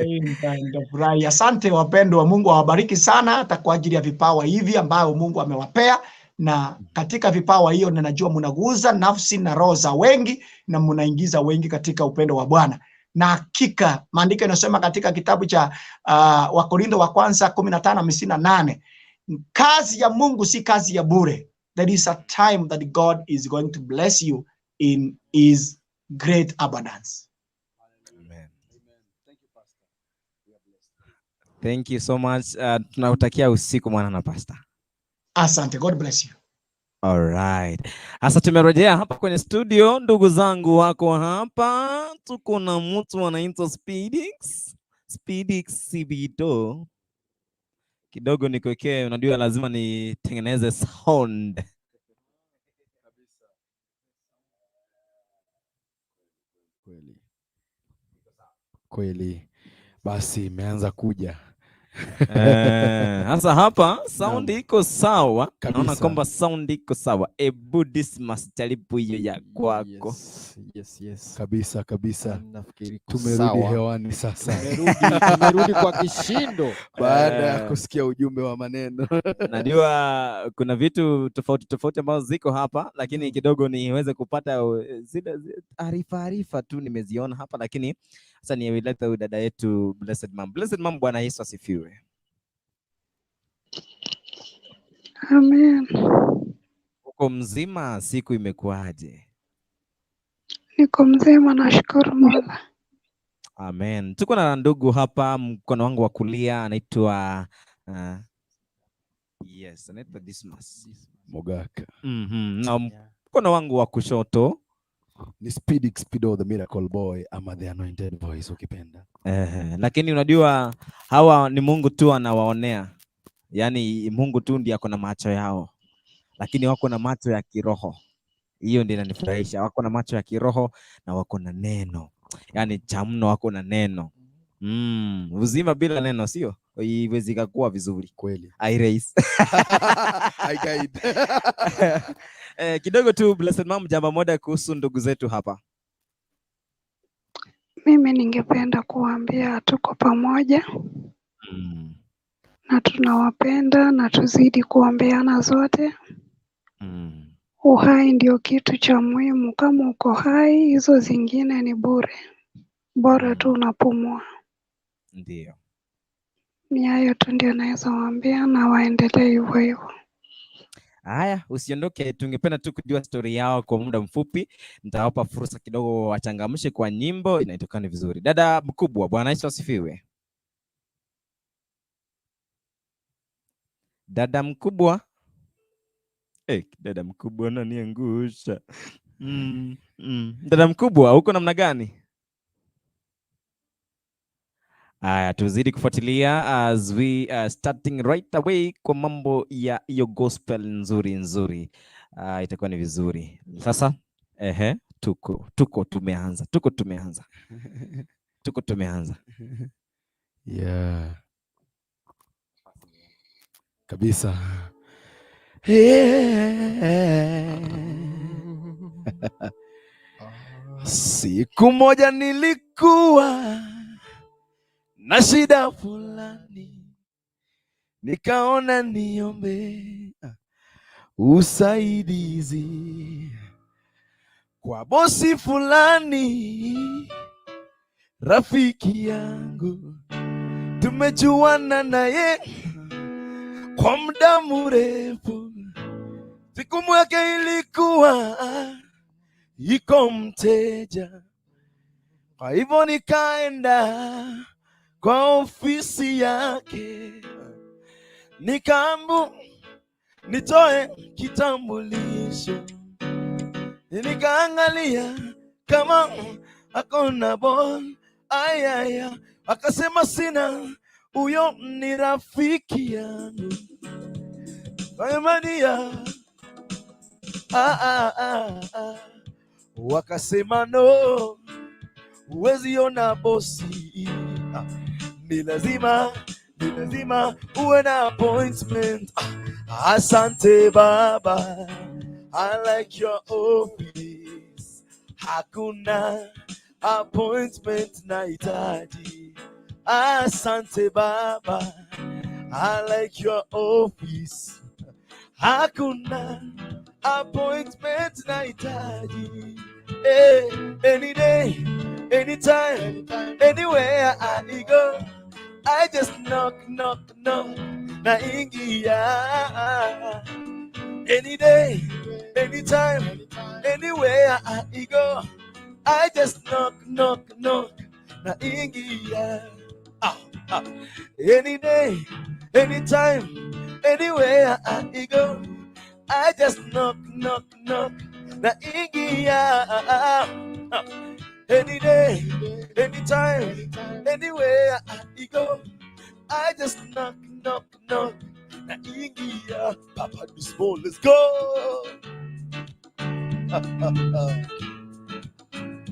Nitafurahi. Asante wapendwa, Mungu awabariki sana hata kwa ajili ya vipawa hivi ambayo Mungu amewapea, na katika vipawa hiyo ninajua mnaguza nafsi na roho za wengi na mnaingiza wengi katika upendo wa Bwana. Na hakika maandiko yanasema katika kitabu cha Wakorintho wa kwanza 15:58, kazi ya Mungu si kazi ya bure. There is a time that God is going to bless you in his great abundance. Amen. Thank you so much. Tunakutakia usiku mwanana, Pastor. Asante. God bless you. Alright. Sasa tumerejea hapa kwenye studio, ndugu zangu wako hapa. Tuko na mtu anaitwa Speedix. Speedix Cbdo. Kidogo nikuwekee, unajua lazima nitengeneze sound. Kweli kweli, basi imeanza kuja. Sasa hapa sound iko sawa, naona kwamba sound iko sawa. Ebu Dismas, jaribu hiyo ya kwako. Yes. Kabisa kabisa, Nafikiri iko tumerudi sawa. Hewani sasa Tumerudi kwa kishindo. Baada ya kusikia ujumbe wa maneno. Najua kuna vitu tofauti tofauti ambazo ziko hapa, lakini kidogo niweze kupata zile arifa tu nimeziona hapa, lakini sasa niwilete huyu dada yetu Blessed Mom. Blessed Mom, Bwana Yesu asifiwe. Amen. Uko mzima? Siku imekuwaje? Niko mzima, nashukuru Mola. Amen. Tuko na ndugu hapa mkono wangu wa kulia anaitwa yes, anaitwa Dismas Mogaka. Na mkono wangu wa kushoto ni Speedix Speedo the Miracle Boy ama the Anointed Voice ukipenda. Lakini unajua hawa ni Mungu tu anawaonea, yaani Mungu tu ndiye ako na macho yao, lakini wako na macho ya kiroho. Hiyo ndio inanifurahisha, wako na macho ya kiroho na wako na neno, yaani cha mno, wako na neno. Uzima bila neno sio, iwezi kuwa vizuri kweli. I raise. I guide. Kidogo tu Blessed Mom, jambo moja kuhusu ndugu zetu hapa. Mimi ningependa kuambia tuko pamoja na tunawapenda na tuzidi kuombeana zote. Uhai ndio kitu cha muhimu. Kama uko hai, hizo zingine ni bure, bora tu unapumua. Ndio. Ni hayo tu ndio naweza waambia, na waendelee hivyo hivyo. Haya, usiondoke, tungependa tu kujua stori yao kwa muda mfupi. Nitawapa fursa kidogo wachangamshe kwa nyimbo inaitokana vizuri. Dada mkubwa, Bwana Yesu asifiwe. Dada mkubwa. Dada mkubwa ananiangusha. Dada mkubwa, uko namna gani? Aya, tuzidi kufuatilia as we are starting right away kwa mambo ya hiyo gospel nzuri nzuri. Itakuwa ni vizuri. Sasa tuko tumeanza. Tuko tumeanza. Tuko tumeanza. Yeah. Kabisa. Yeah. Siku moja nilikuwa na shida fulani, nikaona niombe usaidizi kwa bosi fulani, rafiki yangu, tumejuana naye kwa muda mrefu. Siku yake ilikuwa iko mteja, kwa hivyo nikaenda kwa ofisi yake, nikaambu nitoe kitambulisho, nikaangalia kama akona bon ayaya, akasema sina, huyo ni rafiki yangu Maria. Wakasema no, huwezi ona bosi, ni lazima uwe na appointment. Asante baba, I like your office. Hakuna appointment nahitaji. Asante baba, I like your office. Hakuna appointment nahitaji. Hey, any day, anytime, anywhere I go, I just knock, knock, knock, naingia. Any day, anytime, anywhere I go, I just knock, knock, knock, naingia. Any day, anytime, anywhere I go, I just knock, knock, knock, naingia. Any day, anytime, anywhere I go, I just knock, knock, knock, naingia. Papa Dismal, let's go.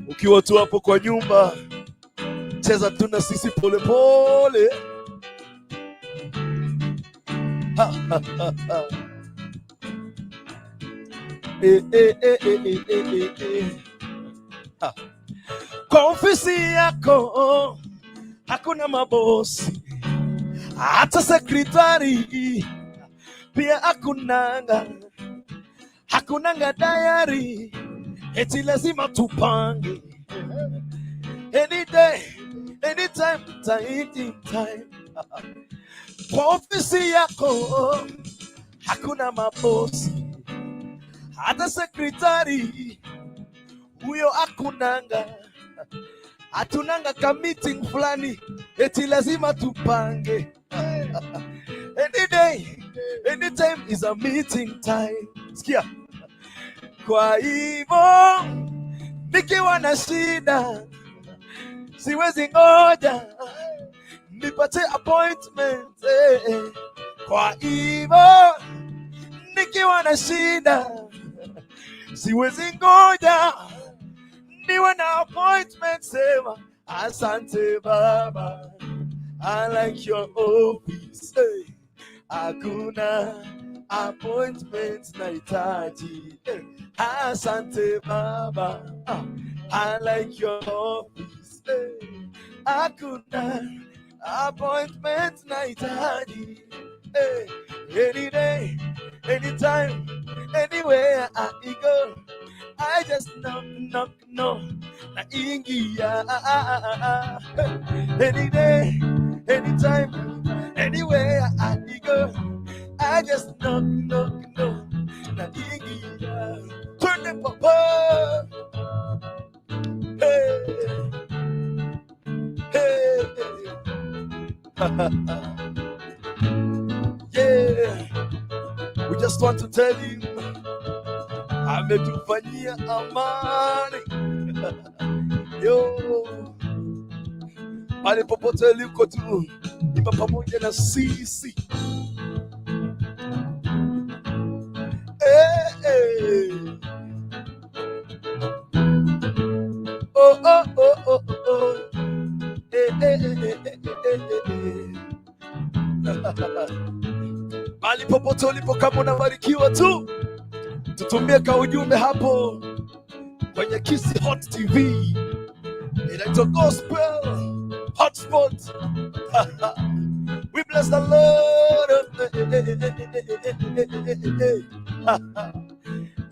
Ukiwa tu hapo kwa nyumba, cheza tu na sisi polepole. Eh, eh, eh, eh, eh, eh, eh, eh. Ah. Kwa ofisi yako hakuna mabosi, hata sekretari pia hakunanga, hakunanga diary, eti lazima tupange. Any day, anytime, time, time. Kwa ofisi yako hakuna mabosi, hata sekretari huyo hakunanga, hatunanga ka meeting fulani eti lazima tupange. Any day, anytime is a meeting time. Sikia, kwa hivyo nikiwa na shida siwezi ngoja nipate appointment. Eh. Kwa hivyo nikiwa na shida siwezi ngoja niwe na appointment. Sema asante Baba, I like your office. Hey. Hakuna appointment nahitaji. Hey. Asante Baba, ah, I like your office. Hey. Hakuna appointment nahitaji. Hey. Any day, anytime, anywhere I go, I just knock, knock, knock, naingia. Any day, anytime, anywhere I go, I just knock, knock, knock, naingia. Turn it, papa. Hey, hey. Yeah, we just want to tell you, ametufanyia amani. Yo, pale popote uliko tu, imba pamoja na sisi. Hey, hey. Oh, oh, oh, oh, oh. Hey, hey, hey, hey, hey, hey, hey. Pale popote ulipo, kama unabarikiwa tu, tutumie ka ujumbe hapo kwenye Kisii Hot TV, inaitwa Gospel Hotspot. We bless the Lord.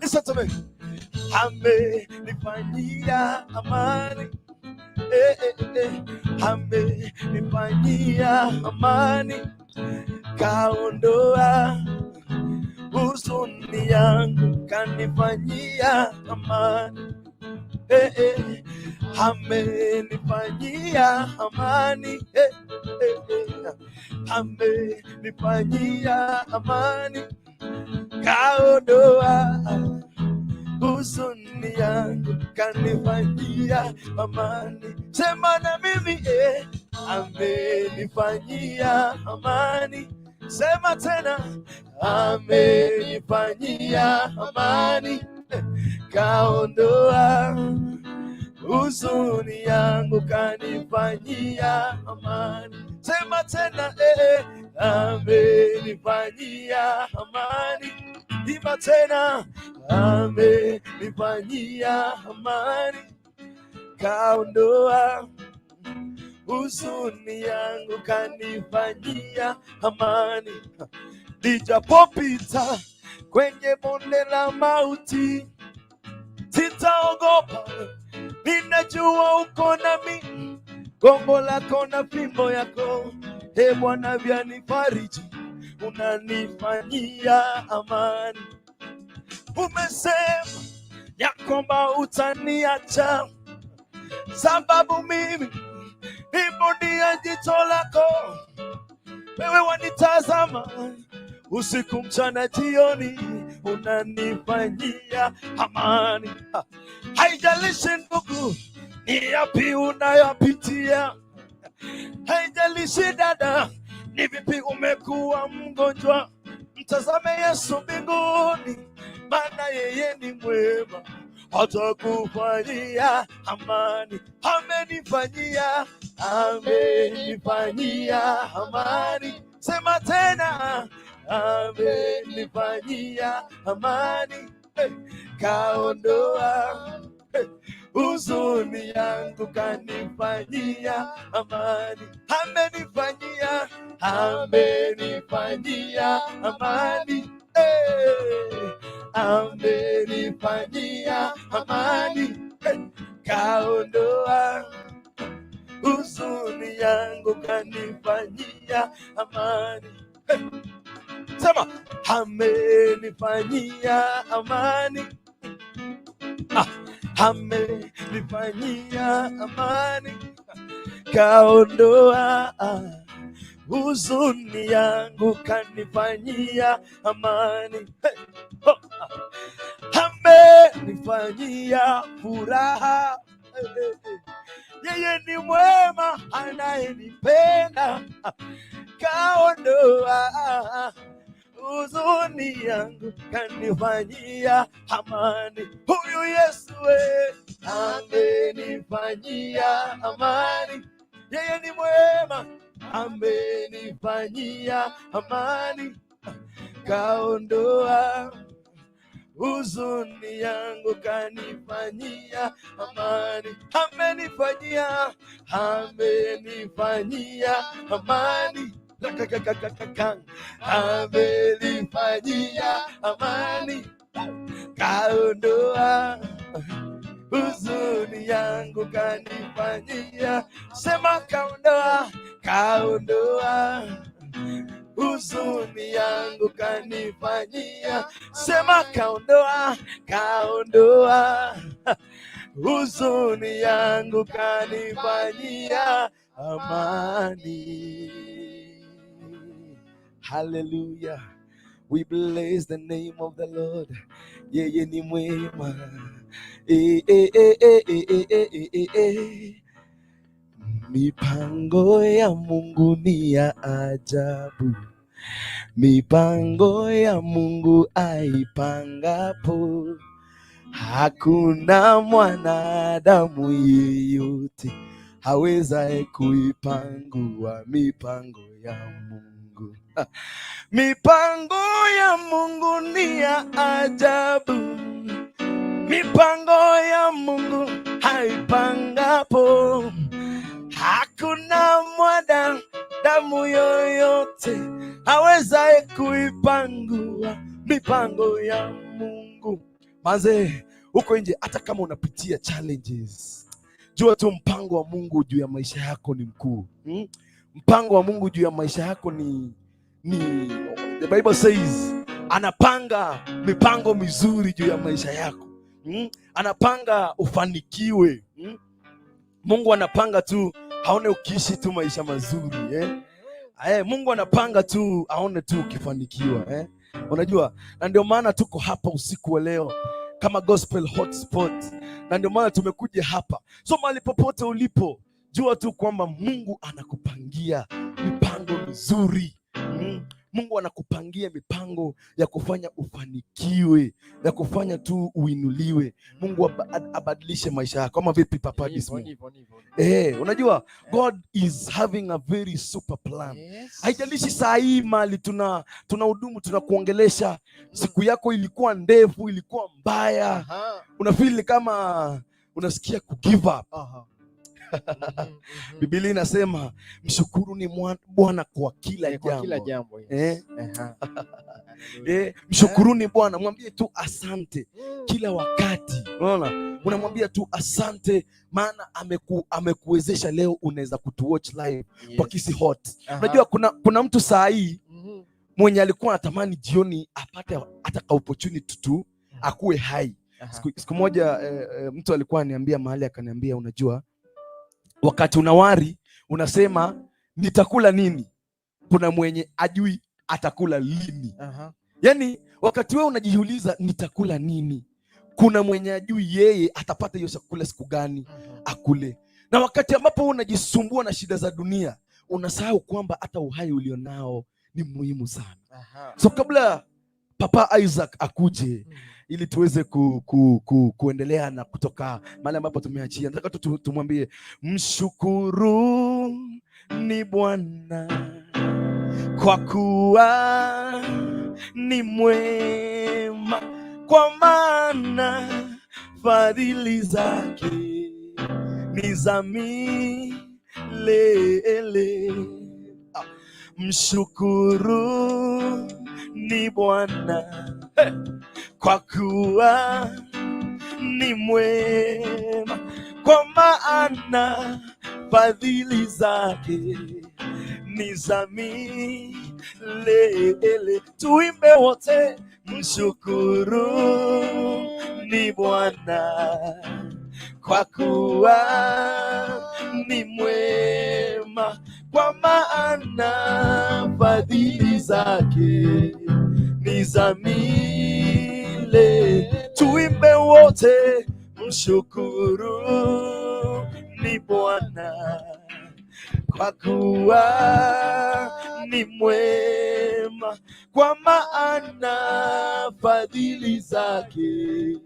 Listen to me. Amenifanyia amani. Eh, eh, eh. Amenifanyia amani, kaondoa huzuni yangu, kanifanyia amani. Eh, eh. Amenifanyia amani. Eh, eh, eh. Amenifanyia amani, kaondoa huzuni yangu, kanifanyia amani. Sema na mimi eh, amenifanyia amani. Sema tena, amenifanyia amani, kaondoa huzuni yangu, kanifanyia amani. Sema tena eh, amenifanyia amani. Imba tena, amenifanyia amani, kaondoa huzuni yangu, kanifanyia amani. Nijapopita kwenye bonde la mauti, sitaogopa, ninajua uko nami, gongo lako na fimbo yako, e Bwana, vyanifariji, unanifanyia amani. Umesema ya kwamba utaniacha, sababu mimi nipo ndiye jicho lako, wewe wanitazama usiku mchana jioni, Unanifanyia amani. Ha. Haijalishi ndugu, ni yapi unayopitia, haijalishi dada, ni vipi umekuwa mgonjwa, mtazame Yesu mbinguni, maana yeye ni mwema, atakufanyia amani. Amenifanyia, amenifanyia amani. Sema tena, amenifanyia amani. Hey, kaondoa, hey, huzuni yangu, kanifanyia amani. Amenifanyia, amenifanyia amani. Hey, amenifanyia amani. Hey, kaondoa huzuni yangu, kanifanyia amani. Hey, sema, amenifanyia amani. Ah, amenifanyia amani, kaondoa, ah, huzuni yangu, kanifanyia amani. Hey, oh, ah. Amenifanyia furaha. Hey, hey, hey. Yeye ni mwema anayenipenda, kaondoa huzuni yangu, kanifanyia amani. Huyu Yesu we, amenifanyia amani. Yeye ni mwema, amenifanyia amani, kaondoa huzuni yangu, kanifanyia amani. Amenifanyia, amenifanyia amani. Rakakakakakang. Amenifanyia amani, kaondoa huzuni yangu, kanifanyia. Sema, kaondoa, kaondoa huzuni yangu, kanifanyia. Sema, kaondoa, kaondoa huzuni yangu, kanifanyia amani. Hallelujah. We bless the name of the Lord. Yeye ni mwema. Eh, eh, eh, eh, eh, eh, eh, eh, eh, eh. Mipango ya Mungu ni ya ajabu. Mipango ya Mungu aipangapo, hakuna mwanadamu yeyote awezaye kuipangua mipango ya Mungu. Mipango ya Mungu ni ya ajabu. Mipango ya Mungu haipangapo, hakuna mwanadamu yoyote awezaye kuipangua mipango ya Mungu. Manze, huko nje, hata kama unapitia challenges, jua tu mpango wa Mungu juu ya maisha yako ni mkuu. Mpango wa Mungu juu ya maisha yako ni the Bible says anapanga mipango mizuri juu ya maisha yako. Anapanga ufanikiwe. Mungu anapanga tu aone ukiishi tu maisha mazuri, eh? Eh, Mungu anapanga tu aone tu ukifanikiwa, eh? Unajua, na ndio maana tuko hapa usiku wa leo kama Gospel Hotspot, na ndio maana tumekuja hapa. So mahali popote ulipo, jua tu kwamba Mungu anakupangia mipango mizuri. Mungu anakupangia mipango ya kufanya ufanikiwe, ya kufanya tu uinuliwe. Mungu abadilishe maisha yako. Kama vipi, Papa Dismo? Hivyo, hivyo. Eh, unajua God is having a very super plan. Haijalishi saa hii mali tuna hudumu, tunakuongelesha, siku yako ilikuwa ndefu, ilikuwa mbaya, unafeel kama unasikia ku give up. Biblia inasema mshukuru ni Bwana kwa kila Kwa kila jambo. Jambo. Yes. Eh? Hallelujah. Eh, mshukuruni Bwana, mwambie tu asante kila wakati. Unaona, unamwambia tu asante, maana amekuwezesha leo unaweza kutuwatch live kwa Kisii Hot. Unajua kuna mtu saa hii mwenye alikuwa anatamani jioni apate hata ka opportunity tu akuwe hai. Siku moja mtu alikuwa ananiambia mahali, akaniambia, unajua wakati unaworry unasema nitakula nini, kuna mwenye ajui atakula lini. Yaani wakati wewe unajiuliza nitakula nini, kuna mwenye ajui yeye atapata hiyo chakula siku gani akule. Na wakati ambapo wewe unajisumbua na shida za dunia, unasahau kwamba hata uhai ulionao ni muhimu sana. So kabla Papa Isaac akuje ili tuweze kuendelea na kutoka mahali ambapo tumeachia, nataka tu tumwambie mshukuru ni Bwana kwa kuwa ni mwema, kwa maana fadhili zake ni za milele. Ah, mshukuru ni Bwana, hey, kwa kuwa ni mwema, kwa maana fadhili zake ni za milele. Tuimbe wote, mshukuru ni Bwana kwa kuwa ni mwema, kwa maana fadhili zake ni za milele. Tuimbe wote, mshukuru ni Bwana kwa kuwa ni mwema, kwa maana fadhili zake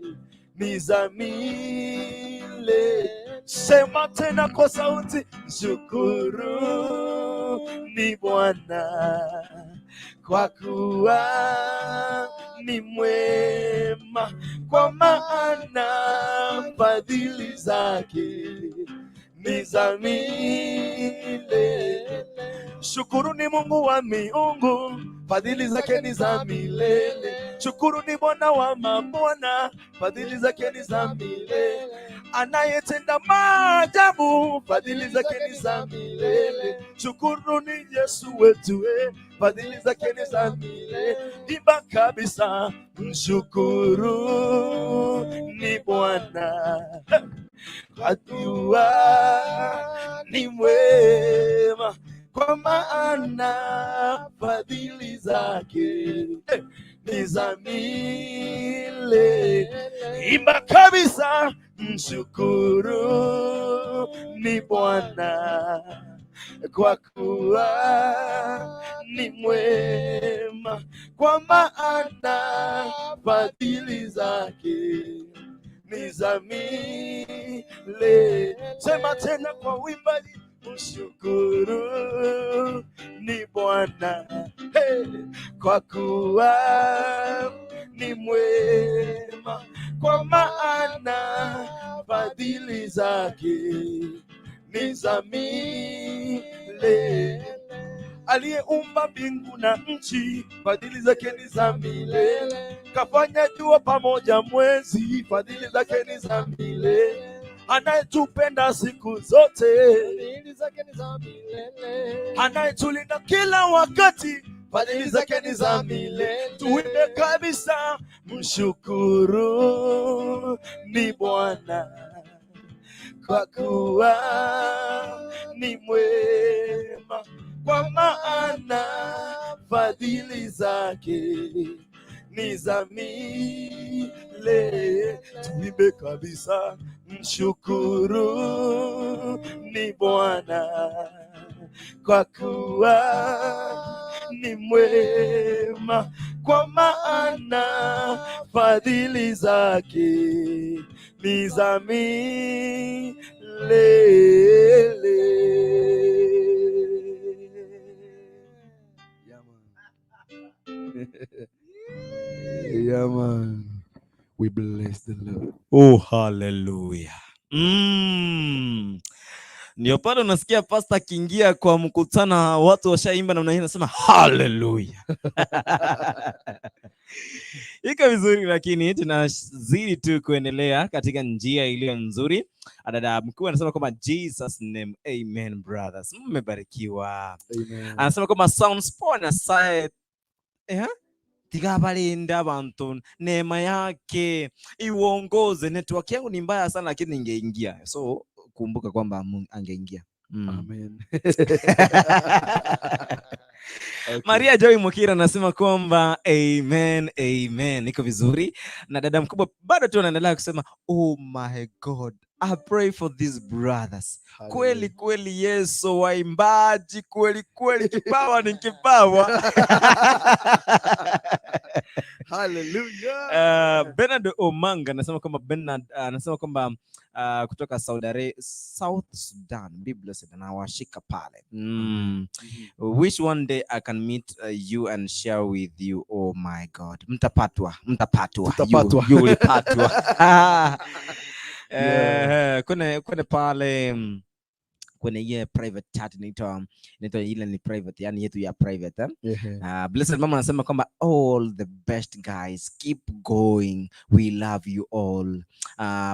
ni za milele. Sema tena kwa sauti, mshukuru ni Bwana kwa kuwa ni mwema, kwa maana fadhili zake ni za milele. Shukuruni Mungu wa miungu, fadhili zake ni za milele. Shukuruni Bwana wa mabwana, fadhili zake ni za milele. Anayetenda maajabu, fadhili zake ni za milele. Shukuruni Yesu wetu, fadhili zake ni za milele. Imba kabisa, mshukuru ni Bwana kwa kuwa ni mwema, kwa maana fadhili zake ni za milele. Imba kabisa, mshukuru ni Bwana kwa kuwa ni mwema, kwa maana fadhili zake ni za milele. Sema tena kwa uimbaji, mshukuru ni Bwana, hey, kwa kuwa ni mwema, kwa maana fadhili zake ni za milele. Aliyeumba mbingu na nchi, fadhili zake ni za milele. Kafanya jua pamoja mwezi, fadhili zake ni za milele. Anayetupenda siku zote, anayetulinda kila wakati, fadhili zake ni za milele. Tuimbe kabisa, mshukuru ni Bwana kwa kuwa ni mwema, kwa maana fadhili zake ni za milele. Tuimbe kabisa, mshukuru ni Bwana kwa kuwa ni mwema, kwa maana fadhili zake ni za milele. Yeah, man. Yeah, man. We bless the Lord. Oh, hallelujah. Ndio pale unasikia pastor akiingia kwa mkutano, watu washaimba namna hii, nasema hallelujah. Iko vizuri, lakini tunazidi tu kuendelea katika njia iliyo nzuri. Dada mkuu anasema kwamba Jesus name, amen brothers, mmebarikiwa. Amen. Anasema kwamba sounds poa na sae tigabalinda abantu neema yake iuongoze. Network yangu ni mbaya sana, lakini ningeingia. So kumbuka kwamba angeingia. Amen. Okay. Maria Joy Mukira anasema kwamba amen, amen, iko vizuri. Na dada mkubwa bado tu anaendelea kusema, "Oh my God, I pray for these brothers." Kweli kweli, Yesu, waimbaji kweli kweli, kipawa ni kipawa. Hallelujah. Bernard Omanga anasema kwamba Bernard anasema kwamba kutoka Saudi Arabia, South Sudan, be blessed, anawashika pale. Wish one day I can meet you and share with you. Oh my God. Mtapatwa, mtapatwa. Tutapatwa. You ulipatwa. Yeah. Eh, kwenye pale kwenye ile private chat inaitwa ile ni private, yani yetu ya private, eh? Yeah. Blessed Mama anasema kwamba all the best guys, keep going, we love you all.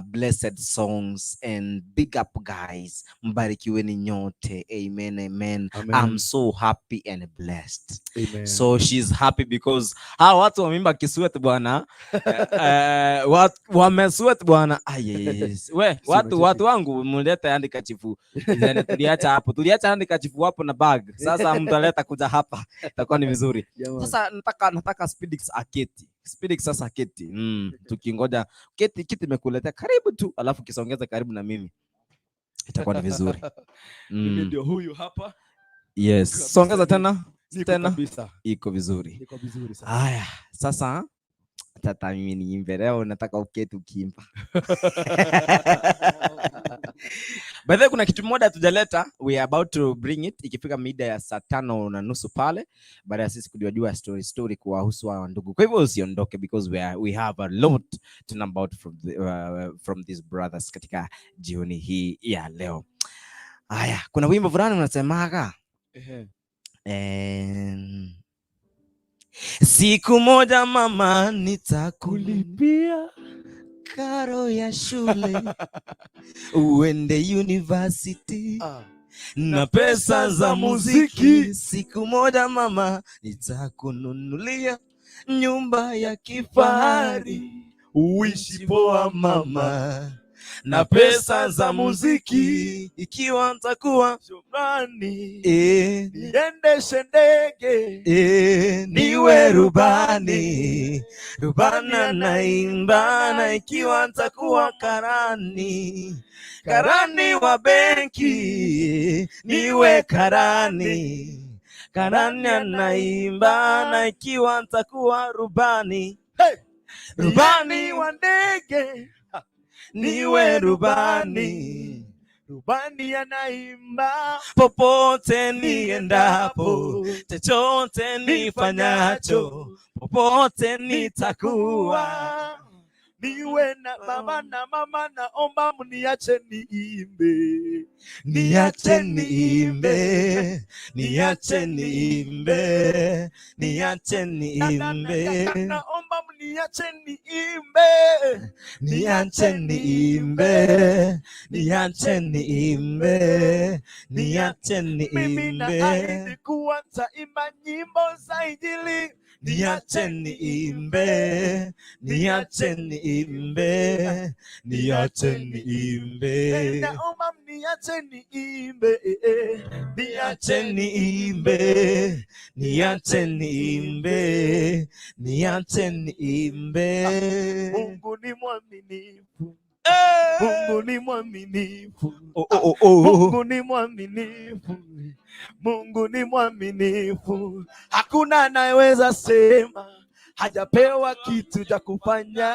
Blessed songs and big up guys, mbarikiweni nyote. Amen, amen. Amen. I'm so happy and blessed. Amen. So she's happy because hawa watu wameimba kisweat bwana, wamesweat bwana. Ay, ay, ay, ay. We, watu unacheki. Watu wangu mlete handkerchief. Yani tuliacha hapo, tuliacha handkerchief hapo na bag. Sasa mtaleta kuja hapa, itakuwa ni vizuri. Jamani. Sasa nataka Speedix aketi. Speedix sasa aketi. Tukingoja keti, kiti imekuletea karibu tu, alafu kisongeza karibu na mimi. Itakuwa ni vizuri. Mimi ndio huyu hapa. Yes. Kabisa, Songeza tena. Niko Tena. kabisa. Iko vizuri. Niko vizuri sana. Haya, sasa tata mimi niimbe leo, nataka uketi ukiimba. By the way, kuna kitu moja hatujaleta, we are about to bring it ikifika mida ya saa 5:30 pale, baada ya sisi kujuajua story story kuwahusu hawa ndugu. Kwa hivyo usiondoke because we have a lot to know about from these brothers katika jioni hii ya leo. Haya, kuna wimbo fulani unasemaga. Ehe. Siku moja mama nitakulipia karo ya shule uende university na pesa za muziki. Siku moja mama nitakununulia nyumba ya kifahari uishi poa mama, na pesa za muziki ikiwa nitakuwa Shukrani. Eh, Niendeshe ndege. Eh, niwe rubani, rubani anaimba, na ikiwa nitakuwa karani, karani wa benki, niwe karani, karani anaimba, na ikiwa nitakuwa rubani, Hey! rubani wa ndege. Niwe rubani, Rubani anaimba. Popote niendapo, chochote nifanyacho, popote nitakuwa. Niwe na baba na mama, naomba mniache niimbe. Niache niimbe, niache niimbe, niache niimbe. Naomba mniache niimbe. Niache niimbe, niache niimbe, niache Mimi niimbe. Naahidi kuwa nitaimba nyimbo za Injili. Niache niimbe, niache niimbe, niache niimbe. Naomba mniache niimbe. Niache niimbe, niache niimbe, niache niimbe. Mungu ni mwaminifu. Mungu ni mwaminifu. Oh. Mungu ni mwaminifu. Mungu ni mwaminifu. Hakuna anayeweza sema hajapewa kitu cha kufanya.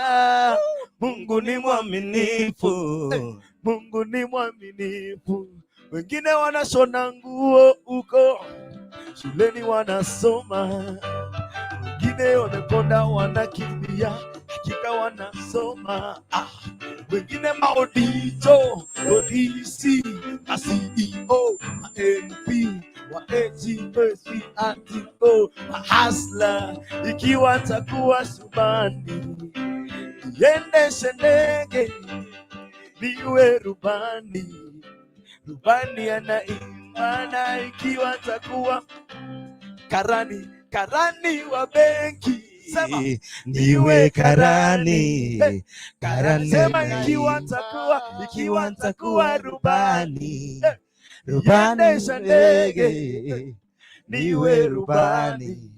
Mungu ni mwaminifu. Mungu ni mwaminifu. Wengine wanashona nguo huko shuleni wanasoma, wengine wamekonda wanakimbia, hakika wanasoma. Ah, wengine maodicho, ODC, ma CEO, ma MP, wa AGS, ATO, mahustler. Ikiwa takuwa rubani, niendeshe ndege, niwe rubani, rubani anaimana. Ikiwa takuwa karani, karani wa benki, sema Niwe karani, Hey. Karani Sema ikiwa ntakuwa, ikiwa ntakuwa rubani. Hey. Rubani Endesha ndege, ndege, niwe rubani,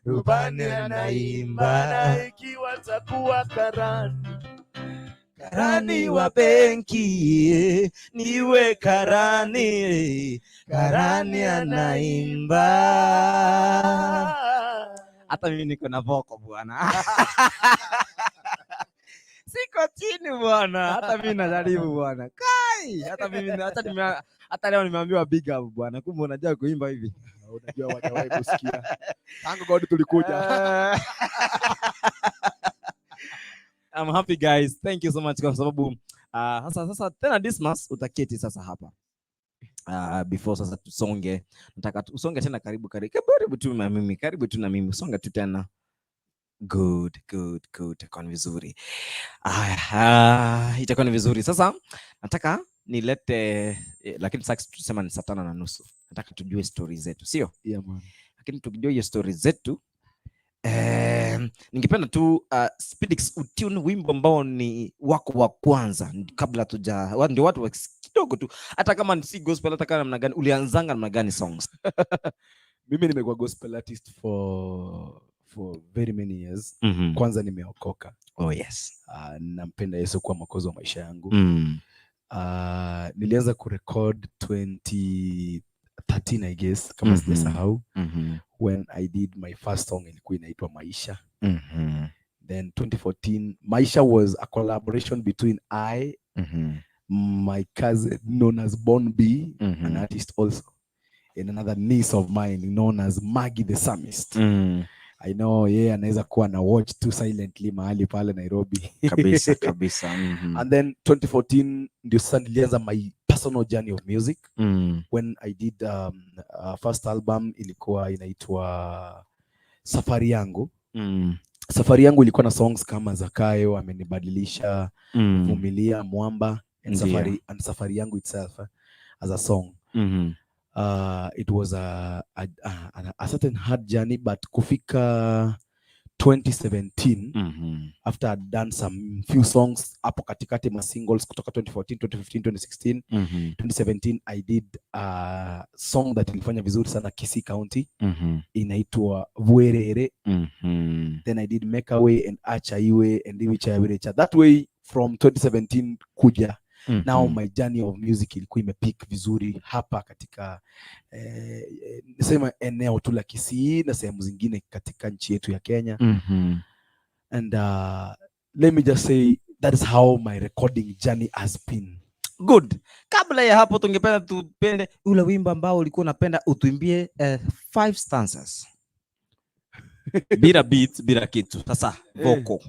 rubani rubani anaimba, anaimba, na ikiwa takuwa karani, karani wa benki, niwe karani, karani anaimba. Hata mimi niko na vocal bwana. Siko chini bwana, hata mimi najaribu bwana. Kai, hata mimi hata leo nimeambiwa big up bwana, kumbe unajua kuimba hivi. Unajua wajawahi kusikia tangu God tulikuja. I'm happy guys. Thank you so much kwa sababu sasa tena Dismas utaketi sasa hapa. Before sasa tusonge, nataka usonge tena karibu karibu karibu tu na mimi, karibu tu na mimi, songa tu tena. Good, good, good. Itakuwa ni vizuri. Aya, itakuwa ni vizuri. Sasa nataka nilete lakini sasa tusema ni saa 5:30. Nataka tujue story zetu, sio? Yeah, man. Lakini tukijua hiyo story zetu ningependa tu Speedix utune wimbo ambao ni wako wa kwanza kabla tuja ndio watu kidogo tu, hata kama ni si gospel, hata kama namna gani ulianzanga namna gani songs? Mimi nimekuwa gospel artist for very many years. Kwanza nimeokoka. Oh yes. Nampenda Yesu kuwa mwokozi wa maisha yangu. Nilianza kurecord 2013, I guess, kama sijasahau, when I did my first song, ilikuwa inaitwa Maisha. Then 2014, Maisha was a collaboration between I, my cousin known as Bon B, an artist also, and another niece of mine known as Maggie the Psalmist. I know yeye anaweza kuwa na watch tu silently mahali pale Nairobi. Kabisa kabisa. And then 2014 ndio sasa nilianza my personal journey of music when I did first album, ilikuwa inaitwa Safari Yangu. Safari Yangu ilikuwa na songs kama Zakayo, Amenibadilisha, Vumilia, Mwamba and Safari Yangu itself as a song. It was a certain hard journey, but kufika 2017, after I'd done some few songs hapo katikati, ma singles kutoka 2014, 2015, 2016, 2017 I did a song that ilifanya vizuri sana Kisii County, inaitwa Vuerere. Then I did Make a Way and Acha Iwe and Iwicha Yawirecha. That way from 2017 kuja now, my journey of music ilikuwa imepick vizuri hapa katika nisema eneo tu la Kisii na sehemu zingine katika nchi yetu ya Kenya. And let me just say that is how my recording journey has been. Good. Kabla ya hapo, tungependa tupende ule wimbo ambao ulikuwa unapenda utuimbie five stanzas bila beat, bila kitu. Sasa vocal.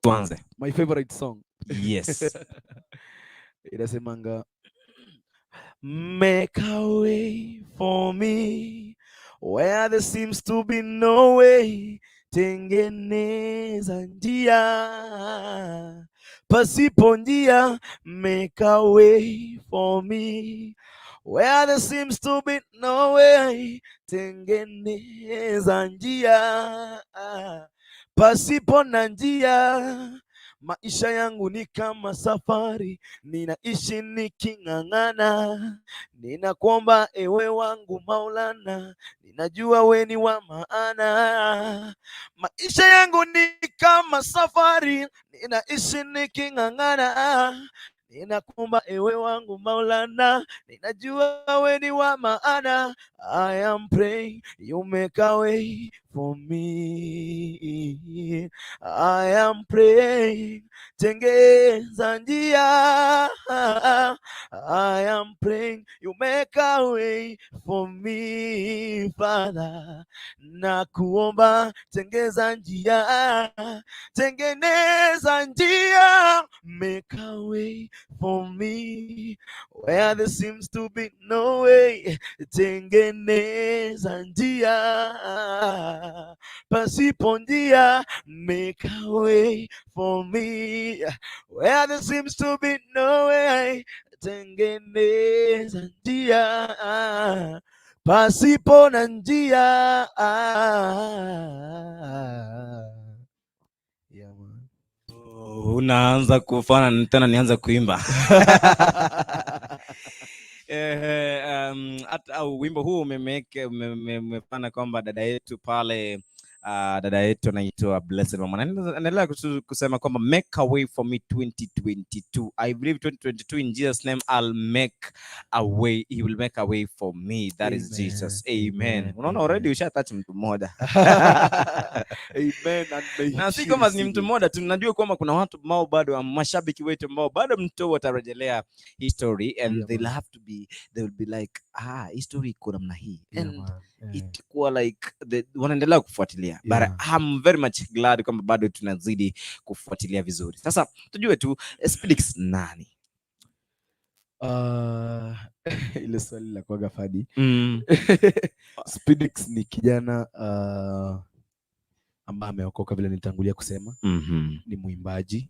Tuanze. My favorite song. Yes. Inasemanga, "Make a way for me where there seems to be no way, tengeneza njia pasipo njia. Make a way for me where there seems to be no way, tengeneza njia pasipo na njia. Maisha yangu ni kama safari, ninaishi niking'ang'ana. Ninakuomba ewe wangu Maulana, ninajua we ni wa maana. Maisha yangu ni kama safari, ninaishi niking'ang'ana. Ninakuomba ewe wangu Maulana, ninajua we ni wa maana. I am praying you make a way for me. I am praying, tengeza njia. I am praying you make a way for me, Father. Nakuomba tengeza njia, tengeneza njia, make a way for me where there seems to be no way, tengeneza njia pasipo njia, make a way for me where there seems to be no way, tengeneza njia pasipo na njia." Yeah, man. Oh, unaanza kufana tena nianza kuimba. Hata wimbo huu umefanya kwamba dada yetu pale, dada yetu anaitwa Blessed Mama. Anaendelea kusema kwamba "Make a way for me 2022. I believe 2022, in Jesus' name, I'll make a way. He will make a way for me." That is Amen. Jesus. Amen. Amen. Unaona, already ushatouch mtu mmoja. Amen, and may Na si she kwamba ni receive mtu it. mmoja tu, najua kwamba kuna watu ambao bado, mashabiki wetu ambao bado mtu watarejelea history and Yeah, they'll man. Have to be they will be like, "Ah, history iko namna hii," Yeah, and man. Itakuwa like wanaendelea kufuatilia, but I'm very much glad kwamba bado tunazidi kufuatilia vizuri. Sasa tujue tu, Speedix nani? Ile swali la kuaga fadi. Speedix ni kijana ambaye ameokoka vile nilitangulia kusema. Ni mwimbaji,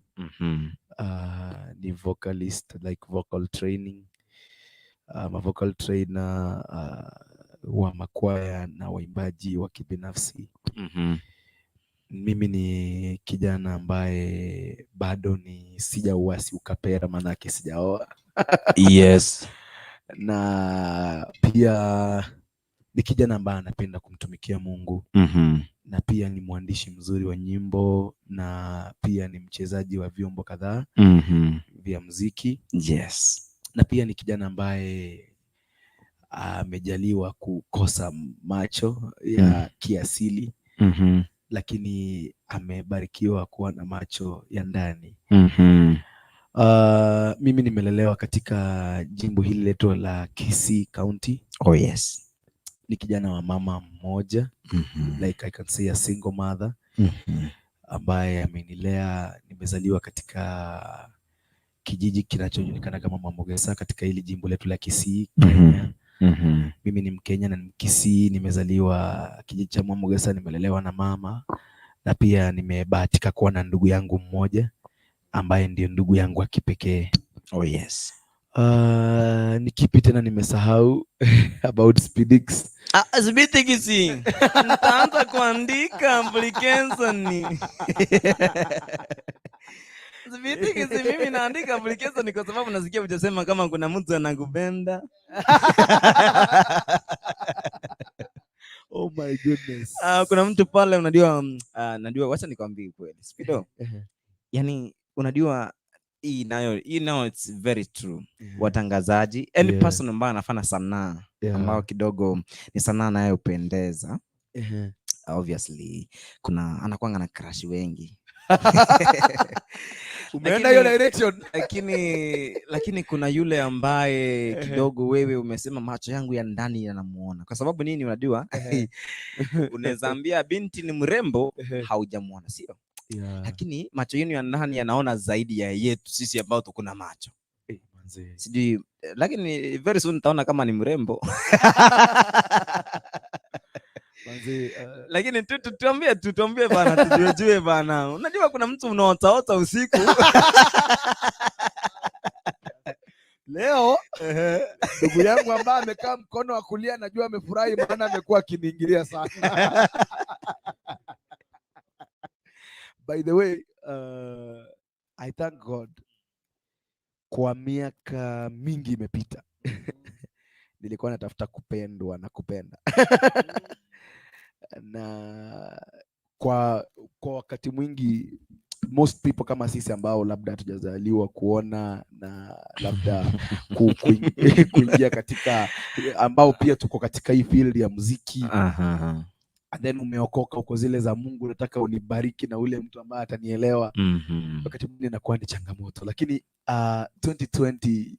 ni vocalist, like vocal training, a vocal trainer wa makwaya na waimbaji wa kibinafsi. Mimi ni kijana ambaye bado ni sijauasi ukapera, maanake sijaoa. Na pia ni kijana ambaye anapenda kumtumikia Mungu na pia ni mwandishi mzuri wa nyimbo na pia ni mchezaji wa vyombo kadhaa vya muziki na pia ni kijana ambaye amejaliwa kukosa macho ya kiasili, lakini amebarikiwa kuwa na macho ya ndani. Mimi nimelelewa katika jimbo hili letu la Kisii County. Ni kijana wa mama mmoja, like I can say a single mother ambaye amenilea. Nimezaliwa katika kijiji kinachojulikana kama Mamogesa katika hili jimbo letu la Kisii, Kenya. Mimi ni Mkenya na ni Mkisii, nimezaliwa kijiji cha Mwamogesa, nimelelewa na mama na pia nimebahatika kuwa na ndugu yangu mmoja ambaye ndiyo ndugu yangu wa kipekee. Ni kipi tena nimesahau about Speedix? Ah, Speedix. Nitaanza kuandika application. Speedix, mimi naandika application kwa sababu nasikia hujasema kama kuna mtu anakupenda. Oh my goodness. Ah, kuna mtu pale unajua, najua, wacha nikwambie kweli. Speedo. Yani unajua hii nayo it's very true. Watangazaji, any person ambaye anafanya sanaa ambayo kidogo ni sanaa anayopendeza, obviously kuna anakuanga na crush wengi. Umeenda hiyo direction. Lakini kuna yule ambaye kidogo wewe umesema macho yangu ya ndani yanamuona. Kwa sababu nini? Unajua, unaweza ambia binti ni mrembo, haujamuona, sio? Lakini macho yenu ya ndani yanaona zaidi ya yetu sisi ambao tuko na macho. Eh, manze. Sijui, lakini very soon nitaona kama ni mrembo. Manze, Lakini tu tuambie bana, tujuejue bana. Unajua kuna mtu unaotaota usiku. Leo ndugu yangu ambaye amekaa mkono wa kulia najua amefurahi, maana amekuwa akiniingilia sana. By the way, I thank God, kwa miaka mingi imepita nilikuwa natafuta kupendwa na kupenda, na kwa wakati mwingi most people kama sisi ambao labda hatujazaliwa kuona na labda kuingia katika, ambao pia tuko katika hii field ya muziki and then umeokoka, uko zile za Mungu, nataka unibariki na ule mtu ambaye atanielewa, wakati mwingine inakuwa ni changamoto. Lakini 2020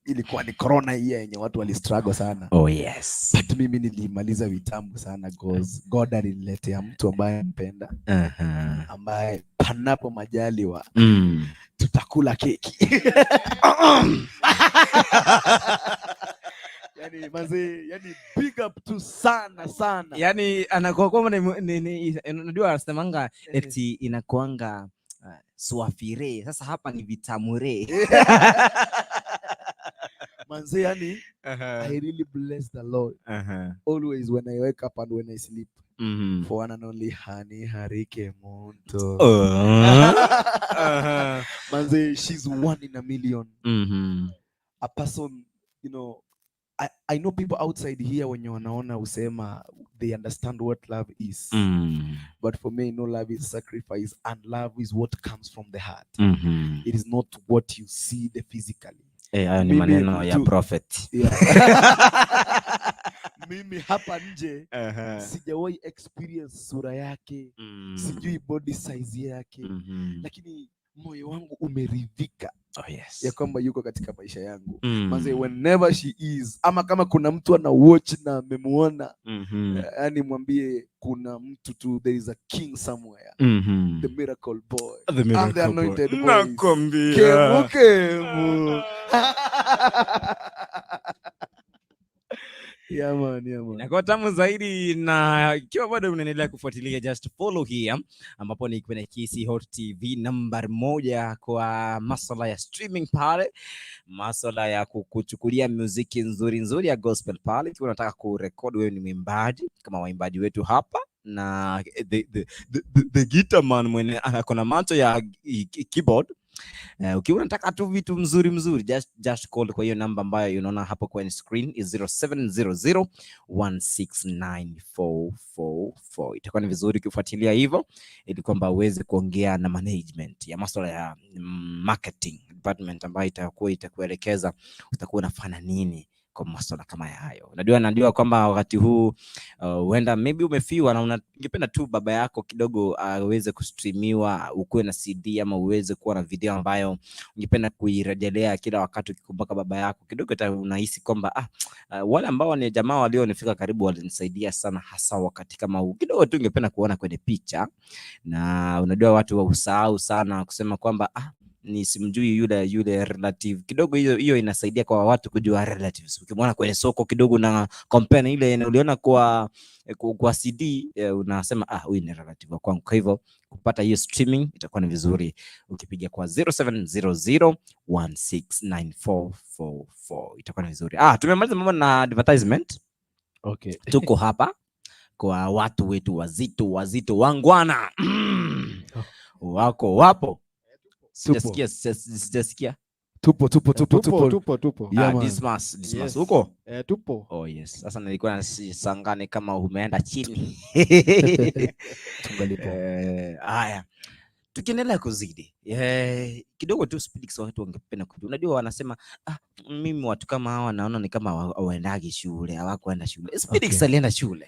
ilikuwa ni corona hii yenye watu walistruggle sana, but mimi nilimaliza vitamu sana 'cause God aliniletea mtu ambaye mpenda, ambaye panapo majaliwa tutakula keki. Yani manze, yani big up tu sana sana. Yani anakuwa kwamba unajua anasemanga eti inakuanga swafire. Sasa hapa ni vitamure. Manze, yani I really bless the Lord always when I wake up and when I sleep for one and only Hani Harike Monto. Manze, she's one in a million. A person, I know people outside here wenye wanaona husema they understand what love is, but for me, no, love is sacrifice and love is what comes from the heart. It is not what you see the physically. Eh, hayo ni Mimi maneno ya prophet. Yeah. Mimi hapa nje sijawahi experience sura yake, sijui body size yake, lakini moyo wangu umeridhika ya kwamba yuko katika maisha yangu. Manze, whenever she is, ama kama kuna mtu ana watch na amemuona, yani mwambie kuna mtu tu, there is a king somewhere, the miracle boy The and the miracle boy. Anointed voice. Nakwambia. Kemu kemu. Yeah, man, yeah, man. Inakuwa tamu zaidi, na ikiwa bado unaendelea kufuatilia, just follow here, ambapo ni kwenye Kisii Hot TV nambari moja kwa maswala ya streaming pale, maswala ya kuchukulia muziki nzuri nzuri ya gospel pale. Ikiwa unataka kurekodi, wewe ni mwimbaji kama waimbaji wetu hapa na the guitar man mwenye ako na macho ya keyboard. Ukiwa unataka tu vitu mzuri mzuri, just call kwa hiyo namba ambayo unaona hapo kwenye screen is 0700 169444. Itakuwa ni vizuri ukifuatilia hivyo ili kwamba uweze kuongea na management ya masuala ya marketing department ambayo itakuwa itakuelekeza utakuwa unafanya nini kwa masuala kama hayo. Najua kwamba wakati huu huenda maybe umefiwa na ungependa tu baba yako kidogo aweze kustreamiwa, ukuwe na CD ama uweze kuwa na video ambayo ungependa kuirejelea kila wakati ukikumbuka baba yako kidogo, hata unahisi kwamba wale ambao ni jamaa walionifika karibu walinisaidia sana, hasa wakati kama huu. Kidogo tu ungependa kuona kwenye picha, na unajua watu wa usahau sana kusema kwamba ni simjui yule yule relative kidogo. Hiyo hiyo inasaidia kwa watu kujua relatives. Ukimwona kwenye soko kidogo na compare na ile uliona kwa CD, unasema, "Ah, huyu ni relative wa kwangu." Kwa hivyo kupata hiyo streaming itakuwa ni vizuri ukipiga kwa 0700 169444, itakuwa ni vizuri. Ah, tumemaliza mambo na advertisement. Tuko hapa kwa watu wetu wazito wazito wangwana. Wako wapo? Tupo. Sijasikia, sijasikia. Tupo, tupo, tupo. Tupo. Tupo. Tupo, tupo. Yeah, Ah, man. Dismas, Dismas Yes. huko? Eh, tupo. Oh yes. Sasa nilikuwa nasangane kama umeenda chini. Tungalipo. Eh, haya. Tukiendelea kuzidi kidogo tu Speedix, watu wangependa kujua. Unajua wanasema, "Ah, mimi watu kama hawa naona ni kama hawaendagi shule, hawakuenda shule." Speedix alienda shule.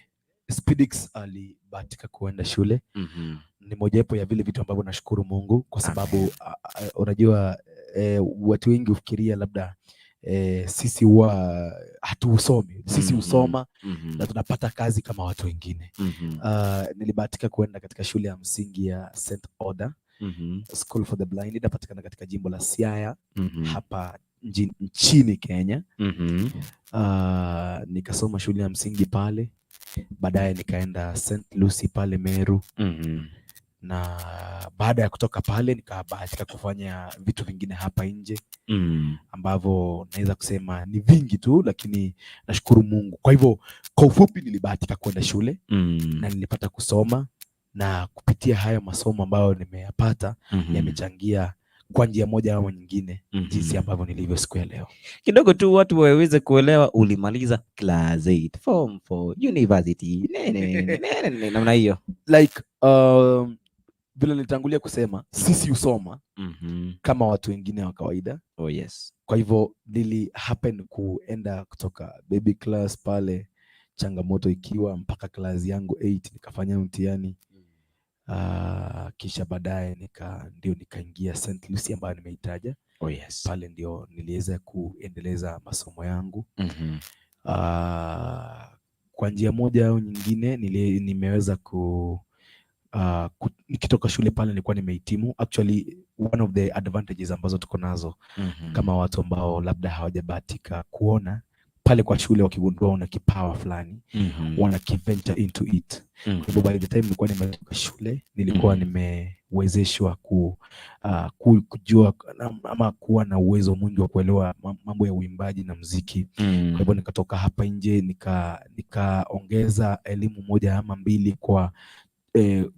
Speedix alibahatika kuenda shule. Ni mojawapo ya vile vitu ambavyo nashukuru Mungu kwa sababu unajua watu wengi hufikiria labda sisi huwa hatuusomi. Sisi husoma na tunapata kazi kama watu wengine. Nilibahatika kuenda katika shule ya msingi ya St. Oda School for the Blind, inapatikana katika jimbo la Siaya hapa nchini Kenya. Nikasoma shule ya msingi pale, baadaye nikaenda St. Lucy pale Meru, na baada ya kutoka pale nikabahatika kufanya vitu vingine hapa nje ambavyo naweza kusema ni vingi tu, lakini nashukuru Mungu. Kwa hivyo kwa ufupi, nilibahatika kwenda shule na nilipata kusoma, na kupitia hayo masomo ambayo nimeyapata yamechangia kwa njia moja ama nyingine jinsi ambavyo nilivyo siku ya leo. Kidogo tu watu waweze kuelewa, ulimaliza class 8, form 4, university, nene, nene, nene, nene, namna hiyo. Like vile nilitangulia kusema, sisi husoma kama watu wengine wa kawaida. Oh yes. Kwa hivyo nili happen kuenda kutoka baby class pale, changamoto ikiwa mpaka class yangu 8 nikafanya mtihani. Kisha baadaye ndio nikaingia St. Lucy ambayo nimeitaja. Oh yes. Pale ndio niliweza kuendeleza masomo yangu. Kwa njia moja au nyingine nimeweza nikitoka shule pale nilikuwa nimehitimu. Actually, one of the advantages ambazo tuko nazo kama watu ambao labda hawajabahatika kuona pale kwa shule, wakigundua una kipawa fulani, wana kiventure into it. Kwa hivyo by the time nilikuwa nimetoka shule nilikuwa nimewezeshwa kujua ama kuwa na uwezo mwingi wa kuelewa mambo ya uimbaji na muziki. Kwa hivyo nikatoka hapa nje, nikaongeza elimu moja ama mbili kwa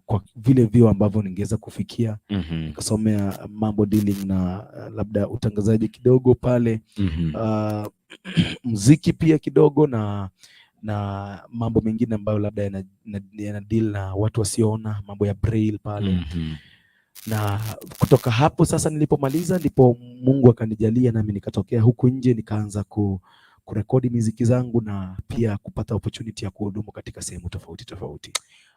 kwa vile vyuo ambavyo ningeweza kufikia. Nikasomea mambo dealing na labda utangazaji kidogo pale, muziki pia kidogo na mambo mengine ambayo labda yana deal na watu wasioona, mambo ya braille pale. Na kutoka hapo sasa nilipomaliza ndipo Mungu akanijalia nami nikatokea huku nje, nikaanza kurekodi miziki zangu na pia kupata opportunity ya kuhudumu katika sehemu tofauti tofauti.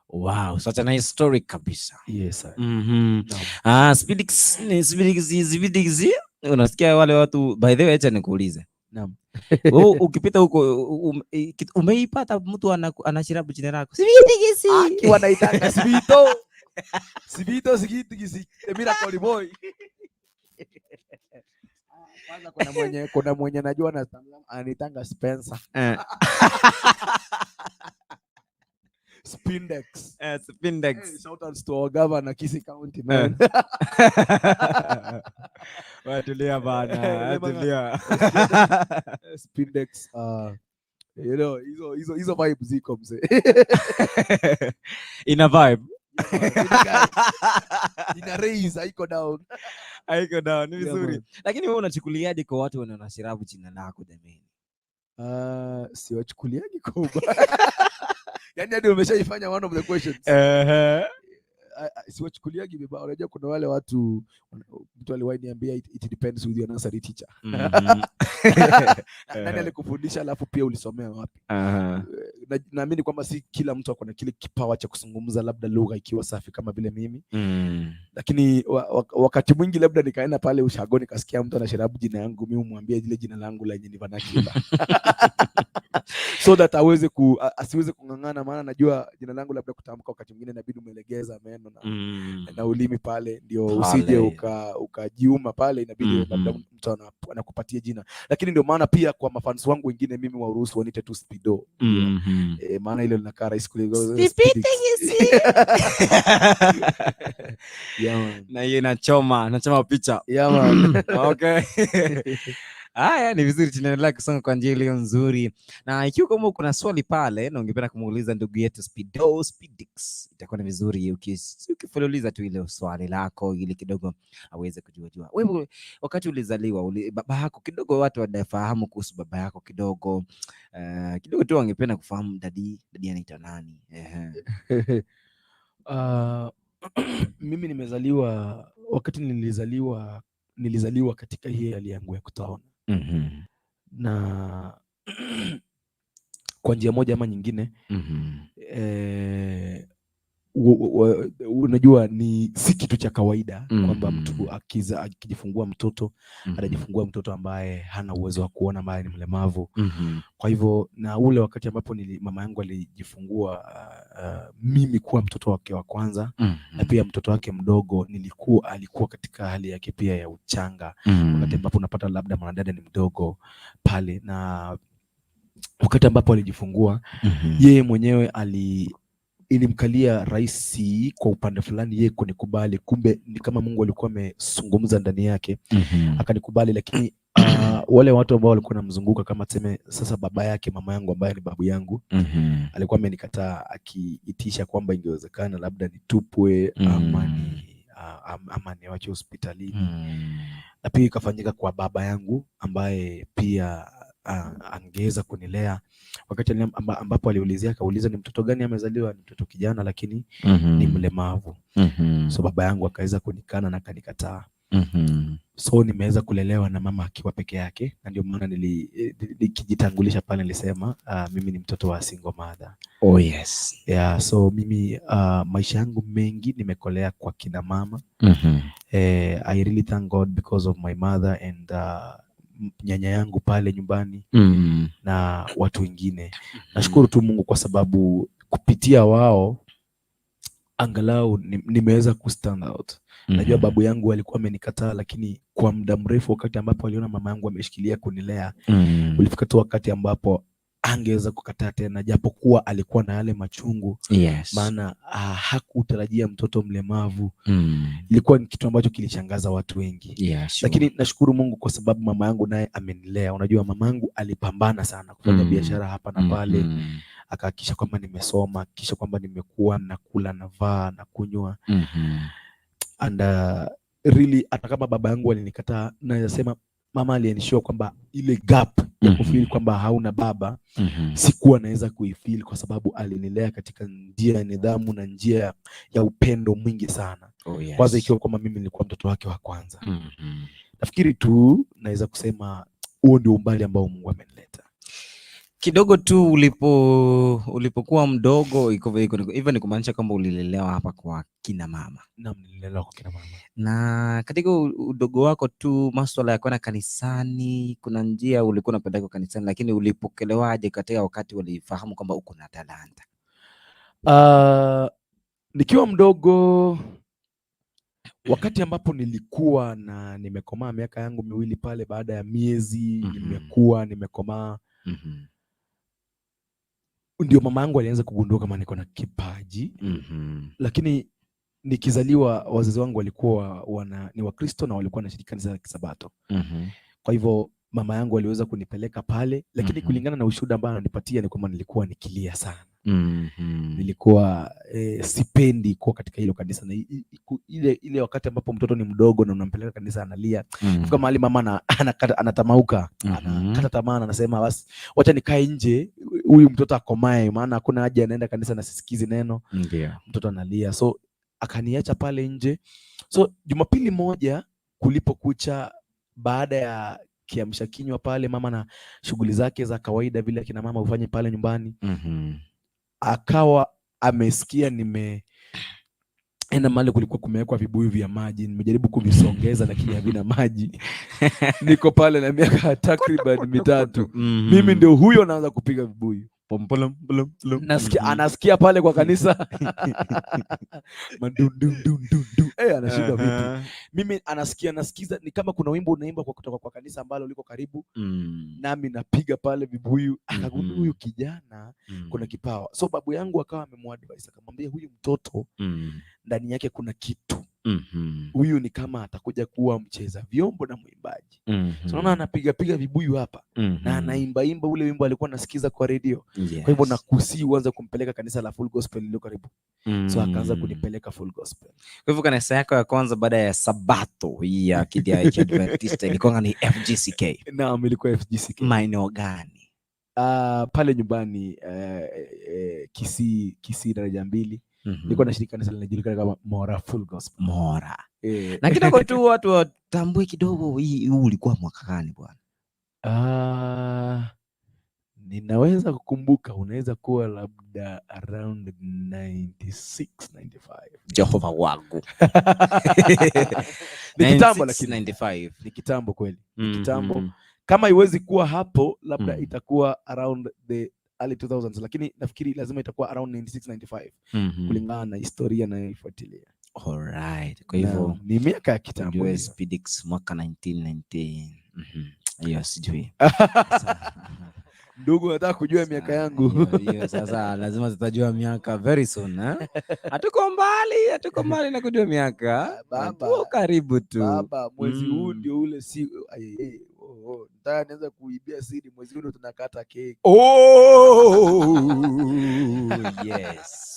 Wow, such a nice story kabisa. Yes, sir. Naam. Ah, Speedix, ni Speedix, Speedix. Unasikia wale watu, by the way, acha nikuulize. Naam. Wewe ukipita huko umeipata mtu anashirabu jina lako? Speedix. Aki wanaitanga Sibito. Sibito sikitigisi. Miracle Boy. Kwanza kuna mwenye najua ananitanga Spencer. Spindex. Spindex. Hey, shout outs to our governor, Kisii County, man. Watulia bana, watulia. Spindex, hizo vibes ziko, mzee. Ina vibe. Yeah, ina raise, haiko down. Haiko down, ni Yeah, vizuri. Man. Lakini wewe unachukuliaje kwa watu wanashirabu jina lako, jamani? Siwachukuliaje kwa ubaya. Yaani hadi umeshaifanya one of the questions. Siwachukuliagi vibaya. Unajua kuna wale watu, mtu aliwahi niambia it depends with your nursery teacher. Nani alikufundisha, alafu pia ulisomea wapi? Naamini kwamba si kila mtu ako na kile kipawa cha kuzungumza labda lugha ikiwa safi kama vile mimi. Lakini wakati mwingi labda nikaenda pale ushago nikasikia mtu anashirabu jina yangu, mimi humwambia ile jina langu lenye ni vernacular, so that asiweze kung'ang'ana, maana najua jina langu labda kutamka wakati mwingine inabidi umelegeza meno na ulimi pale ndio usije ukajiuma pale, inabidi labda mtu anakupatia jina. Lakini ndio maana pia kwa mafans wangu wengine mimi waruhusu wanite tu Speedo. Maana ile linakaa rahisi kuliko Speedix. Yeah, man. Na hiyo inachoma picha. Yeah, man. Okay. Haya, ni vizuri, tunaendelea kusonga kwa njia iliyo nzuri, na ikiwa kama kuna swali pale na ungependa kumuuliza ndugu yetu Speedo Speedix, itakuwa ni vizuri ukifululiza tu ile swali lako ili kidogo aweze kujua jua. Wewe wakati ulizaliwa baba yako kidogo, watu wanafahamu kuhusu baba yako kidogo, kidogo tu wangependa kufahamu daddy anaitwa nani? Ehe. Mimi nimezaliwa, wakati nilizaliwa katika hii hali yangu ya kutoona na kwa njia moja ama nyingine, unajua ni si kitu cha kawaida kwamba mtu akijifungua mtoto, anajifungua mtoto ambaye hana uwezo wa kuona, ambaye ni mlemavu. Kwa hivyo na ule wakati ambapo mama yangu alijifungua mimi kuwa mtoto wake wa kwanza na pia mtoto wake mdogo, alikuwa katika hali yake pia ya uchanga, wakati ambapo unapata labda mwanadada ni mdogo pale, na wakati ambapo alijifungua, yeye mwenyewe ilimkalia rahisi kwa upande fulani yeye kunikubali, kumbe ni kama Mungu alikuwa amezungumza ndani yake, akanikubali. Lakini wale watu ambao walikuwa wanamzunguka, kama tuseme sasa baba yake mama yangu ambaye ni babu yangu, alikuwa amenikataa akiitisha kwamba ingewezekana labda nitupwe ama niwache hospitalini. Na pia ikafanyika kwa baba yangu ambaye pia angeweza kunilea wakati ambapo aliulizia, akauliza ni mtoto gani amezaliwa, ni mtoto kijana lakini ni mlemavu. So baba yangu akaweza kunikana na akanikataa. So nimeweza kulelewa na mama akiwa peke yake, na ndio maana nikijitangulisha pale nilisema mimi ni mtoto wa single mother. Oh yes. Yeah, so mimi maisha yangu mengi nimekolea kwa kina mama. I really thank God because of my mother and nyanya yangu pale nyumbani na watu wengine. Nashukuru tu Mungu kwa sababu kupitia wao angalau nimeweza kustand out. Najua babu yangu alikuwa amenikataa, lakini kwa muda mrefu wakati ambapo aliona mama yangu ameshikilia kunilea, ulifika tu wakati ambapo angeweza kukataa tena, japokuwa alikuwa na yale machungu. Maana hakutarajia mtoto mlemavu. Ilikuwa ni kitu ambacho kilishangaza watu wengi. Lakini nashukuru Mungu kwa sababu mama yangu naye amenilea. Unajua mama yangu alipambana sana kufanya biashara hapa na pale. Akahakikisha kwamba nimesoma, akahakikisha kwamba nimekuwa nakula, navaa na kunywa. And really, hata kama baba yangu alinikataa, naweza sema mama aliensure kwamba ile gap ya kufeel kwamba hauna baba, sikuwa naweza kuifeel kwa sababu alinilea katika njia ya nidhamu na njia ya upendo mwingi sana. Kwanza ikiwa kwamba mimi nilikuwa mtoto wake wa kwanza. Nafikiri tu naweza kusema huo ndio umbali ambao Mungu amenileta. Kidogo tu ulipokuwa mdogo, hivyo ni kumaanisha kwamba ulilelewa hapa kwa kina mama? Naam, nililelewa kwa kina mama. Na katika udogo wako tu, maswala ya kwenda kanisani, kuna njia ulikuwa unapelekwa kanisani, lakini ulipokelewaje katika wakati walifahamu kwamba uko na talanta? Nikiwa mdogo, wakati ambapo nilikuwa na nimekomaa miaka yangu 2 pale, baada ya miezi nimekuwa nimekomaa, ndio mama yangu alianza kugundua kama niko na kipaji. Lakini nikizaliwa wazazi wangu walikuwa ni Wakristo na walikuwa wanashiriki kanisa la Kisabato. Kwa hivyo mama yangu aliweza kunipeleka pale, lakini kulingana na ushuhuda ambao ananipatia ni kwamba nilikuwa nikilia sana. Nilikuwa sipendi kuwa katika hilo kanisa, na ile wakati ambapo mtoto ni mdogo na unampeleka kanisa analia. Fika mahali mama anatamauka, anakata tamaa na anasema basi wacha nikae nje huyu mtoto akomae, maana hakuna haja anaenda kanisa na sisikizi neno. Mtoto analia. So akaniacha pale nje. So Jumapili moja kulipokucha, baada ya kiamsha kinywa pale, mama na shughuli zake za kawaida vile akina mama hufanya pale nyumbani, akawa amesikia nimeenda mahali kulikuwa kumewekwa vibuyu vya maji, nimejaribu kuvisongeza lakini havina maji. Niko pale na miaka takriban 3. Mimi ndio huyo naanza kupiga vibuyu. Pom, pom, pom, pom. Nasikia, anasikia pale kwa kanisa. Madundundundundu. Anashindwa vipi? Mimi anasikiza ni kama kuna wimbo unaimba kwa kutoka kwa kanisa ambalo liko karibu. Nami napiga pale vibuyu. Akagundua huyu kijana kuna kipawa. So babu yangu akawa amemuadvise, akamwambia huyu mtoto ndani yake kuna kitu. Huyu ni kama atakuja kuwa mcheza vyombo na mwimbaji. So unaona anapiga piga vibuyu hapa na anaimba imba ule wimbo alikuwa anasikiza kwa radio. Kwa hivyo nakusii uanze kumpeleka kanisa la Full Gospel lililo karibu. So akaanza kunipeleka Full Gospel. Kwa hivyo kanisa yako ya kwanza baada ya Sabato hii ya Kidia cha Adventista ilikuwa ni FGCK? Naam, ilikuwa FGCK. Maeneo gani? Pale nyumbani, Kisii daraja 2. Nilikuwa nashiriki kanisa linajulikana kama Mora Full Gospel. Mora. Na kidogo tu watu watambue kidogo, huu ulikuwa mwaka gani bwana? Ninaweza kukumbuka, unaweza kuwa labda around 96, 95. Jehova wangu. Ni kitambo 96, lakini. 95. Ni kitambo kweli. Ni kitambo. Kama iwezi kuwa hapo, labda itakuwa around the early 2000s, lakini nafikiri lazima itakuwa around 96, 95 kulingana na historia nayoifuatilia. Alright. Kwa hivyo Naam, ni miaka ya kitambo ujue hiyo. Speedix mwaka 1990. Hiyo sijui. Ndugu, nataka kujua miaka Sasa, yangu. hiyo sasa lazima tutajua miaka very soon, eh? Hatuko mbali, hatuko mbali na kujua miaka. Baba, Tuko karibu tu. Baba, mwezi huu ndio ule si, ay, ay, oh, oh, nataka nianza kuibia siri, mwezi huu ndio tunakata keki. Oh, yes.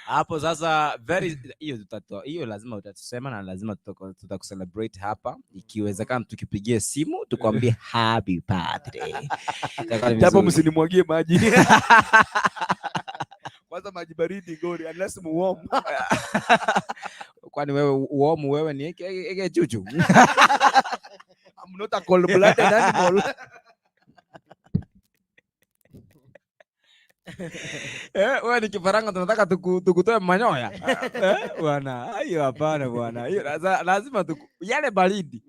Hapo sasa very hiyo tutatoa, hiyo lazima utatusema na lazima tutakucelebrate hapa. Ikiwezekana tukipigie simu tukwambie happy birthday. Itakuwa ni Japo vizuri. msinimwagie maji. Kwanza maji baridi ngori, unless muwarm. Kwani wewe uomu wewe ni eke chuchu? I'm not a cold-blooded animal. Wewe ni kifaranga, tunataka tukutoe manyoya. Bwana, hiyo hapana bwana. Hiyo lazima yale baridi.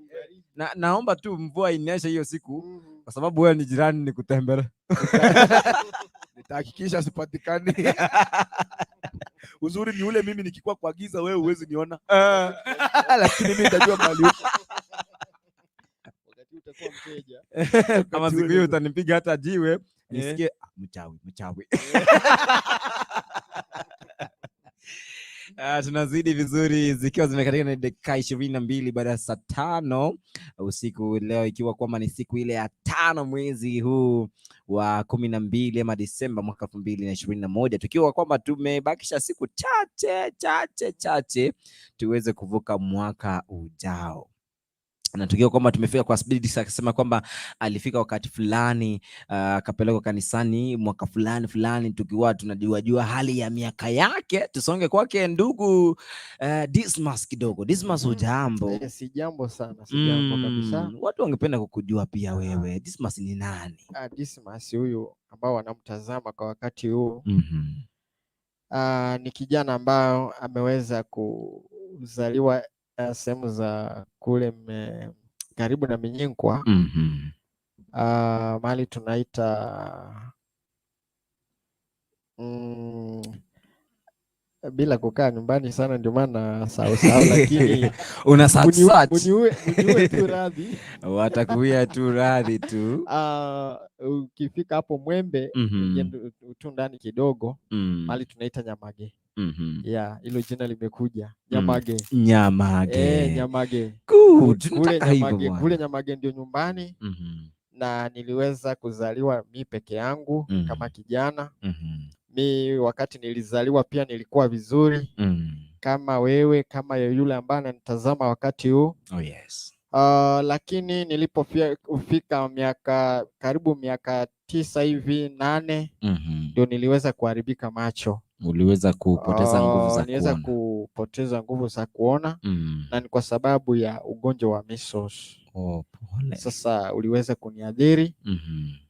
Na, naomba tu mvua inyeshe hiyo siku kwa sababu wewe ni jirani nikutembele. Nitahakikisha sipatikani. Uzuri ni ule mimi nikikuwa kwa giza wewe huwezi niona. Lakini mimi nitajua mahali uko. Wakati utakuwa mteja. Kama Wakati siku ule hiyo ndo- utanipiga hata jiwe, nisikie, mchawi, mchawi. Tunazidi vizuri zikiwa zimekatika na dakika 22 baada ya saa 5 usiku leo, ikiwa kwamba ni siku ile ya 5 mwezi huu wa 12 ama Disemba mwaka 2021, tukiwa kwamba tumebakisha siku chache chache chache tuweze kuvuka mwaka ujao. Na tukiwa kwamba tumefika kwa spidi, akisema kwamba alifika wakati fulani akapelekwa kanisani mwaka fulani fulani, tukiwa tunajua jua hali ya miaka yake. Tusonge kwake ndugu Dismas kidogo. Dismas, hujambo? Si jambo sana, si jambo kabisa. Watu wangependa kukujua pia wewe, Dismas ni nani? Dismas huyu ambao wanamtazama kwa wakati huu ni kijana ambao ameweza kuzaliwa sehemu za kule karibu na Minyinkwa, mahali tunaita bila kukaa nyumbani sana ndio maana sahau sahau, lakini una search search. Muniue tu radhi. Watakuia tu radhi tu. Ukifika hapo Mwembe tu ndani kidogo mahali tunaita Nyamage. Yeah, hilo jina limekuja. Nyamage. Nyamage. Nyamage. Good. Tunataka hivyo bwana. Kule Nyamage ndio nyumbani. Na niliweza kuzaliwa mi peke yangu kama kijana. Mi wakati nilizaliwa pia nilikuwa vizuri kama wewe, kama yule ambaye ananitazama wakati huu. Oh yes. Lakini nilipofika miaka karibu miaka 9 hivi 8 ndio niliweza kuharibika macho. Uliweza kupoteza nguvu za Niliweza kuona. kupoteza nguvu za kuona na ni kwa sababu ya ugonjwa wa measles. Oh, pole. Sasa uliweza kuniadhiri.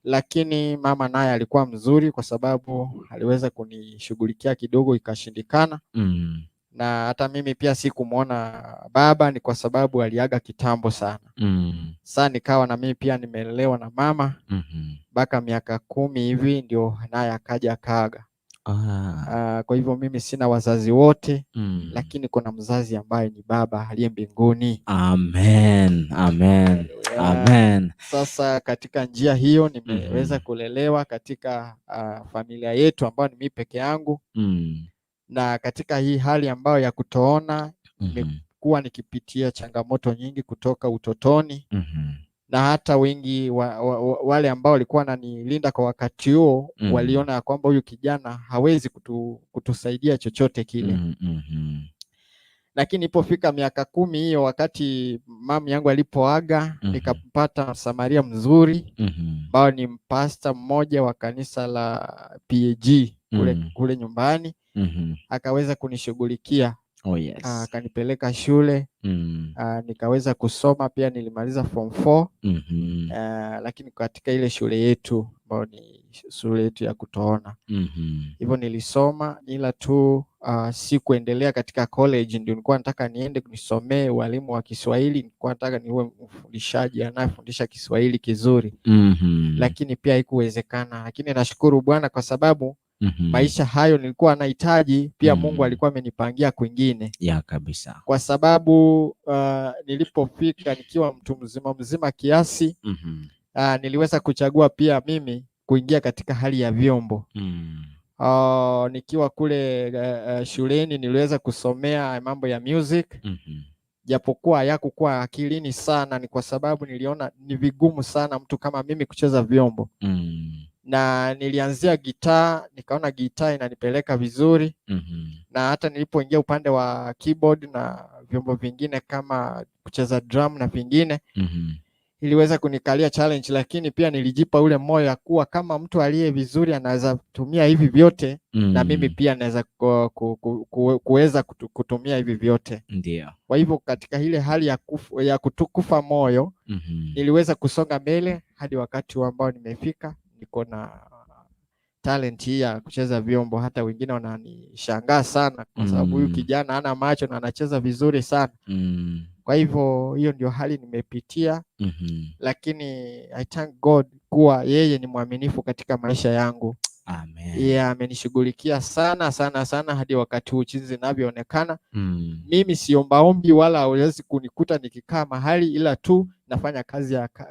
Lakini mama naye alikuwa mzuri kwa sababu aliweza kunishughulikia kidogo ikashindikana. Na hata mimi pia sikumuona baba, ni kwa sababu aliaga kitambo sana. Sasa nikawa na mimi pia nimelelewa na mama mpaka miaka 10 hivi ndio naye akaja akaaga. Kwa hivyo mimi sina wazazi wote, lakini kuna mzazi ambaye ni baba aliye mbinguni. Amen, amen, amen. Sasa katika njia hiyo nimeweza kulelewa katika familia yetu ambayo ni mimi peke yangu. Na katika hii hali ambayo ya kutoona, nimekuwa nikipitia changamoto nyingi kutoka utotoni. Na hata wengi wale ambao walikuwa wananilinda kwa wakati huo waliona kwamba huyu kijana hawezi kutusaidia chochote kile. Lakini ilipofika miaka 10 hiyo, wakati mama yangu alipoaga, nikampata Msamaria mzuri ambao ni mpasta mmoja wa kanisa la PAG kule nyumbani. Akaweza kunishughulikia. Oh, yes. Akanipeleka shule. Nikaweza kusoma pia, nilimaliza form 4. Lakini katika ile shule yetu ambayo ni shule yetu ya kutoona. Hivyo nilisoma, ila tu sikuendelea katika college. Ndio nilikuwa nataka niende nisomee ualimu wa Kiswahili, nilikuwa nataka niwe mfundishaji anayefundisha Kiswahili kizuri. Lakini pia haikuwezekana. Lakini nashukuru Bwana kwa sababu maisha hayo nilikuwa nahitaji pia Mungu alikuwa amenipangia kwingine. Ya kabisa. Kwa sababu nilipofika nikiwa mtu mzima mzima kiasi, niliweza kuchagua pia mimi kuingia katika hali ya vyombo. Nikiwa kule shuleni niliweza kusomea mambo ya music. Japokuwa hayakuwa akilini sana, ni kwa sababu niliona ni vigumu sana mtu kama mimi kucheza vyombo. Na nilianzia gitaa, nikaona gitaa inanipeleka vizuri. Na hata nilipoingia upande wa keyboard na vyombo vingine kama kucheza drum na vingine, iliweza kunikalia challenge, lakini pia nilijipa ule moyo ya kuwa kama mtu aliye vizuri anaweza tumia hivi vyote, na mimi pia naweza kuweza kutumia hivi vyote. Ndio. Kwa hivyo katika ile hali ya kutukufa moyo, niliweza kusonga mbele hadi wakati ambao nimefika. Niko na talent hii ya kucheza vyombo, hata wengine wananishangaa sana kwa sababu huyu kijana hana macho na anacheza vizuri sana. Kwa hivyo hiyo ndio hali nimepitia. Lakini I thank God kuwa yeye ni mwaminifu katika maisha yangu. Amen. Yeye amenishughulikia sana sana sana hadi wakati huu jinsi inavyoonekana. Mimi siombaombi wala hauwezi kunikuta nikikaa mahali, ila tu nafanya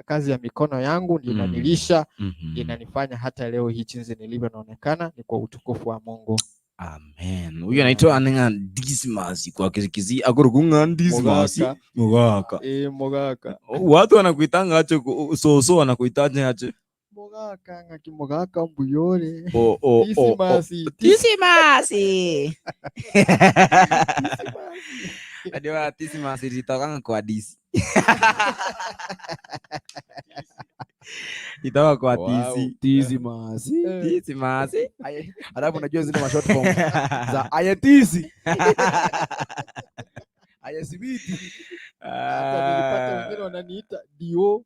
kazi ya mikono yangu, ndio inanilisha, inanifanya hata leo hii jinsi nilivyoonekana ni kwa utukufu wa Mungu. Amen. Huyu anaitwa anenga Dismas kwa Kizikizi akurukunga Dismas. Mogaka. Mogaka. Eh, Mogaka. Watu wanakuitanga ache soso wanakuitaje ache? Mogaka ng'aki Mogaka mbuyore. O o o. Disimasi. Disimasi. Adiwa Disimasi litokanga kwa DC. Itoka kwa DC. Tizi masi. Disimasi. Alafu unajua zile ma short form za ayetizi. Ayesibiti. Hata nilipata wengine wananiita Dio.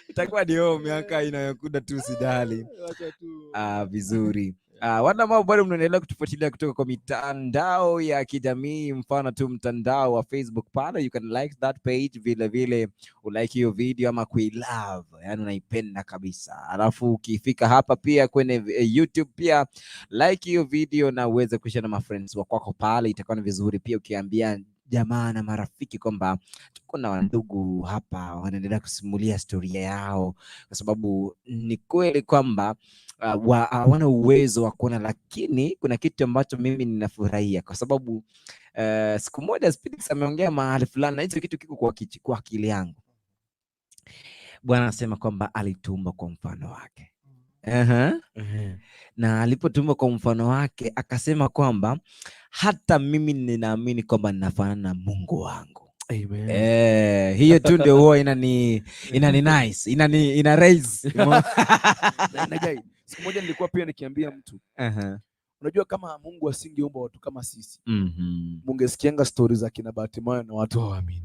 Itakuwa ndio miaka inayokuja tu, sijali. Wacha tu. Ah, vizuri. Wale ambao bado mnaendelea kutufuatilia kutoka kwa mitandao ya kijamii, mfano tu mtandao wa Facebook pale, you can like that page, vile vile ulike hiyo video ama kuilove, yani unaipenda kabisa. Alafu ukifika hapa pia kwenye YouTube pia like hiyo video na uweze kushare na mafriends wa kwako pale, itakuwa ni vizuri pia ukiambia jamaa na marafiki kwamba tuko na wandugu hapa wanaendelea kusimulia historia yao, kwa sababu ni kweli kwamba hawana uwezo wa kuona, lakini kuna kitu ambacho mimi ninafurahia kwa sababu siku moja Speedix ameongea mahali fulani na hicho kitu kiko kwa akili yangu. Bwana anasema kwamba alituumba kwa mfano wake. Na alipotuumba kwa mfano wake akasema kwamba hata mimi ninaamini kwamba ninafanana na Mungu wangu. Amen. Hiyo tu ndio huwa inani nice, ina raise. Na guy, siku moja nilikuwa pia nikiambia mtu, unajua kama Mungu asingeumba watu kama sisi, mungesikianga stories za kina Bartimayo na watu hawaamini.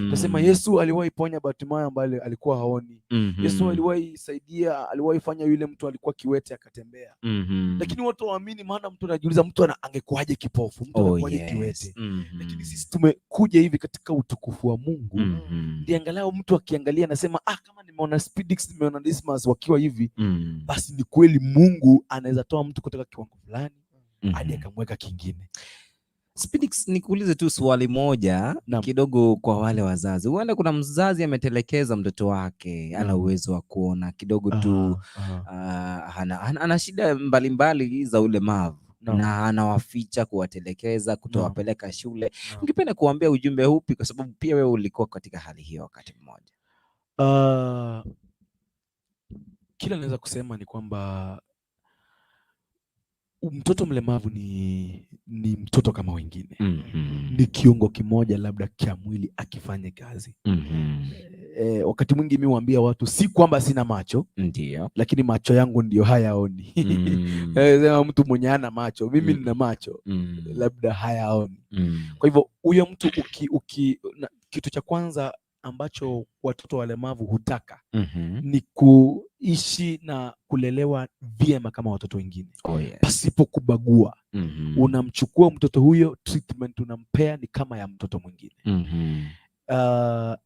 Nasema Yesu aliwahi ponya Bartimayo ambaye alikuwa haoni. Yesu aliwahi saidia, aliwahi fanya yule mtu alikuwa kiwete akatembea. Lakini watu hawaamini, maana mtu anajiuliza mtu angekuwaje kipofu, mtu angekuwaje kiwete. Lakini sisi tumekuja hivi katika utukufu wa Mungu. Ndiye angalau mtu akiangalia anasema, kama nimeona Speedix, nimeona Dismas wakiwa hivi, basi ni kweli Mungu anaweza toa mtu kutoka kiwango fulani hadi akamweka kingine. Speedix, nikuulize tu swali moja kidogo kwa wale wazazi. Huenda kuna mzazi ametelekeza mtoto wake, ana uwezo wa kuona kidogo tu, ana shida mbalimbali za ulemavu na anawaficha, kuwatelekeza, kutowapeleka shule. Ungependa kuambia ujumbe upi, kwa sababu pia wewe ulikuwa katika hali hiyo wakati mmoja? Kila naweza kusema ni kwamba mtoto mlemavu ni mtoto kama wengine. Ni kiungo kimoja labda kia mwili akifanye kazi. Wakati mwingi mimi huambia watu si kwamba sina macho, ndio, lakini macho yangu ndio hayaoni. Sema mtu mwenye hana macho, mimi nina macho, labda hayaoni. Kwa hivyo huyo mtu kitu cha kwanza ambacho watoto walemavu hutaka ni kuishi na kulelewa vyema kama watoto wengine. Pasipo kubagua. Unamchukua mtoto huyo, treatment unampea ni kama ya mtoto mwingine.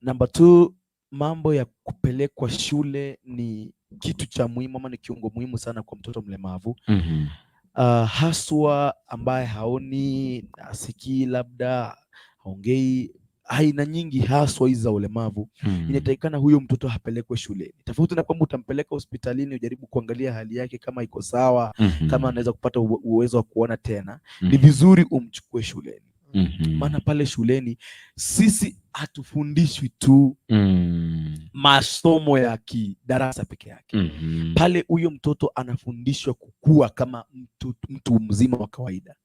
Number 2, mambo ya kupelekwa shule ni kitu cha muhimu ama ni kiungo muhimu sana kwa mtoto mlemavu. Haswa ambaye haoni, hasikii, labda haongei, aina nyingi haswa hizi za ulemavu. Inatakikana huyo mtoto hapelekwe shuleni. Tofauti na kwamba utampeleka hospitalini ujaribu kuangalia hali yake kama iko sawa, kama anaweza kupata uwezo wa kuona tena. Ni vizuri umchukue shuleni. Maana pale shuleni sisi hatufundishwi tu masomo ya kidarasa peke yake. Pale huyo mtoto anafundishwa kukua kama mtu mzima wa kawaida.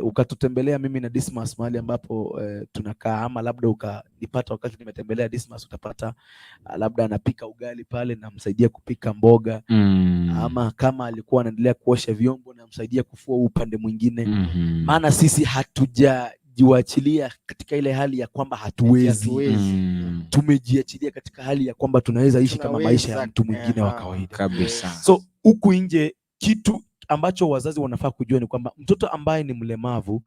Ukatutembelea mimi na Dismas mahali ambapo tunakaa, ama labda ukanipata wakati nimetembelea Dismas, utapata labda anapika ugali pale namsaidia kupika mboga. Ama kama alikuwa anaendelea kuosha vyombo namsaidia kufua upande mwingine. Maana sisi hatujajiachilia katika ile hali ya kwamba hatuwezi. Tumejiachilia katika hali ya kwamba tunaweza ishi kama maisha ya mtu mwingine wa kawaida kabisa. So huku nje kitu ambacho wazazi wanafaa kujua ni kwamba mtoto ambaye ni mlemavu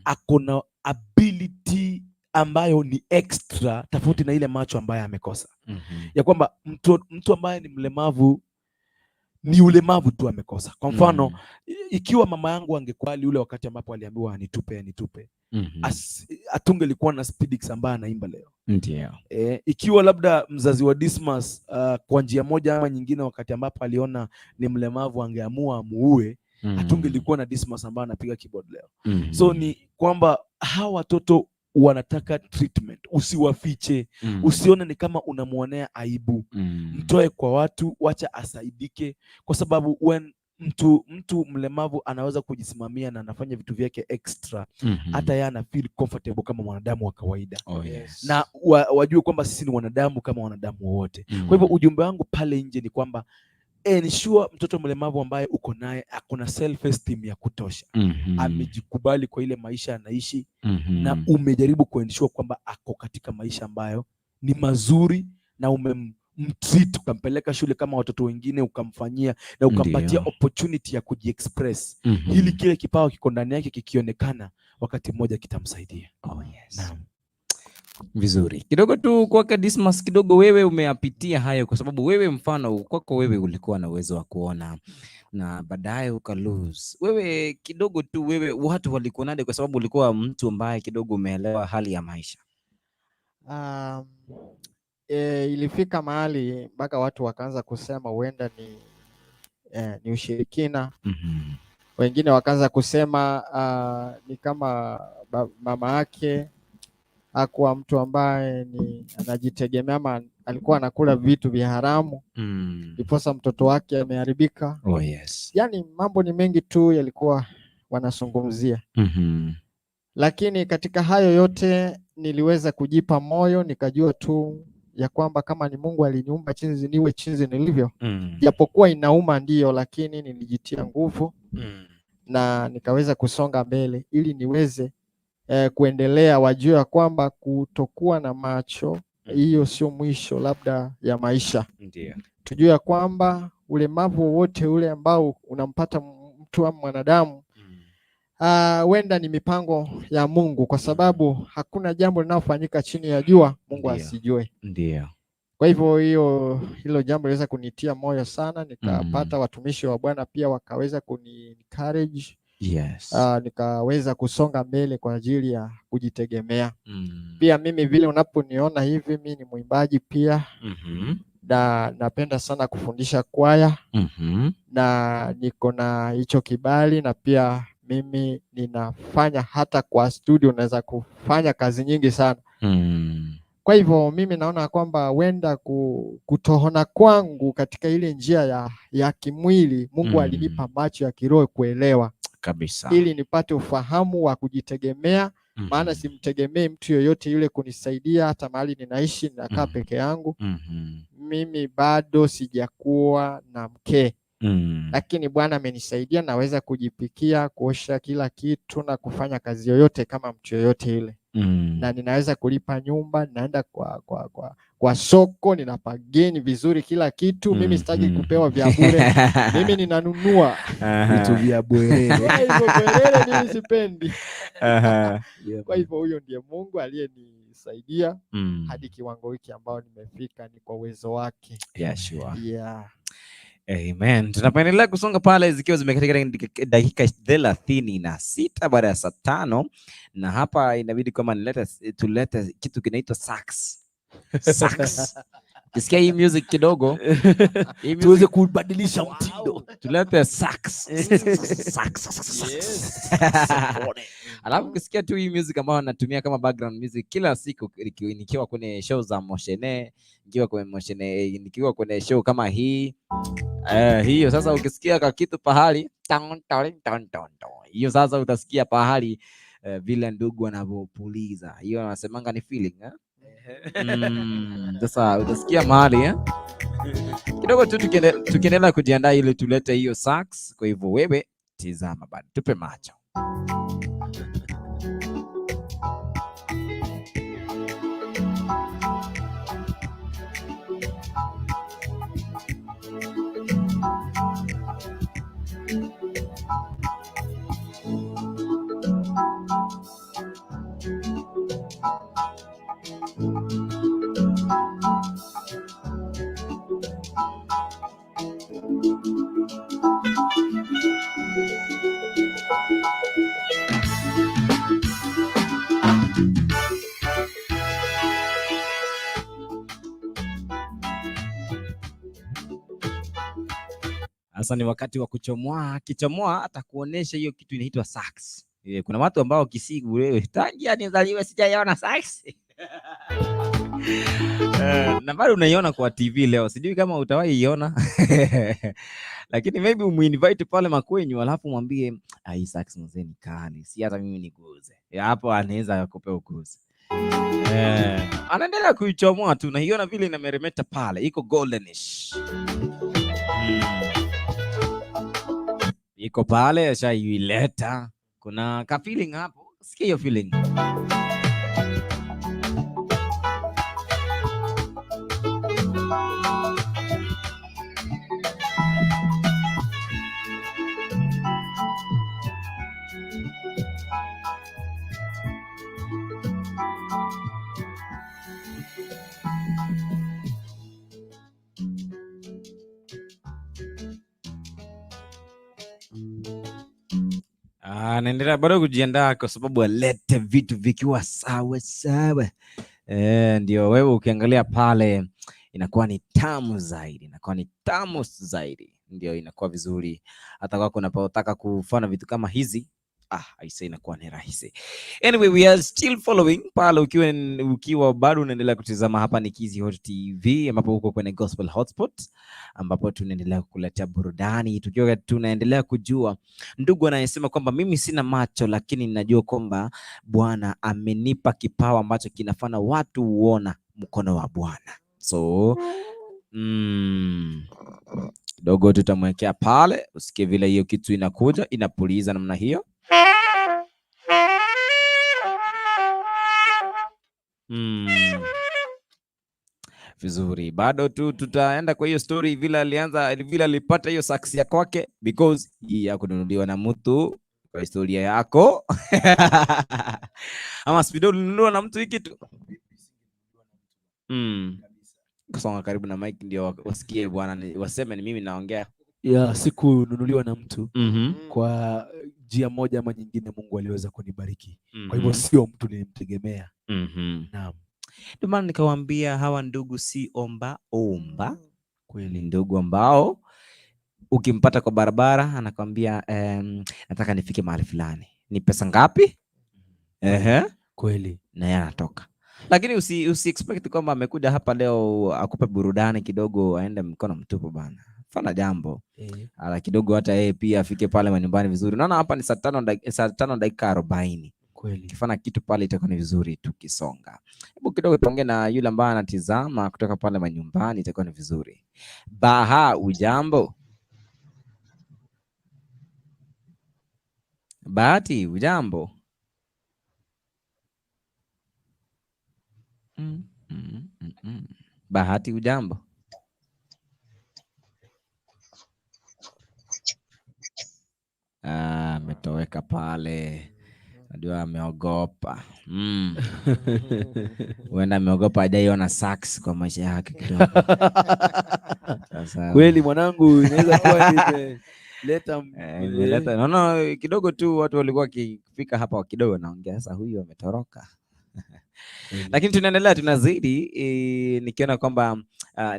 ako na ability ambayo ni extra tofauti na ile macho ambayo amekosa. Ya kwamba mtu ambaye ni mlemavu ni ulemavu tu amekosa. Kwa mfano, ikiwa mama yangu angekubali ule wakati ambapo aliambiwa anitupe. Hatungelikuwa na Speedix ambaye anaimba leo. Ndio. Ikiwa labda mzazi wa Dismas kwa njia moja ama nyingine, wakati ambapo aliona ni mlemavu angeamua amuue, hatungelikuwa na Dismas ambaye anapiga keyboard leo. So ni kwamba hawa watoto wanataka treatment, usiwafiche, usione ni kama unamuonea aibu. Mtoe kwa watu, wacha asaidike, kwa sababu when mtu mlemavu anaweza kujisimamia na anafanya vitu vyake extra, hata yeye ana feel comfortable kama mwanadamu wa kawaida. Oh, yes. Na wajue kwamba sisi ni wanadamu kama wanadamu wowote. Kwa hivyo ujumbe wangu pale nje ni kwamba ensure mtoto mlemavu ambaye uko naye ako na self esteem ya kutosha, amejikubali kwa ile maisha anaishi, na umejaribu kuensure kwamba ako katika maisha ambayo ni mazuri, na umemtreat, ukampeleka shule kama watoto wengine, ukamfanyia na ukampatia opportunity ya kujiexpress, ili kile kipawa kiko ndani yake kikionekana, wakati mmoja kitamsaidia. Oh, yes. Naam. Vizuri. Kidogo tu kwake Dismas, kidogo wewe umeyapitia hayo, kwa sababu wewe mfano kwako wewe ulikuwa na uwezo wa kuona na baadaye uka lose. Wewe kidogo tu, wewe watu walikuonaje, kwa sababu ulikuwa mtu ambaye kidogo umeelewa hali ya maisha? Ilifika mahali mpaka watu wakaanza kusema huenda ni ushirikina. Wengine wakaanza kusema ni kama mama yake hakuwa mtu ambaye ni anajitegemea, ama alikuwa anakula vitu vya haramu, ndiposa mtoto wake ameharibika. Oh, yes. Yaani mambo ni mengi tu yalikuwa wanazungumzia. Lakini katika hayo yote niliweza kujipa moyo, nikajua tu ya kwamba kama ni Mungu aliniumba chinzi niwe chinzi nilivyo. Japokuwa inauma ndiyo, lakini nilijitia nguvu na nikaweza kusonga mbele ili niweze kuendelea, wajue ya kwamba kutokuwa na macho hiyo sio mwisho labda ya maisha. Ndiyo. Tujue ya kwamba ulemavu wowote ule ambao unampata mtu ama mwanadamu, huenda ni mipango ya Mungu, kwa sababu hakuna jambo linalofanyika chini ya jua Mungu asijue. Ndiyo. Kwa hivyo hilo jambo liweza kunitia moyo sana, nikapata watumishi wa Bwana pia wakaweza kuni encourage. Yes. Nikaweza kusonga mbele kwa ajili ya kujitegemea. Pia mimi vile unaponiona hivi, mimi ni mwimbaji pia. Na napenda sana kufundisha kwaya. Na niko na hicho kibali, na pia mimi ninafanya hata kwa studio, naweza kufanya kazi nyingi sana. Kwa hivyo mimi naona kwamba huenda kutoona kwangu katika ile njia ya kimwili, Mungu alinipa macho ya kiroho kuelewa kabisa, ili nipate ufahamu wa kujitegemea. Maana simtegemei mtu yoyote yule kunisaidia, hata mahali ninaishi ninakaa peke yangu. Mimi bado sijakuwa na mke. Lakini Bwana amenisaidia, naweza kujipikia, kuosha kila kitu na kufanya kazi yoyote kama mtu yoyote yule. Na ninaweza kulipa nyumba, ninaenda kwa soko, ninapageni vizuri kila kitu. Mimi sitaki kupewa vya bure. Mimi ninanunua vitu vya bure. Kwa hivyo bure mimi sipendi. Kwa hivyo huyo ndiye Mungu aliyenisaidia hadi kiwango hiki ambao nimefika, ni kwa uwezo wake. Yeah, sure. Yeah. Amen. Tunapoendelea kusonga pale zikiwa zimekatika dakika 36 baada ya saa 5, na hapa inabidi kwamba tulete kitu kinaitwa sax. Sax. Ukisikia hii music kidogo, hii music tuweze kubadilisha mtindo. Tulete sax. Sax, sax, sax. Yes. Alafu ukisikia tu hii music ambayo natumia kama background music kila siku nikiwa kwenye show za Moshene, nikiwa kwenye Moshene, nikiwa kwenye show kama hii. Hiyo sasa ukisikia ka kitu pahali, ton, ton, ton, ton, ton. Hiyo sasa utasikia pahali vile ndugu wanavyopuliza. Hiyo wanasemanga ni feeling, eh? Sasa utasikia mahali, eh? Kidogo tu tukiendelea kujiandaa ili tulete hiyo sax. Kwa hivyo wewe tizama bado, tupe macho. Sasa ni wakati wa kuchomoa. Akichomoa atakuonesha hiyo kitu inaitwa sax. Kuna watu ambao Kisii wewe tangia nizaliwe sijaiona sax. Na bado unaiona kwa TV leo, sijui kama utawahi iona lakini maybe umuinvite pale makwenyu, alafu mwambie ah, hii sax mzee ni kali, si hata mimi niguze. Hapo anaweza akupea uguze. Anaendelea kuichomoa tu, naiona vile inameremeta pale, iko goldenish. Iko pale ashaileta, kuna ka feeling hapo, sikia hiyo feeling. Anaendelea bado kujiandaa kwa sababu alete vitu vikiwa sawa sawa. Ndio wewe ukiangalia pale inakuwa ni tamu zaidi, inakuwa ni tamu zaidi, ndio inakuwa vizuri. Hata kwako unapotaka kufanya vitu kama hizi, aisee, inakuwa ni rahisi. Anyway, we are still following pale ukiwa bado unaendelea kutizama hapa ni Kizi Hot TV, ambapo uko kwenye Gospel Hotspot, ambapo tunaendelea kukuletea burudani tukiwa tunaendelea kujua ndugu anayesema kwamba mimi sina macho lakini ninajua kwamba Bwana amenipa kipawa ambacho kinafanya watu huona mkono wa Bwana. So kidogo tutamwekea pale usikie vile hiyo kitu inakuja inapuliza namna hiyo. Vizuri, bado tu tutaenda kwa hiyo story vile alianza, vile alipata hiyo sax ya kwake, because hii ya kununuliwa na mtu kwa historia yako. Ama Speedo ulinunuliwa na mtu hii kitu? Kusonga karibu na mic ndio wasikie bwana, waseme ni mimi naongea. Ya, sikununuliwa na mtu. Kwa njia moja ama nyingine Mungu aliweza kunibariki. Kwa hivyo sio mtu nilimtegemea. Naam. Ndio maana nikawaambia hawa ndugu si omba omba. Kweli ndugu ambao ukimpata kwa barabara anakwambia nataka nifike mahali fulani. Ni pesa ngapi? Kweli. Na yeye anatoka. Lakini usi expect kwamba amekuja hapa leo akupe burudani kidogo aende mkono mtupu bana. Fanya jambo. Ala kidogo hata yeye pia afike pale manyumbani vizuri. Unaona hapa ni 5:40. Kweli. Ukifanya kitu pale itakuwa ni vizuri tukisonga. Hebu kidogo tuongee na yule ambaye anatizama kutoka pale manyumbani, itakuwa ni vizuri. Baha, ujambo? Bahati, ujambo? Bahati, ujambo? Ametoweka pale. Najua ameogopa. Huenda ameogopa hajaiona sax kwa maisha yake kidogo. Sasa kweli mwanangu, inaweza kuwa nimeleta imeleta. No, kidogo tu watu walikuwa wakifika hapa kidogo naongea sasa huyu ametoroka. Lakini tunaendelea, tunazidi nikiona kwamba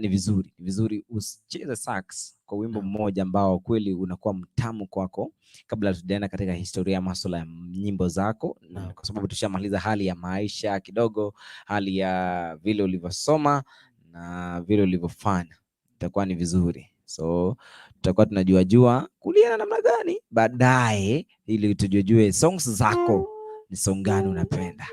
ni vizuri, ni vizuri usicheze sax kwa wimbo mmoja ambao kweli unakuwa mtamu kwako, kabla tujaenda katika historia ya masuala ya nyimbo zako, kwa sababu tushamaliza hali ya maisha kidogo, hali ya vile ulivyosoma na vile ulivyofanya, itakuwa ni vizuri. So tutakuwa tunajua jua kulia namna gani baadaye, ili tujue songs zako ni song gani unapenda.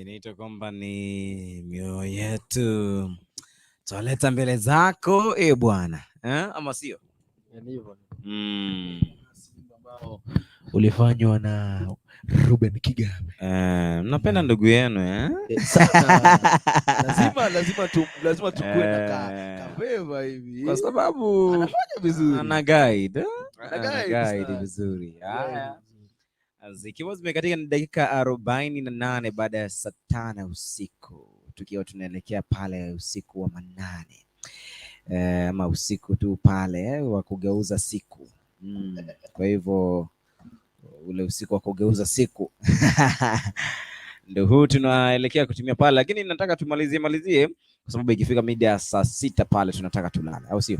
Inaitwa kwamba ni mioyo yetu twaleta mbele zako e Bwana, eh? Ama sio? Ni hivyo. Ambao ulifanywa na Ruben Kigame. Eh, mnapenda ndugu yenu, eh? Eh, sana. Lazima tukue na kaveva hivi. Kwa sababu anafanya vizuri. Ana guide, eh? Ana Ana guide guide sana. vizuri. Haya. Zikiwa zimekatika ni dakika 48 baada ya saa 5 usiku, tukiwa tunaelekea pale usiku wa manane, ama usiku tu pale wa kugeuza siku. Kwa hivyo ule usiku wa kugeuza siku ndio huu tunaelekea kutumia pale, lakini nataka tumalizie malizie kwa sababu ikifika mida ya saa 6 pale tunataka tulale, au sio?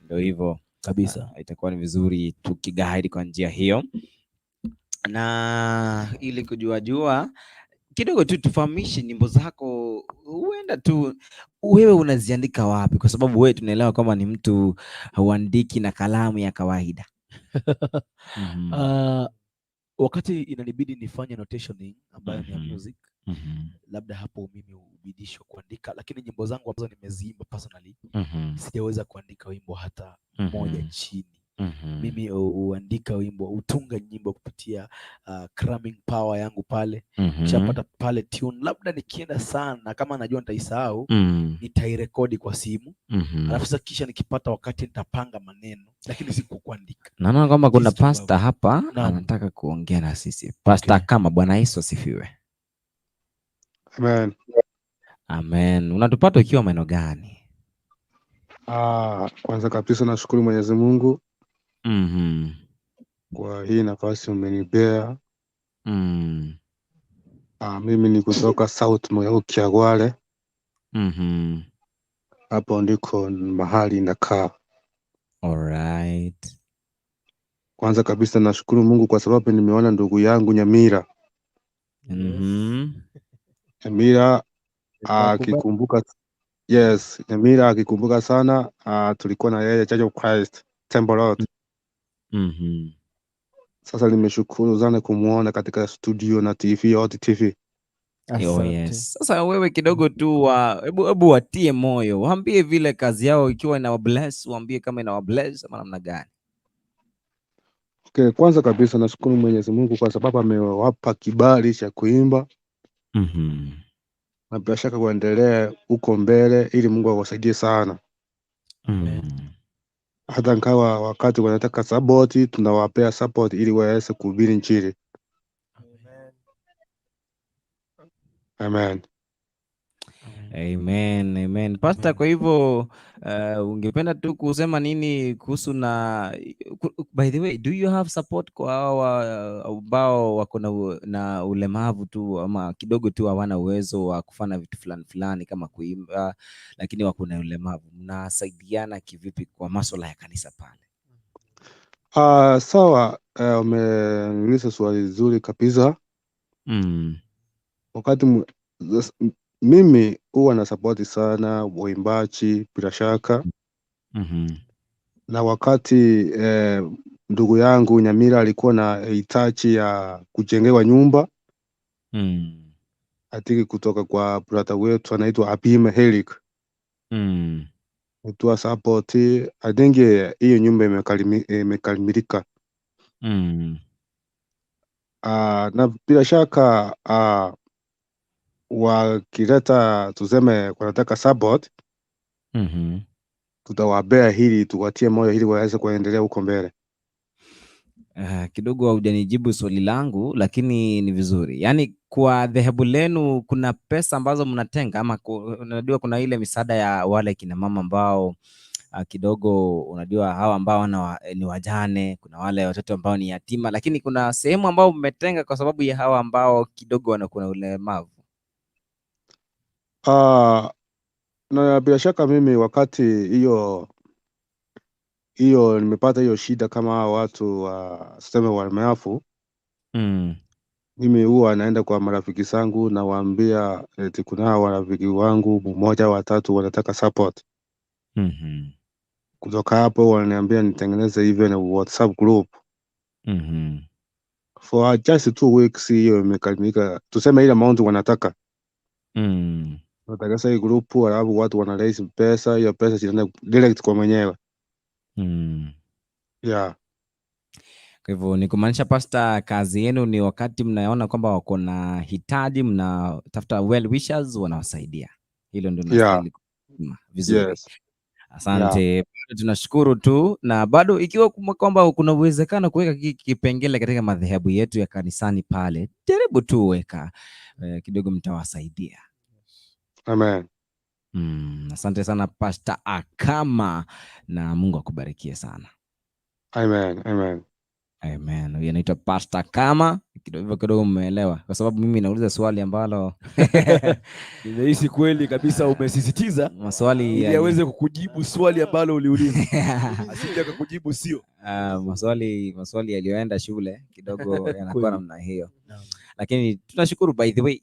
Ndio hivyo kabisa. Itakuwa ni vizuri tukiguide kwa njia hiyo, na ili kujua jua kidogo tu tufahamishe nyimbo zako, huenda tu wewe unaziandika wapi? Kwa sababu wewe tunaelewa kwamba ni mtu huandiki na kalamu ya kawaida. Wakati inanibidi nifanye notationing ambayo ni ya music, labda hapo mimi hubidishwa kuandika, lakini nyimbo zangu ambazo nimeziimba personally, sijaweza kuandika wimbo hata moja chini. Mimi huandika wimbo, hutunga nyimbo kupitia cramming power yangu pale. Kishapata pale tune, labda nikienda sana kama najua nitaisahau, nitairekodi kwa simu. Alafu sasa kisha nikipata wakati nitapanga maneno, lakini si kwa kuandika. Naona kwamba kuna Jinsi ambavyo- pasta hapa Naam. anataka kuongea na sisi. Pasta kama Bwana Yesu asifiwe. Amen. Amen. Unatupata ukiwa maeneo gani? Kwanza kabisa nashukuru Mwenyezi Mungu kwa hii nafasi umenipea. Mimi ni kutoka South Moyo Kyagwale. Hapo ndiko mahali nakaa. Kwanza kabisa nashukuru Mungu kwa sababu nimeona ndugu yangu Nyamira. Nyamira akikumbuka, yes, Nyamira akikumbuka sana, tulikuwa na yeye Church of Christ Temple Road. Sasa nimeshukuru sana kumuona katika studio na TV yote TV. Oh, Asante. yes. Sasa wewe kidogo tu hebu watie moyo, waambie vile kazi yao ikiwa ina bless, waambie kama ina bless ama namna gani. Okay, kwanza kabisa nashukuru Mwenyezi Mungu kwa sababu amewapa kibali cha kuimba. Na bila shaka kuendelea huko mbele ili Mungu awasaidie sana. Hata nkawa wakati wanataka support, tunawapea support ili waweze kuhubiri Injili. Amen. Amen, amen. Pastor, kwa hivyo ungependa tu kusema nini kuhusu na by the way, do you have support kwa hawa ambao wako na ulemavu tu ama kidogo tu hawana uwezo wa kufanya vitu fulani fulani kama kuimba, lakini wako na ulemavu? Mnasaidiana kivipi kwa masuala ya kanisa pale? Sawa, umeniuliza swali zuri kabisa. Wakati mimi huwa na support sana waimbaji bila shaka. Na wakati ndugu yangu Nyamira alikuwa na hitaji ya kujengewa nyumba atiki kutoka kwa brother wetu anaitwa Abime Helik. Nitoa support, I think hiyo nyumba imekamilika. Na bila shaka wakileta tuseme wanataka support, tutawapea hili tuwatie moyo ili waweze kuendelea huko mbele. Kidogo haujanijibu swali langu, lakini ni vizuri. Yaani kwa dhehebu lenu kuna pesa ambazo mnatenga ama unajua kuna ile misaada ya wale kina mama ambao kidogo unajua hawa ambao ni wajane, kuna wale watoto ambao ni yatima, lakini kuna sehemu ambao mmetenga kwa sababu ya hawa ambao kidogo wanakuwa na ulemavu. Na bila shaka mimi wakati hiyo nimepata hiyo shida kama hawa watu wa tuseme walemavu, mimi huwa naenda kwa marafiki zangu nawaambia eti kuna hawa marafiki wangu mmoja watatu wanataka support. Kutoka hapo wananiambia nitengeneze even a WhatsApp group. For just 2 weeks hiyo imekamilika, tuseme ile amount wanataka. Wanataka hii group, alafu watu wana raise pesa, hiyo pesa zinaenda direct kwa mwenyewe. Yeah. Kwa hivyo ni kumaanisha, Pastor, kazi yenu ni wakati mnaona kwamba wako na hitaji, mnatafuta well wishers wanawasaidia. Hilo ndio nastahili kusema. Vizuri. Yes. Asante. Bado tunashukuru tu, na bado ikiwa kwamba kuna uwezekano kuweka kipengele katika madhehebu yetu ya kanisani pale, jaribu tu weka kidogo, mtawasaidia. Amen. Asante sana, Pastor Akama, na Mungu akubarikie sana. Amen. Amen. Amen. Huyu anaitwa Pastor Kama. Kidogo hivyo kidogo mmeelewa, kwa sababu mimi nauliza swali ambalo Nimehisi kweli kabisa umesisitiza maswali ili aweze kukujibu swali ambalo uliuliza, asije akakujibu sio. Maswali yaliyoenda shule kidogo yanakuwa namna hiyo, Naam. Lakini tunashukuru. By the way,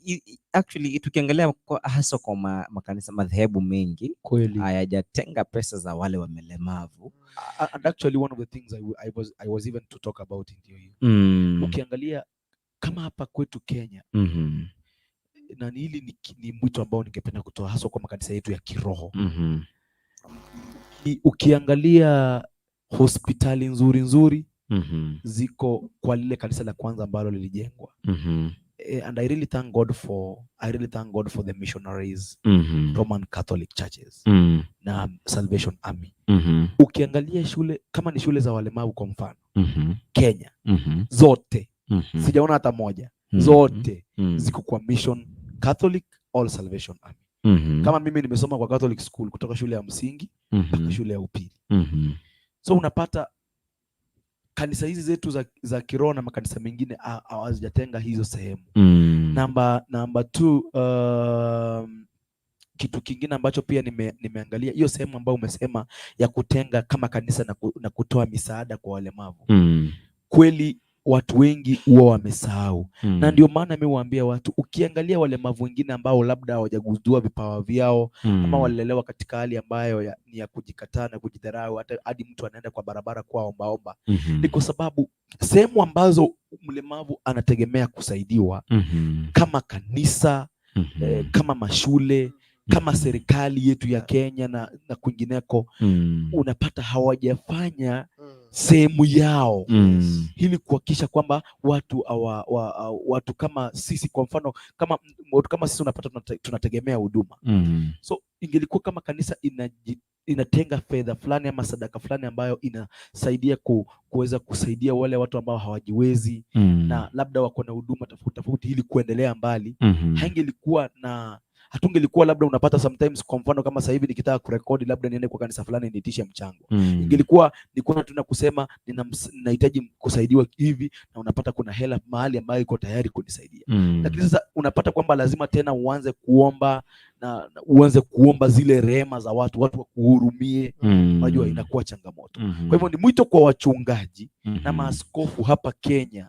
actually tukiangalia haswa kwa makanisa, madhehebu mengi hayajatenga pesa za wale wamelemavu. And actually one of the things I was even to talk about ndio hiyo. Ukiangalia kama hapa kwetu Kenya, na hili ni mwito ambao ningependa kutoa haswa kwa makanisa yetu ya kiroho. Ukiangalia hospitali nzuri nzuri ziko kwa lile kanisa la kwanza ambalo lilijengwa. And I really thank God for the missionaries, Roman Catholic churches na Salvation Army. Ukiangalia shule kama ni shule za walemavu kwa mfano Kenya zote, sijaona hata moja, zote ziko kwa Mission Catholic or Salvation Army. Kama mimi nimesoma kwa Catholic school kutoka shule ya msingi mpaka shule ya upili. So unapata kanisa hizi zetu za kiroho na makanisa mengine hawajatenga hizo sehemu. Namba two, kitu kingine ambacho pia nimeangalia hiyo sehemu ambayo umesema ya kutenga kama kanisa na kutoa misaada kwa walemavu. Kweli watu wengi huwa wamesahau, na ndio maana mi huambia watu, ukiangalia walemavu wengine ambao labda hawajagundua vipawa vyao ama walilelewa katika hali ambayo ni ya kujikataa na kujidharau, hata hadi mtu anaenda kwa barabara kuwa ombaomba, ni kwa sababu sehemu ambazo mlemavu anategemea kusaidiwa kama kanisa, kama mashule, kama serikali yetu ya Kenya na kwingineko, unapata hawajafanya sehemu yao ili kuhakikisha kwamba watu kama sisi, kwa mfano kama watu kama sisi, unapata tunategemea huduma. So ingelikuwa kama kanisa inatenga fedha fulani ama sadaka fulani ambayo inasaidia kuweza kusaidia wale watu ambao hawajiwezi na labda wako na huduma tofauti tofauti ili kuendelea mbali, haingelikuwa na hatungelikuwa labda unapata sometimes, kwa mfano kama sasa hivi nikitaka kurekodi, labda niende kwa kanisa fulani niitishe mchango. Ingelikuwa ni kwa tuna kusema ninahitaji kusaidiwa hivi, na unapata kuna hela mahali ambayo iko tayari kunisaidia. Lakini sasa unapata kwamba lazima tena uanze kuomba na uanze kuomba zile rehema za watu, watu wakuhurumie. Unajua inakuwa changamoto. Kwa hivyo ni mwito kwa wachungaji na maaskofu hapa Kenya,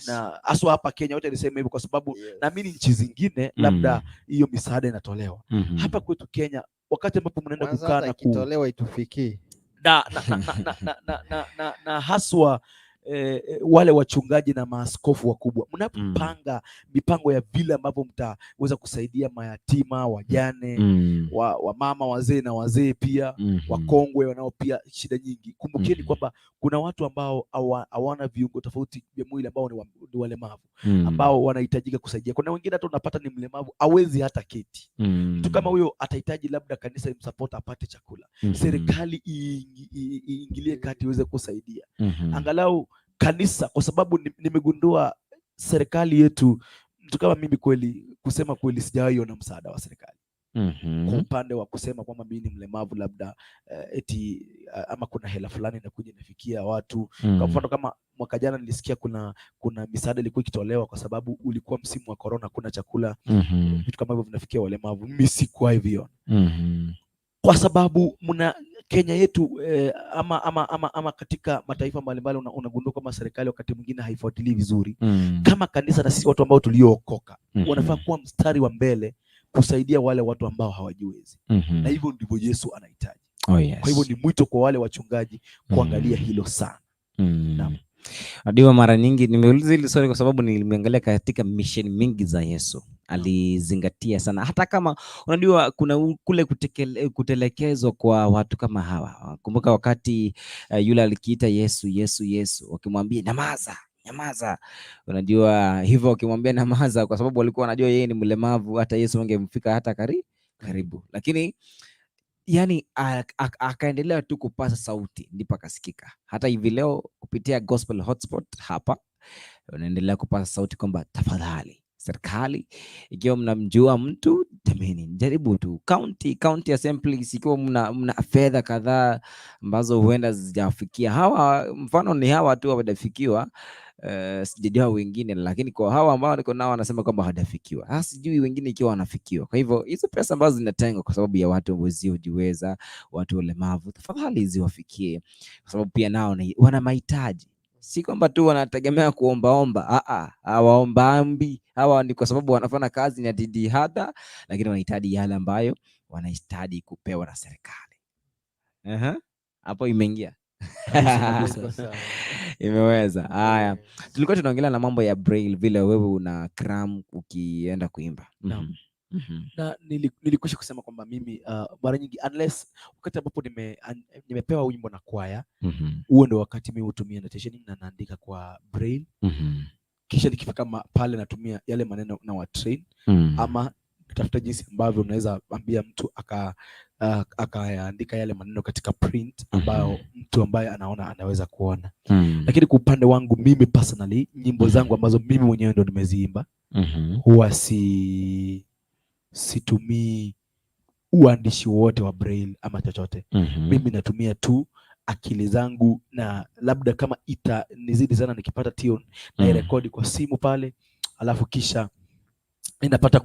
na haswa hapa Kenya, wote niseme hivyo kwa sababu naamini nchi zingine labda hiyo misaada inatolewa. Hapa kwetu Kenya, wakati ambapo mnaenda Kwanza kukaa hata na ku ikitolewa itufikii. na haswa wale wachungaji na maaskofu wakubwa, mnapopanga mipango ya vile ambavyo mtaweza kusaidia mayatima, wajane, wamama, wazee na wazee pia, wakongwe wanao pia shida nyingi. Kumbukeni kwamba kuna watu ambao hawana viungo tofauti vya mwili ambao ni walemavu ambao wanahitajika kusaidia. Kuna wengine hata unapata ni mlemavu hawezi hata keti. Mtu kama huyo atahitaji labda kanisa imsupport apate chakula, serikali iingilie kati iweze kusaidia angalau kanisa, kwa sababu nimegundua serikali yetu, mtu kama mimi kweli, kusema kweli, sijawahi ona msaada wa serikali kwa upande wa kusema kwamba mimi ni mlemavu labda eti ama kuna hela fulani inakuja inafikia watu. Kwa mfano kama mwaka jana nilisikia kuna misaada ilikuwa ikitolewa kwa sababu ulikuwa msimu wa corona, kuna chakula, vitu kama hivyo vinafikia walemavu. Mimi sikuwahi viona kwa sababu mna Kenya yetu ama katika mataifa mbalimbali unagundua kwamba serikali wakati mwingine haifuatilii vizuri. Kama kanisa na sisi watu ambao tuliookoka wanafaa kuwa mstari wa mbele kusaidia wale watu ambao hawajiwezi, na hivyo ndivyo Yesu anahitaji. Oh, yes. Kwa hivyo ni mwito kwa wale wachungaji kuangalia hilo sana. Naam. Unajua, mara nyingi nimeuliza hili swali kwa sababu nimeangalia katika mission mingi za Yesu alizingatia sana, hata kama unajua kuna kule kutelekezwa kwa watu kama hawa. Kumbuka wakati yule alikiita Yesu, Yesu, Yesu, wakimwambia nyamaza, nyamaza. Unajua hivyo wakimwambia nyamaza, kwa sababu walikuwa wanajua yeye ni mlemavu, hata Yesu angemfika hata karibu, lakini yani akaendelea tu kupasa sauti ndipo akasikika. Hata hivi leo kupitia Gospel Hotspot hapa unaendelea kupasa sauti kwamba tafadhali serikali, ikiwa mnamjua mtu jameni, jaribu tu county assemblies, ikiwa mna fedha kadhaa ambazo huenda zijafikia hawa, mfano ni hawa tu hawajafikiwa. Sijajua wengine, lakini kwa hawa ambao niko nao wanasema kwamba hawajafikiwa. Sasa sijui wengine ikiwa wanafikiwa. Kwa hivyo hizo pesa ambazo zinatengwa kwa sababu ya watu wasiojiweza, watu walemavu, tafadhali ziwafikie, kwa sababu pia nao wana mahitaji. Si kwamba tu wanategemea kuombaomba, hawaombaambi hawa, ni kwa sababu wanafanya kazi na jitihada, lakini wanahitaji yale ambayo wanahitaji kupewa na serikali. Hapo imeingia. Kabisa. Imeweza. Haya, tulikuwa tunaongelea na mambo ya braille, vile wewe una cram ukienda kuimba. Naam. Na nilikwisha kusema kwamba mimi mara nyingi, unless wakati ambapo nimepewa wimbo na kwaya, huo ndio wakati mimi hutumia notation na naandika kwa braille. Kisha nikifika pale natumia yale maneno na wa train ama tafuta jinsi ambavyo unaweza ambia mtu akaandika yale maneno katika print ambayo mtu ambaye anaona anaweza kuona. Lakini kwa upande wangu mimi personally, nyimbo zangu ambazo mimi mwenyewe ndo nimeziimba, huwa situmii uandishi wowote wa braille ama chochote. Mimi natumia tu akili zangu, na labda kama ita nizidi sana nikipata tune nairekodi kwa simu pale, alafu kisha ninapata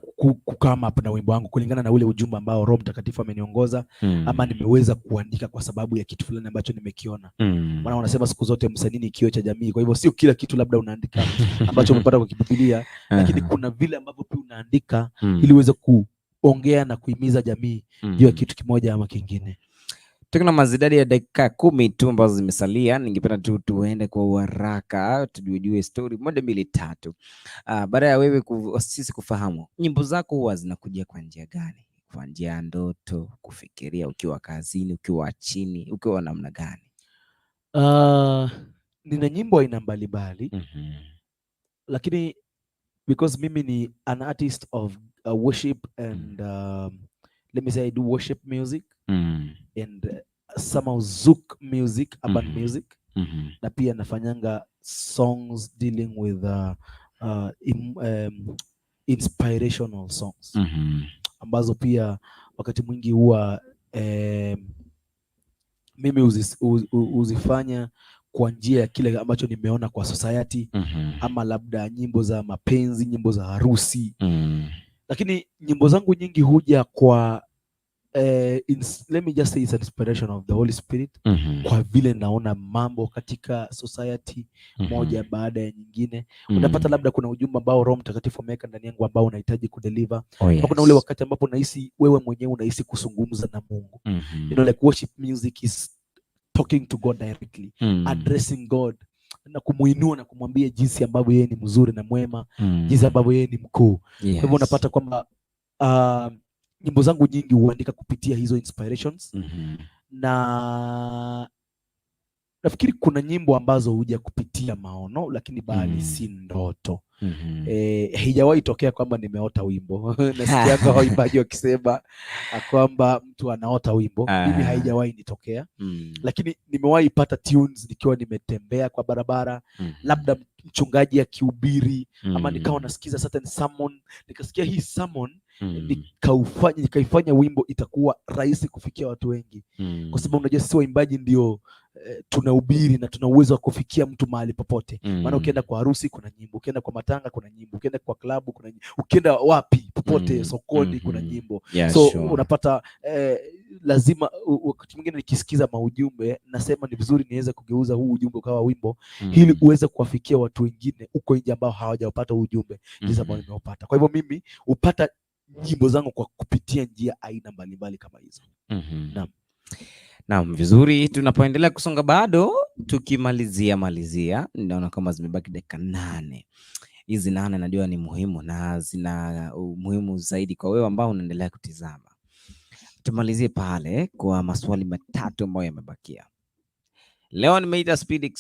kukama up na wimbo wangu kulingana na ule ujumbe ambao Roho Mtakatifu ameniongoza ama nimeweza kuandika kwa sababu ya kitu fulani ambacho nimekiona. Maana wanasema siku zote msanii ni kioo cha jamii. Kwa hivyo sio kila kitu labda unaandika ambacho umepata kwa Biblia, lakini kuna vile ambavyo pia unaandika ili uweze kuongea na kuhimiza jamii juu ya kitu kimoja ama kingine. Tuko na mazidadi ya dakika 10 tu ambazo zimesalia. Ningependa tu tuende kwa uharaka tujue story 1 2 3. Baada ya wewe sisi kufahamu nyimbo zako huwa zinakuja kwa njia gani? Kwa njia ya ndoto, kufikiria ukiwa kazini, ukiwa chini, ukiwa namna gani? Nina nyimbo aina mbalimbali. Lakini because mimi ni an artist of worship and let me say I do worship music and somehow zouk music, urban music. Na pia nafanyanga songs dealing with inspirational songs ambazo pia wakati mwingi huwa mimi huzifanya kwa njia ya kile ambacho nimeona kwa society ama labda nyimbo za mapenzi, nyimbo za harusi. Lakini nyimbo zangu nyingi huja kwa let me just say it's an inspiration of the Holy Spirit. Kwa vile naona mambo katika society moja baada ya nyingine. Unapata labda kuna ujumbe ambao Roho Mtakatifu ameweka ndani yangu ambao unahitaji kudeliver. Kuna ule wakati ambapo unahisi wewe mwenyewe unahisi kuzungumza na Mungu. You know, like worship music is talking to God directly, addressing God na kumuinua na kumwambia jinsi ambavyo yeye ni mzuri na mwema, jinsi ambavyo yeye ni mkuu. Kwa hivyo unapata kwamba nyimbo zangu nyingi huandika kupitia hizo inspirations. Na nafikiri kuna nyimbo ambazo huja kupitia maono, lakini bali si ndoto. Haijawahi tokea kwamba nimeota wimbo. Nasikianga waimbaji wakisema kwamba mtu anaota wimbo. Mimi haijawahi nitokea. Lakini nimewahi pata tunes nikiwa nimetembea kwa barabara, labda mchungaji akihubiri, ama nikawa nasikiza certain sermon, nikasikia hii sermon, nikaifanya wimbo, itakuwa rahisi kufikia watu wengi. Kwa sababu unajua sisi waimbaji ndio tunahubiri na tuna uwezo wa kufikia mtu mahali popote. Maana ukienda kwa harusi kuna nyimbo, ukienda kwa matanga kuna nyimbo, ukienda kwa klabu kuna nyimbo, ukienda wapi popote, sokoni kuna nyimbo. So unapata lazima wakati mwingine nikisikiza maujumbe nasema ni vizuri niweze kugeuza huu ujumbe ukawa wimbo ili uweze kuwafikia watu wengine huko nje ambao hawajapata ujumbe jinsi ambao nimeupata. Kwa hivyo mimi hupata nyimbo zangu kwa kupitia njia aina mbalimbali kama hizo. Naam. Naam, vizuri. Tunapoendelea kusonga bado tukimalizia malizia, naona kama zimebaki dakika 8. Hizi 8 najua ni muhimu na zina umuhimu zaidi kwa wewe ambao unaendelea kutizama. Tumalizie pale kwa maswali 3 ambayo yamebakia. Leo nimeita Speedix.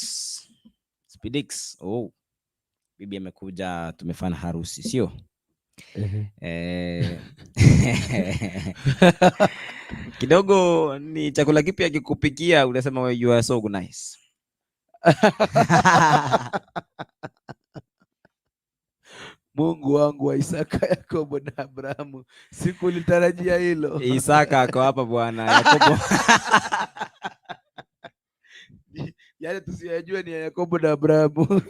Speedix. Oh. Bibi amekuja, tumefanya harusi, sio? Kidogo ni chakula kipi akikupikia unasema wewe you are so nice? Mungu wangu wa Isaka, Yakobo na Abrahamu, sikulitarajia hilo. Isaka ako hapa bwana, Yakobo. Yale tusiyajue ni ya Yakobo na Abrahamu.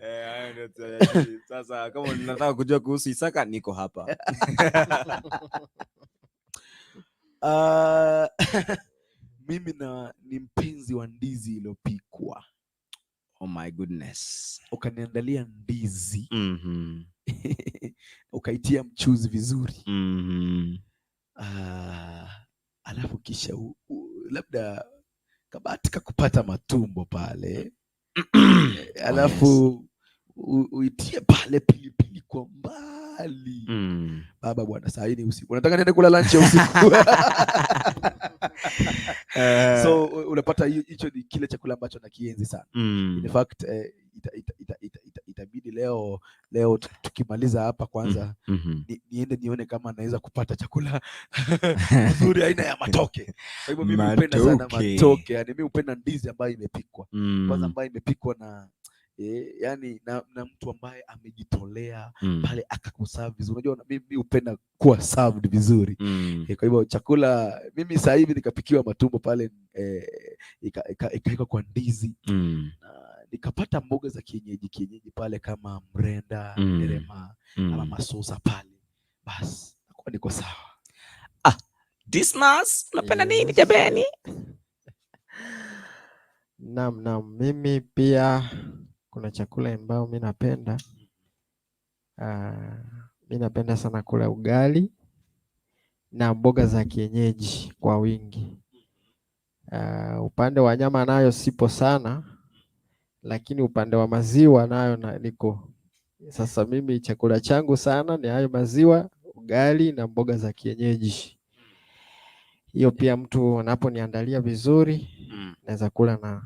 Hayo ndio tuyajui. Sasa kama unataka kujua kuhusu Isaka niko hapa. Mimi ni mpenzi wa ndizi iliyopikwa. Oh my goodness. Ukaniandalia ndizi. Ukaitia mchuzi vizuri. Alafu kisha labda kabahatika kupata matumbo pale. Alafu uitie pale pilipili kwa mbali. Baba bwana, saa hii ni usiku. Unataka niende kula lunch ya usiku? So unapata hicho ni kile chakula ambacho nakienzi sana. In fact, itabidi leo tukimaliza hapa kwanza, niende nione kama naweza kupata chakula nzuri aina ya matoke. Kwa hivyo mimi hupenda sana matoke. Yani mimi hupenda ndizi ambayo imepikwa. Kwanza ambayo imepikwa na yani na mtu ambaye amejitolea pale akakuserve vizuri. Unajua mimi hupenda kuwa served vizuri. Kwa hivyo chakula mimi sasa hivi nikapikiwa matumbo pale, ikawekwa kwa ndizi. Na nikapata mboga za kienyeji pale kama mrenda, nderema, ama masosa pale. Bas, nakuwa niko sawa. Dismas, unapenda nini jamani? Naam, mimi pia kuna chakula ambayo mimi napenda. Mimi napenda sana kula ugali na mboga za kienyeji kwa wingi. Upande wa nyama nayo sipo sana, lakini upande wa maziwa nayo niko. Sasa mimi chakula changu sana ni hayo maziwa, ugali na mboga za kienyeji. Hiyo pia mtu anaponiandalia vizuri, naweza kula na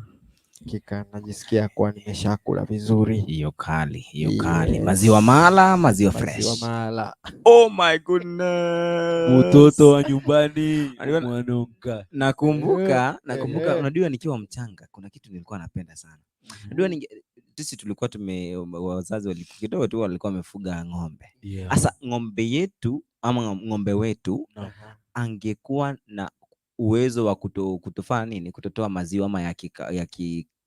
hakika najisikia kuwa nimeshakula vizuri. Hiyo kali, hiyo kali. Yes. Maziwa mala, maziwa fresh. Maziwa mala. Oh my goodness. Mtoto wa nyumbani mwanonga. Nakumbuka, unajua nikiwa mchanga kuna kitu nilikuwa napenda sana. Unajua sisi tulikuwa wazazi walikuwa kidogo tu walikuwa wamefuga ng'ombe. Sasa ng'ombe yetu ama ng'ombe wetu angekuwa na uwezo wa kutofanya nini, kutotoa maziwa ama ya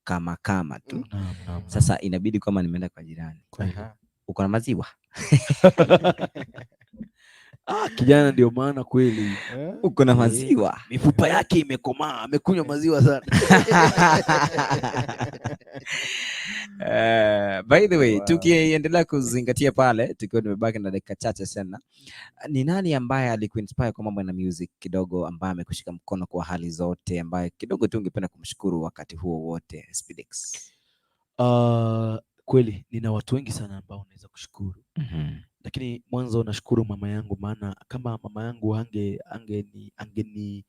kama kama tu. Sasa inabidi kama nimeenda kwa jirani. Uko na maziwa? Kijana ndio maana kweli. Uko na maziwa? Mifupa yake imekomaa, amekunywa maziwa sana. By the way, tukiendelea kuzingatia pale, tukiwa tumebaki na dakika chache sana. Ni nani ambaye alikuinspire kwa mambo ya music kidogo, ambaye amekushika mkono kwa hali zote, ambaye kidogo tu ungependa kumshukuru wakati huo wote, Speedix? Kweli nina watu wengi sana ambao naweza kushukuru. Lakini mwanzo nashukuru mama yangu, maana kama mama yangu angeni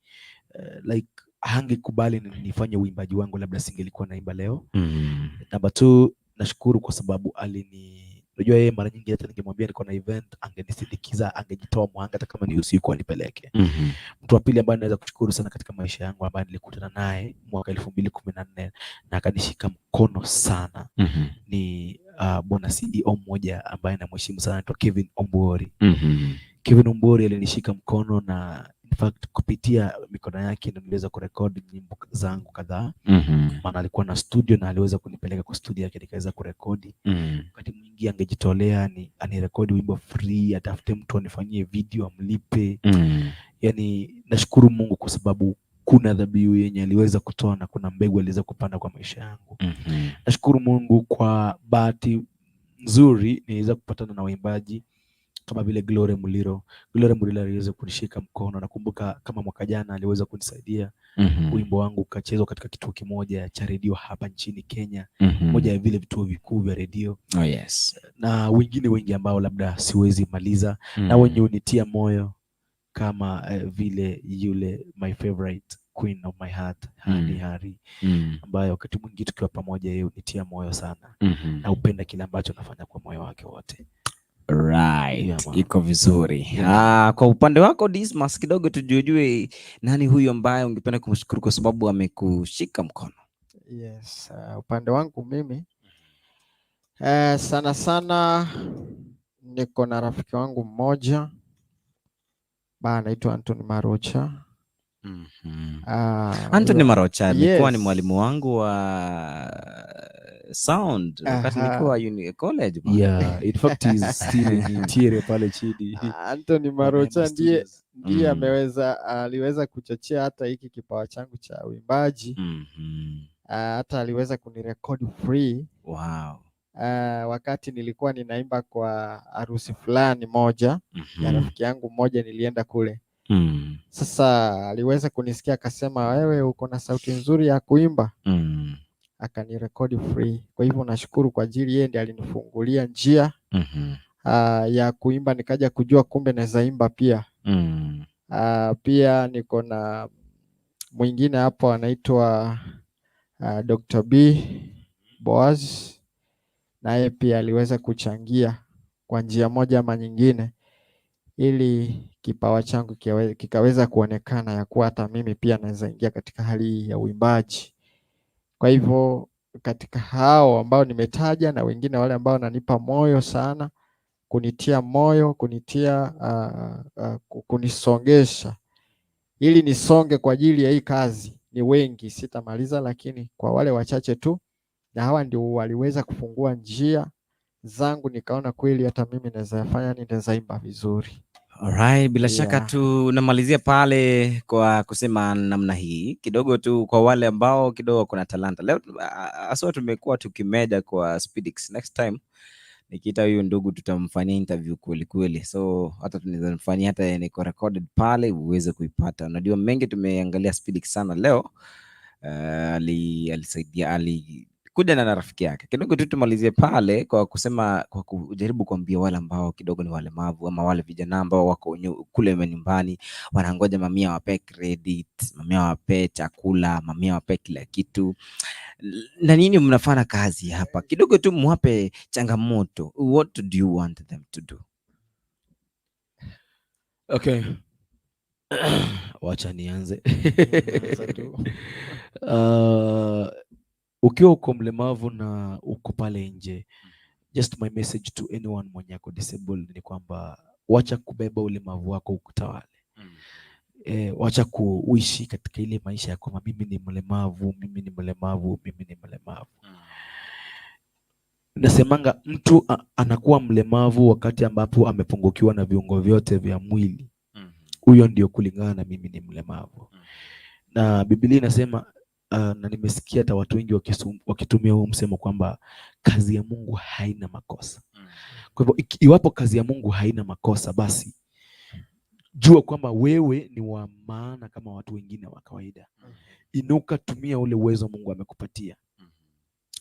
like hangekubali nifanye uimbaji wangu, labda singelikuwa naimba leo. Namba 2, nashukuru kwa sababu unajua yeye mara nyingi hata ningemwambia niko na event angenisindikiza, angejitoa mwanga hata kama ni usiku anipeleke. Mtu wa pili ambaye naweza kushukuru sana katika maisha yangu ambaye nilikutana naye mwaka 2014 na akanishika mkono sana ni bwana CEO mmoja ambaye namheshimu sana, anaitwa Kevin Ombori. Kevin Ombori alinishika mkono na in fact kupitia mikono yake ndio niliweza kurekodi nyimbo zangu kadhaa. Maana alikuwa na studio na aliweza kunipeleka kwa studio yake nikaweza kurekodi. Wakati mwingi angejitolea anirekodi wimbo free, atafute mtu anifanyie video amlipe. Yani nashukuru Mungu kwa sababu kuna dhabihu yenye aliweza kutoa na kuna mbegu aliweza kupanda kwa maisha yangu. Nashukuru Mungu kwa bahati nzuri niliweza kupatana na waimbaji Kama vile Glory Muliro. Glory Muliro aliweza kunishika mkono. Nakumbuka kama mwaka jana aliweza kunisaidia wimbo wangu ukachezwa katika kituo kimoja cha redio hapa nchini Kenya, moja ya vile vituo vikuu vya redio. Na wengine wengi ambao labda siwezi maliza na wenye unitia moyo kama vile yule my favorite queen of my heart, Hani Hari, ambaye wakati mwingi tukiwa pamoja yeye hunitia moyo sana na upenda kile ambacho nafanya kwa moyo wake wote. Right. Yeah, man. Iko vizuri. Yeah. Ah, kwa upande wako Dismas, kidogo tujuejue nani huyu ambaye ungependa kumshukuru kwa sababu amekushika mkono? Yes, upande wangu mimi sana sana niko na rafiki wangu mmoja ba anaitwa Anthony Marocha. Anthony Huyo- Marocha alikuwa ni mwalimu wangu wa sound wakati nilikuwa college, bwana. Yeah, in fact he's still in interior pale chini. Anthony Kwa Marocha Neema ndiye Studios. ndiye ameweza aliweza kuchochea hata hiki kipawa changu cha uimbaji. Hata aliweza kunirekodi free. Wakati nilikuwa ninaimba kwa harusi fulani moja ya rafiki yangu mmoja, nilienda kule. Sasa aliweza kunisikia akasema, "Wewe uko na sauti nzuri ya kuimba." Akanirekodi free. Kwa hivyo nashukuru kwa ajili yeye ndiye alinifungulia njia ya kuimba, nikaja kujua kumbe naweza imba pia. Pia niko na mwingine hapo anaitwa Dr. B Boaz, naye pia aliweza kuchangia kwa njia moja ama nyingine ili kipawa changu kikaweza kuonekana ya kuwa hata mimi pia naweza ingia katika hali hii ya uimbaji. Kwa hivyo katika hao ambao nimetaja na wengine wale ambao wananipa moyo sana, kunitia moyo, kunitia kunisongesha ili nisonge kwa ajili ya hii kazi ni wengi, sitamaliza, lakini kwa wale wachache tu, na hawa ndio waliweza kufungua njia zangu, nikaona kweli hata mimi naweza fanya, naweza imba vizuri. Alright, bila shaka tunamalizia pale kwa kusema namna hii kidogo tu kwa wale ambao kidogo kuna talanta leo haswa tumekuwa tukimeja kwa Speedix. Next time nikiita huyu ndugu tutamfanyia interview kweli kweli, so hata tunaweza mfanyia hata niko recorded pale uweze kuipata. Unajua mengi tumeangalia Speedix sana leo. Alisaidia alikuja na rafiki yake kidogo tu. Tumalizie pale kwa kusema, kwa kujaribu kuambia wale ambao kidogo ni walemavu ama wale vijana ambao wako kule nyumbani wanangoja mamia wapee credit, mamia wapee chakula, mamia wapee kila kitu, na nini mnafanya kazi hapa kidogo tu mwape changamoto. What do you want them to do? Okay. Wacha nianze. Anza tu. Ukiwa uko mlemavu na uko pale nje, just my message to anyone mwenye ako disabled ni kwamba wacha kubeba ulemavu wako ukutawale. Wacha kuishi katika ile maisha ya kwamba mimi ni mlemavu, mimi ni mlemavu, mimi ni mlemavu. Nasemanga mtu anakuwa mlemavu wakati ambapo amepungukiwa na viungo vyote vya mwili. Huyo ndio kulingana na mimi ni mlemavu. Na Biblia inasema na nimesikia hata watu wengi wakitumia huu msemo kwamba kazi ya Mungu haina makosa. Kwa hivyo iwapo kazi ya Mungu haina makosa, basi jua kwamba wewe ni wa maana kama watu wengine wa kawaida. Inuka, tumia ule uwezo Mungu amekupatia.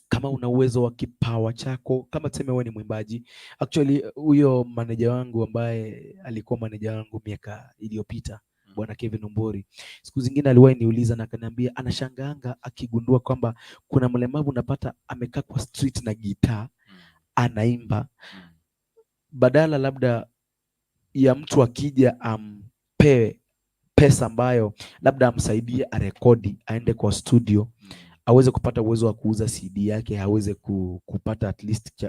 Kama una uwezo wa kipawa chako, kama tuseme wewe ni mwimbaji. Actually huyo maneja wangu ambaye alikuwa maneja wangu miaka iliyopita, Bwana Kevin Ombori, siku zingine aliwahi niuliza na akaniambia anashangaanga akigundua kwamba kuna mlemavu unapata amekaa kwa street na gitaa anaimba, badala labda ya mtu akija ampe pesa ambayo labda amsaidie arekodi, aende kwa studio aweze kupata uwezo wa kuuza CD yake, aweze kupata at least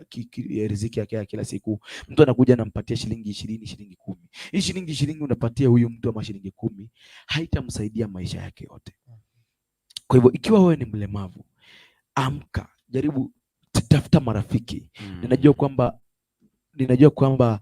riziki yake ya kila siku. Mtu anakuja anampatia shilingi 20, shilingi 10. Hii shilingi 20 unapatia huyu mtu ama shilingi 10 haitamsaidia maisha yake yote. Kwa hivyo ikiwa wewe ni mlemavu, amka, jaribu tafuta marafiki. Ninajua kwamba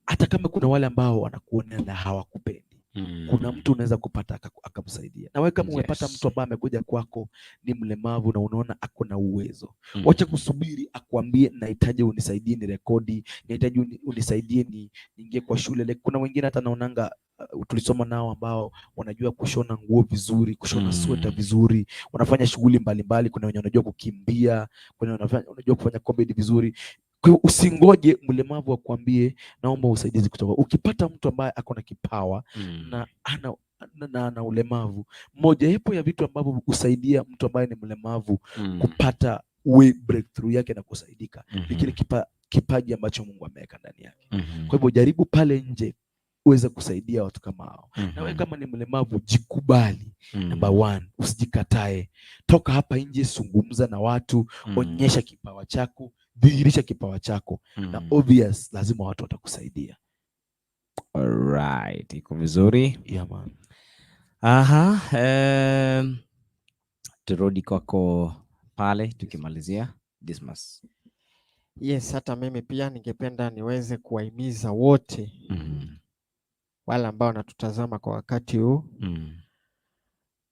hata kama kuna wale ambao wanakuona na hawakupendi, Kuna mtu unaweza kupata akamsaidia. Na wewe kama umepata mtu ambaye amekuja kwako ni mlemavu na unaona ako na uwezo, wacha kusubiri akuambie nahitaji unisaidie ni rekodi, nahitaji unisaidie ni niingie kwa shule. Like, kuna wengine hata naonanga tulisoma nao ambao wanajua kushona nguo vizuri, kushona sweta vizuri, wanafanya shughuli mbalimbali. Kuna wenye wanajua kukimbia, kuna wenye wanajua kufanya comedy vizuri. Kwa hiyo usingoje mlemavu akwambie naomba usaidizi kutoka. Ukipata mtu ambaye ako na kipawa na ana ulemavu, mojawapo ya vitu ambavyo husaidia mtu ambaye ni mlemavu kupata way breakthrough yake na kusaidika ni kile kipaji ambacho Mungu ameweka ndani yake. Kwa hivyo jaribu pale nje uweze kusaidia watu kama hao. Na wewe kama ni mlemavu jikubali. Number one, usijikatae. Toka hapa nje, zungumza na watu, onyesha kipawa chako, dhihirisha kipawa chako. Na obvious lazima watu watakusaidia. Alright, iko vizuri. Yeah, man. Aha, turudi kwako pale tukimalizia Dismas. Yes, hata mimi pia ningependa niweze kuwahimiza wote wale ambao wanatutazama kwa wakati huu,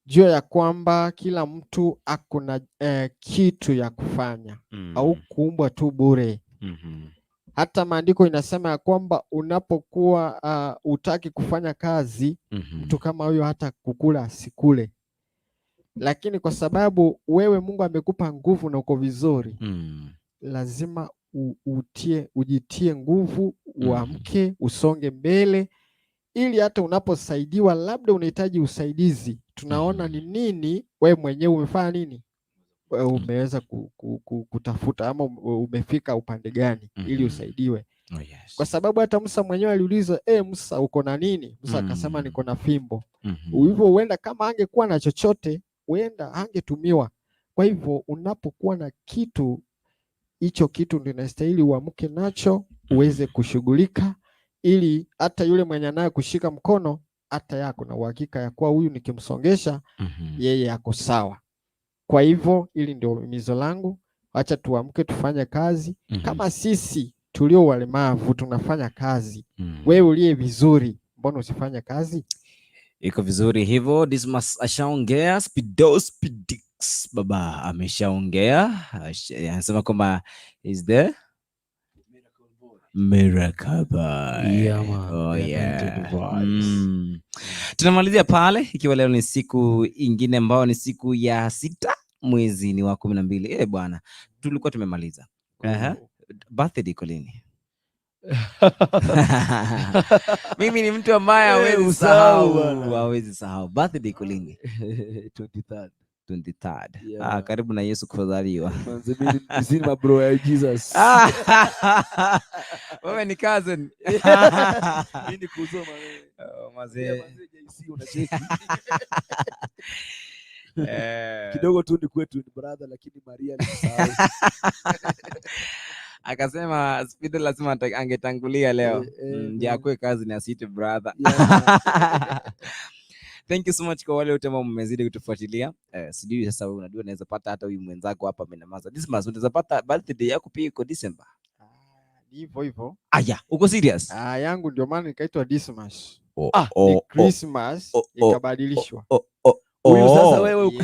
jua ya kwamba kila mtu ako na kitu ya kufanya, au kuumbwa tu bure. Hata maandiko inasema ya kwamba unapokuwa utaki kufanya kazi, mtu kama huyo hata kukula asikule. Lakini kwa sababu wewe Mungu amekupa nguvu na uko vizuri, lazima ujitie nguvu, uamke, usonge mbele, ili hata unaposaidiwa, labda unahitaji usaidizi, tunaona ni nini wewe mwenyewe umefanya nini, wewe umeweza kutafuta ama umefika upande gani ili usaidiwe. Oh, yes. Kwa sababu hata Musa mwenyewe aliulizwa, Musa uko na nini? Musa akasema niko na fimbo. Hivyo huenda kama angekuwa na chochote, huenda angetumiwa. Kwa hivyo unapokuwa na kitu, hicho kitu ndio inastahili uamke nacho, uweze kushughulika, ili hata yule mwenye anaye kushika mkono hata yako na uhakika ya kuwa huyu nikimsongesha yeye ako sawa. Kwa hivyo hili ndio himizo langu, acha tuamke tufanye kazi. Kama sisi tulio walemavu tunafanya kazi, wewe uliye vizuri, mbona usifanye kazi? Iko vizuri hivyo. Dismas ashaongea, Speedo Speedix baba ameshaongea, anasema kwamba is the Miracle Boy. Yeah, man. Oh, The yeah. anointed voice. Tunamalizia pale ikiwa leo ni siku ingine ambayo ni siku ya 6 mwezi ni wa 12. Bwana, tulikuwa tumemaliza. Birthday iko lini? Mimi ni mtu ambaye hawezi Usahau sahau, bwana. hawezi sahau. Birthday iko lini? 23rd. 23rd. Yeah. Karibu na Yesu kuzaliwa. Manze, mimi ni mabro ya Jesus. Wewe ni cousin. Mimi ni kusoma wewe. Oh, mazee. Yeah, manze, JC unacheki. Kidogo tu ni kwetu ni brother, lakini Maria alimsahau. Akasema Speedo lazima angetangulia leo. Ndiye akue kazi na asiite brother. Yeah. Thank you so much kwa wale wote ambao mmezidi kutufuatilia. Sijui sasa wewe unajua unaweza pata hata huyu mwenzako hapa amenyamaza. Dismas, unaweza pata birthday yako pia iko December. Ni hivyo hivyo. Aya, uko serious? Yangu ndio maana nikaitwa Dismas. Oh, Ni oh, Christmas oh, oh, ikabadilishwa. oh, oh, Huyu sasa oh. wewe uko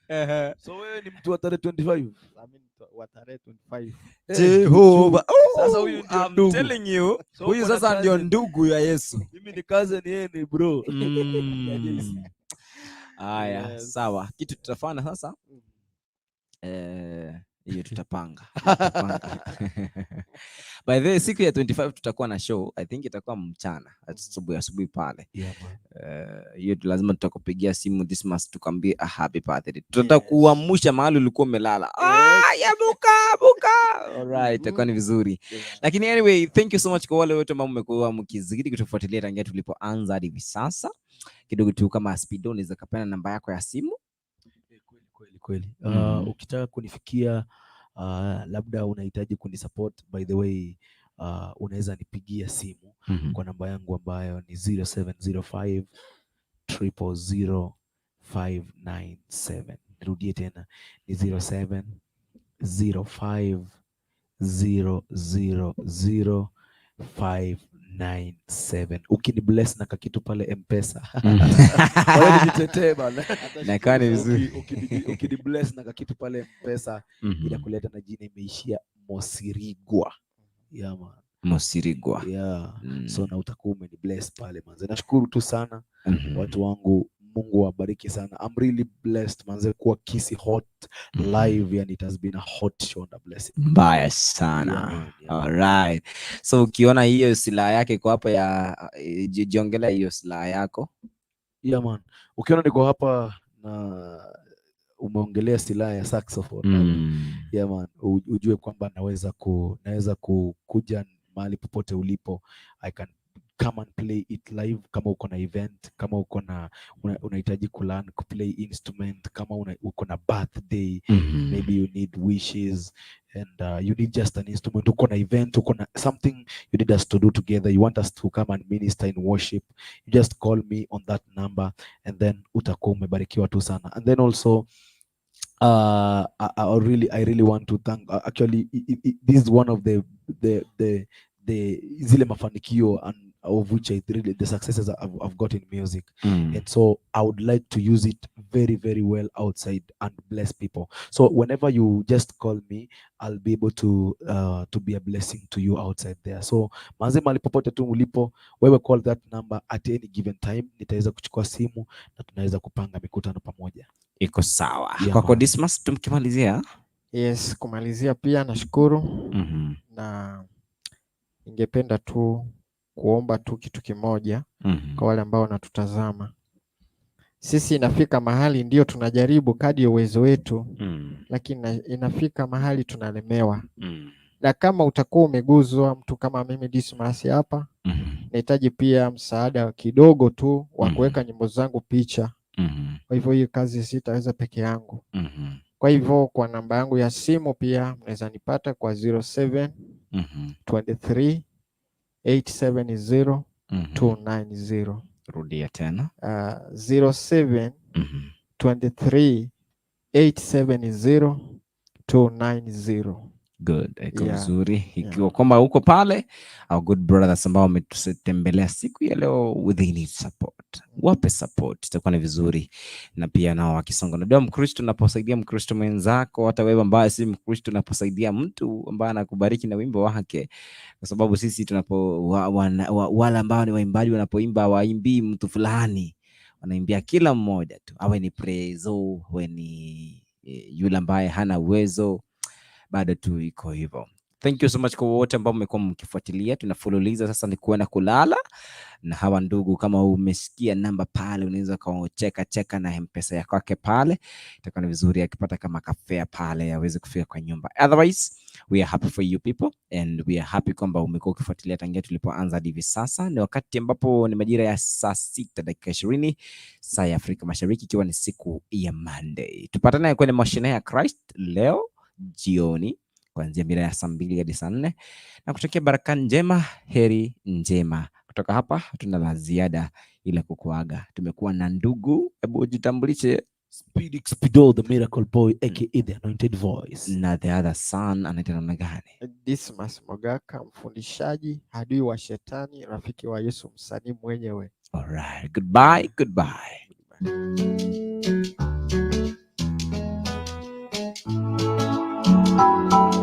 Yes. So wewe ni mtu wa tarehe 25? Mimi ni wa tarehe 25. Jehova. Sasa huyu ndio I'm ndugu. telling you, So huyu uko na sasa ndio cousin. ndugu ya Yesu. Mimi ni cousin, yeye ni bro. Ya JC. Haya, Yes. sawa. Kitu tutafanya sasa, hiyo tutapanga. Tutapanga. By the way, siku ya 25 tutakuwa na show. I think itakuwa mchana, asubuhi asubuhi pale. Yeah, man. Hiyo lazima tutakupigia simu Dismas tukwambie a happy birthday. Tutakuamsha mahali ulikuwa umelala. Ya buka buka. Alright, itakuwa ni vizuri. Lakini anyway, thank you so much kwa wale wote ambao mmekuwa mkizidi kutufuatilia tangia tulipoanza hadi hivi sasa. Kidogo tu kama Speedo, unaweza kapena namba yako ya simu. Kweli, kweli, kweli. Ukitaka kunifikia, labda unahitaji kunisupport, by the way, unaweza nipigia simu kwa namba yangu ambayo ni 0705 000 597. Nirudie tena ni 0705 000 597. 97. Ukini bless na kakitu pale Mpesa. Wala nijitetee bana. Na ikawa ni vizuri. Ukini bless na kakitu pale Mpesa, inakuleta na jina imeishia Mosirigwa. Yeah, man. Mosirigwa. Yeah. So na utakuwa umeni bless pale manze. Nashukuru tu sana watu wangu, Mungu awabariki sana. I'm really blessed manze kuwa Kisii Hot Live, yani it has been a hot show and a blessing. Mbaya sana. Yeah, man, yeah. Alright. So ukiona hiyo silaha yake iko hapa ya jiongelea hiyo silaha yako. Yeah, man. Ukiona niko hapa na umeongelea silaha ya saxophone. Yeah, man. Ujue kwamba naweza kuja mahali popote ulipo. I can come and play it live kama uko na event, kama uko na unahitaji kulearn kuplay instrument, kama uko na birthday, maybe you need wishes and you need just an instrument, uko na event, uko na something you need us to do together, you want us to come and minister in worship, you just call me on that number and then utakuwa umebarikiwa tu sana. And then also I really want to thank, actually this is one of the zile mafanikio and of which I really, the successes I've got in music, and so I would like to use it very, very well outside and bless people. So whenever you just call me, I'll be able to be a blessing to you outside there. So manze, mahali popote tu ulipo wewe, call that number at any given time, nitaweza kuchukua simu na tunaweza kupanga mikutano pamoja. Iko sawa. Yeah, Kwako man. Dismas, tumkimalizia. Yes, kumalizia pia nashukuru na ningependa tu kuomba tu kitu kimoja kwa wale ambao wanatutazama. Sisi inafika mahali ndio tunajaribu kadri ya uwezo wetu, lakini inafika mahali tunalemewa. Na kama utakuwa umeguzwa, mtu kama mimi Dismas hapa, nahitaji pia msaada kidogo tu wa kuweka nyimbo zangu picha. Kwa hivyo hiyo kazi sitaweza peke yangu. Kwa hivyo kwa namba yangu ya simu pia mnaweza nipata kwa 07 23 870 290. Rudia tena. 07 23 870 290. Good. Iko vizuri. Ikiwa kwamba uko pale, our good brothers ambao wametutembelea siku ya leo, they need support. Wape support, itakuwa ni vizuri. Na pia nao wakisonga. Unajua Mkristo unaposaidia Mkristo mwenzako, hata wewe ambaye si Mkristo unaposaidia mtu ambaye anakubariki na wimbo wake, kwa sababu sisi tunapo wale ambao ni waimbaji wanapoimba waimbii mtu fulani, wanaimbia kila mmoja tu, awe ni prezo, awe ni yule ambaye hana uwezo, bado tu iko hivyo. Thank you so much kwa wote ambao mmekuwa mkifuatilia. Tunafululiza sasa ni kuenda kulala na hawa ndugu. Kama umesikia namba pale, unaweza ukacheka cheka na Mpesa ya kwake pale, itakuwa ni vizuri akipata kama kafare pale aweze kufika kwa nyumba. Otherwise we are happy for you people and we are happy kwamba umekuwa ukifuatilia tangia tulipoanza hadi hivi sasa. Ni wakati ambapo ni majira ya saa 6:20 saa ya Afrika Mashariki, ikiwa ni siku ya Monday. Tupatane kwenye mashine ya Christ leo jioni kuanzia mida ya saa 2 hadi saa 4 na kutakia baraka njema, heri njema. Kutoka hapa hatuna la ziada ila kukuaga. Tumekuwa na ndugu, hebu jitambulishe. Speedy Speedo, the Miracle Boy, aka the Anointed Voice. Na the other son anaitwa namna gani? Dismas Mogaka, mfundishaji, adui wa shetani, rafiki wa Yesu, msanii mwenyewe. Alright, goodbye, goodbye.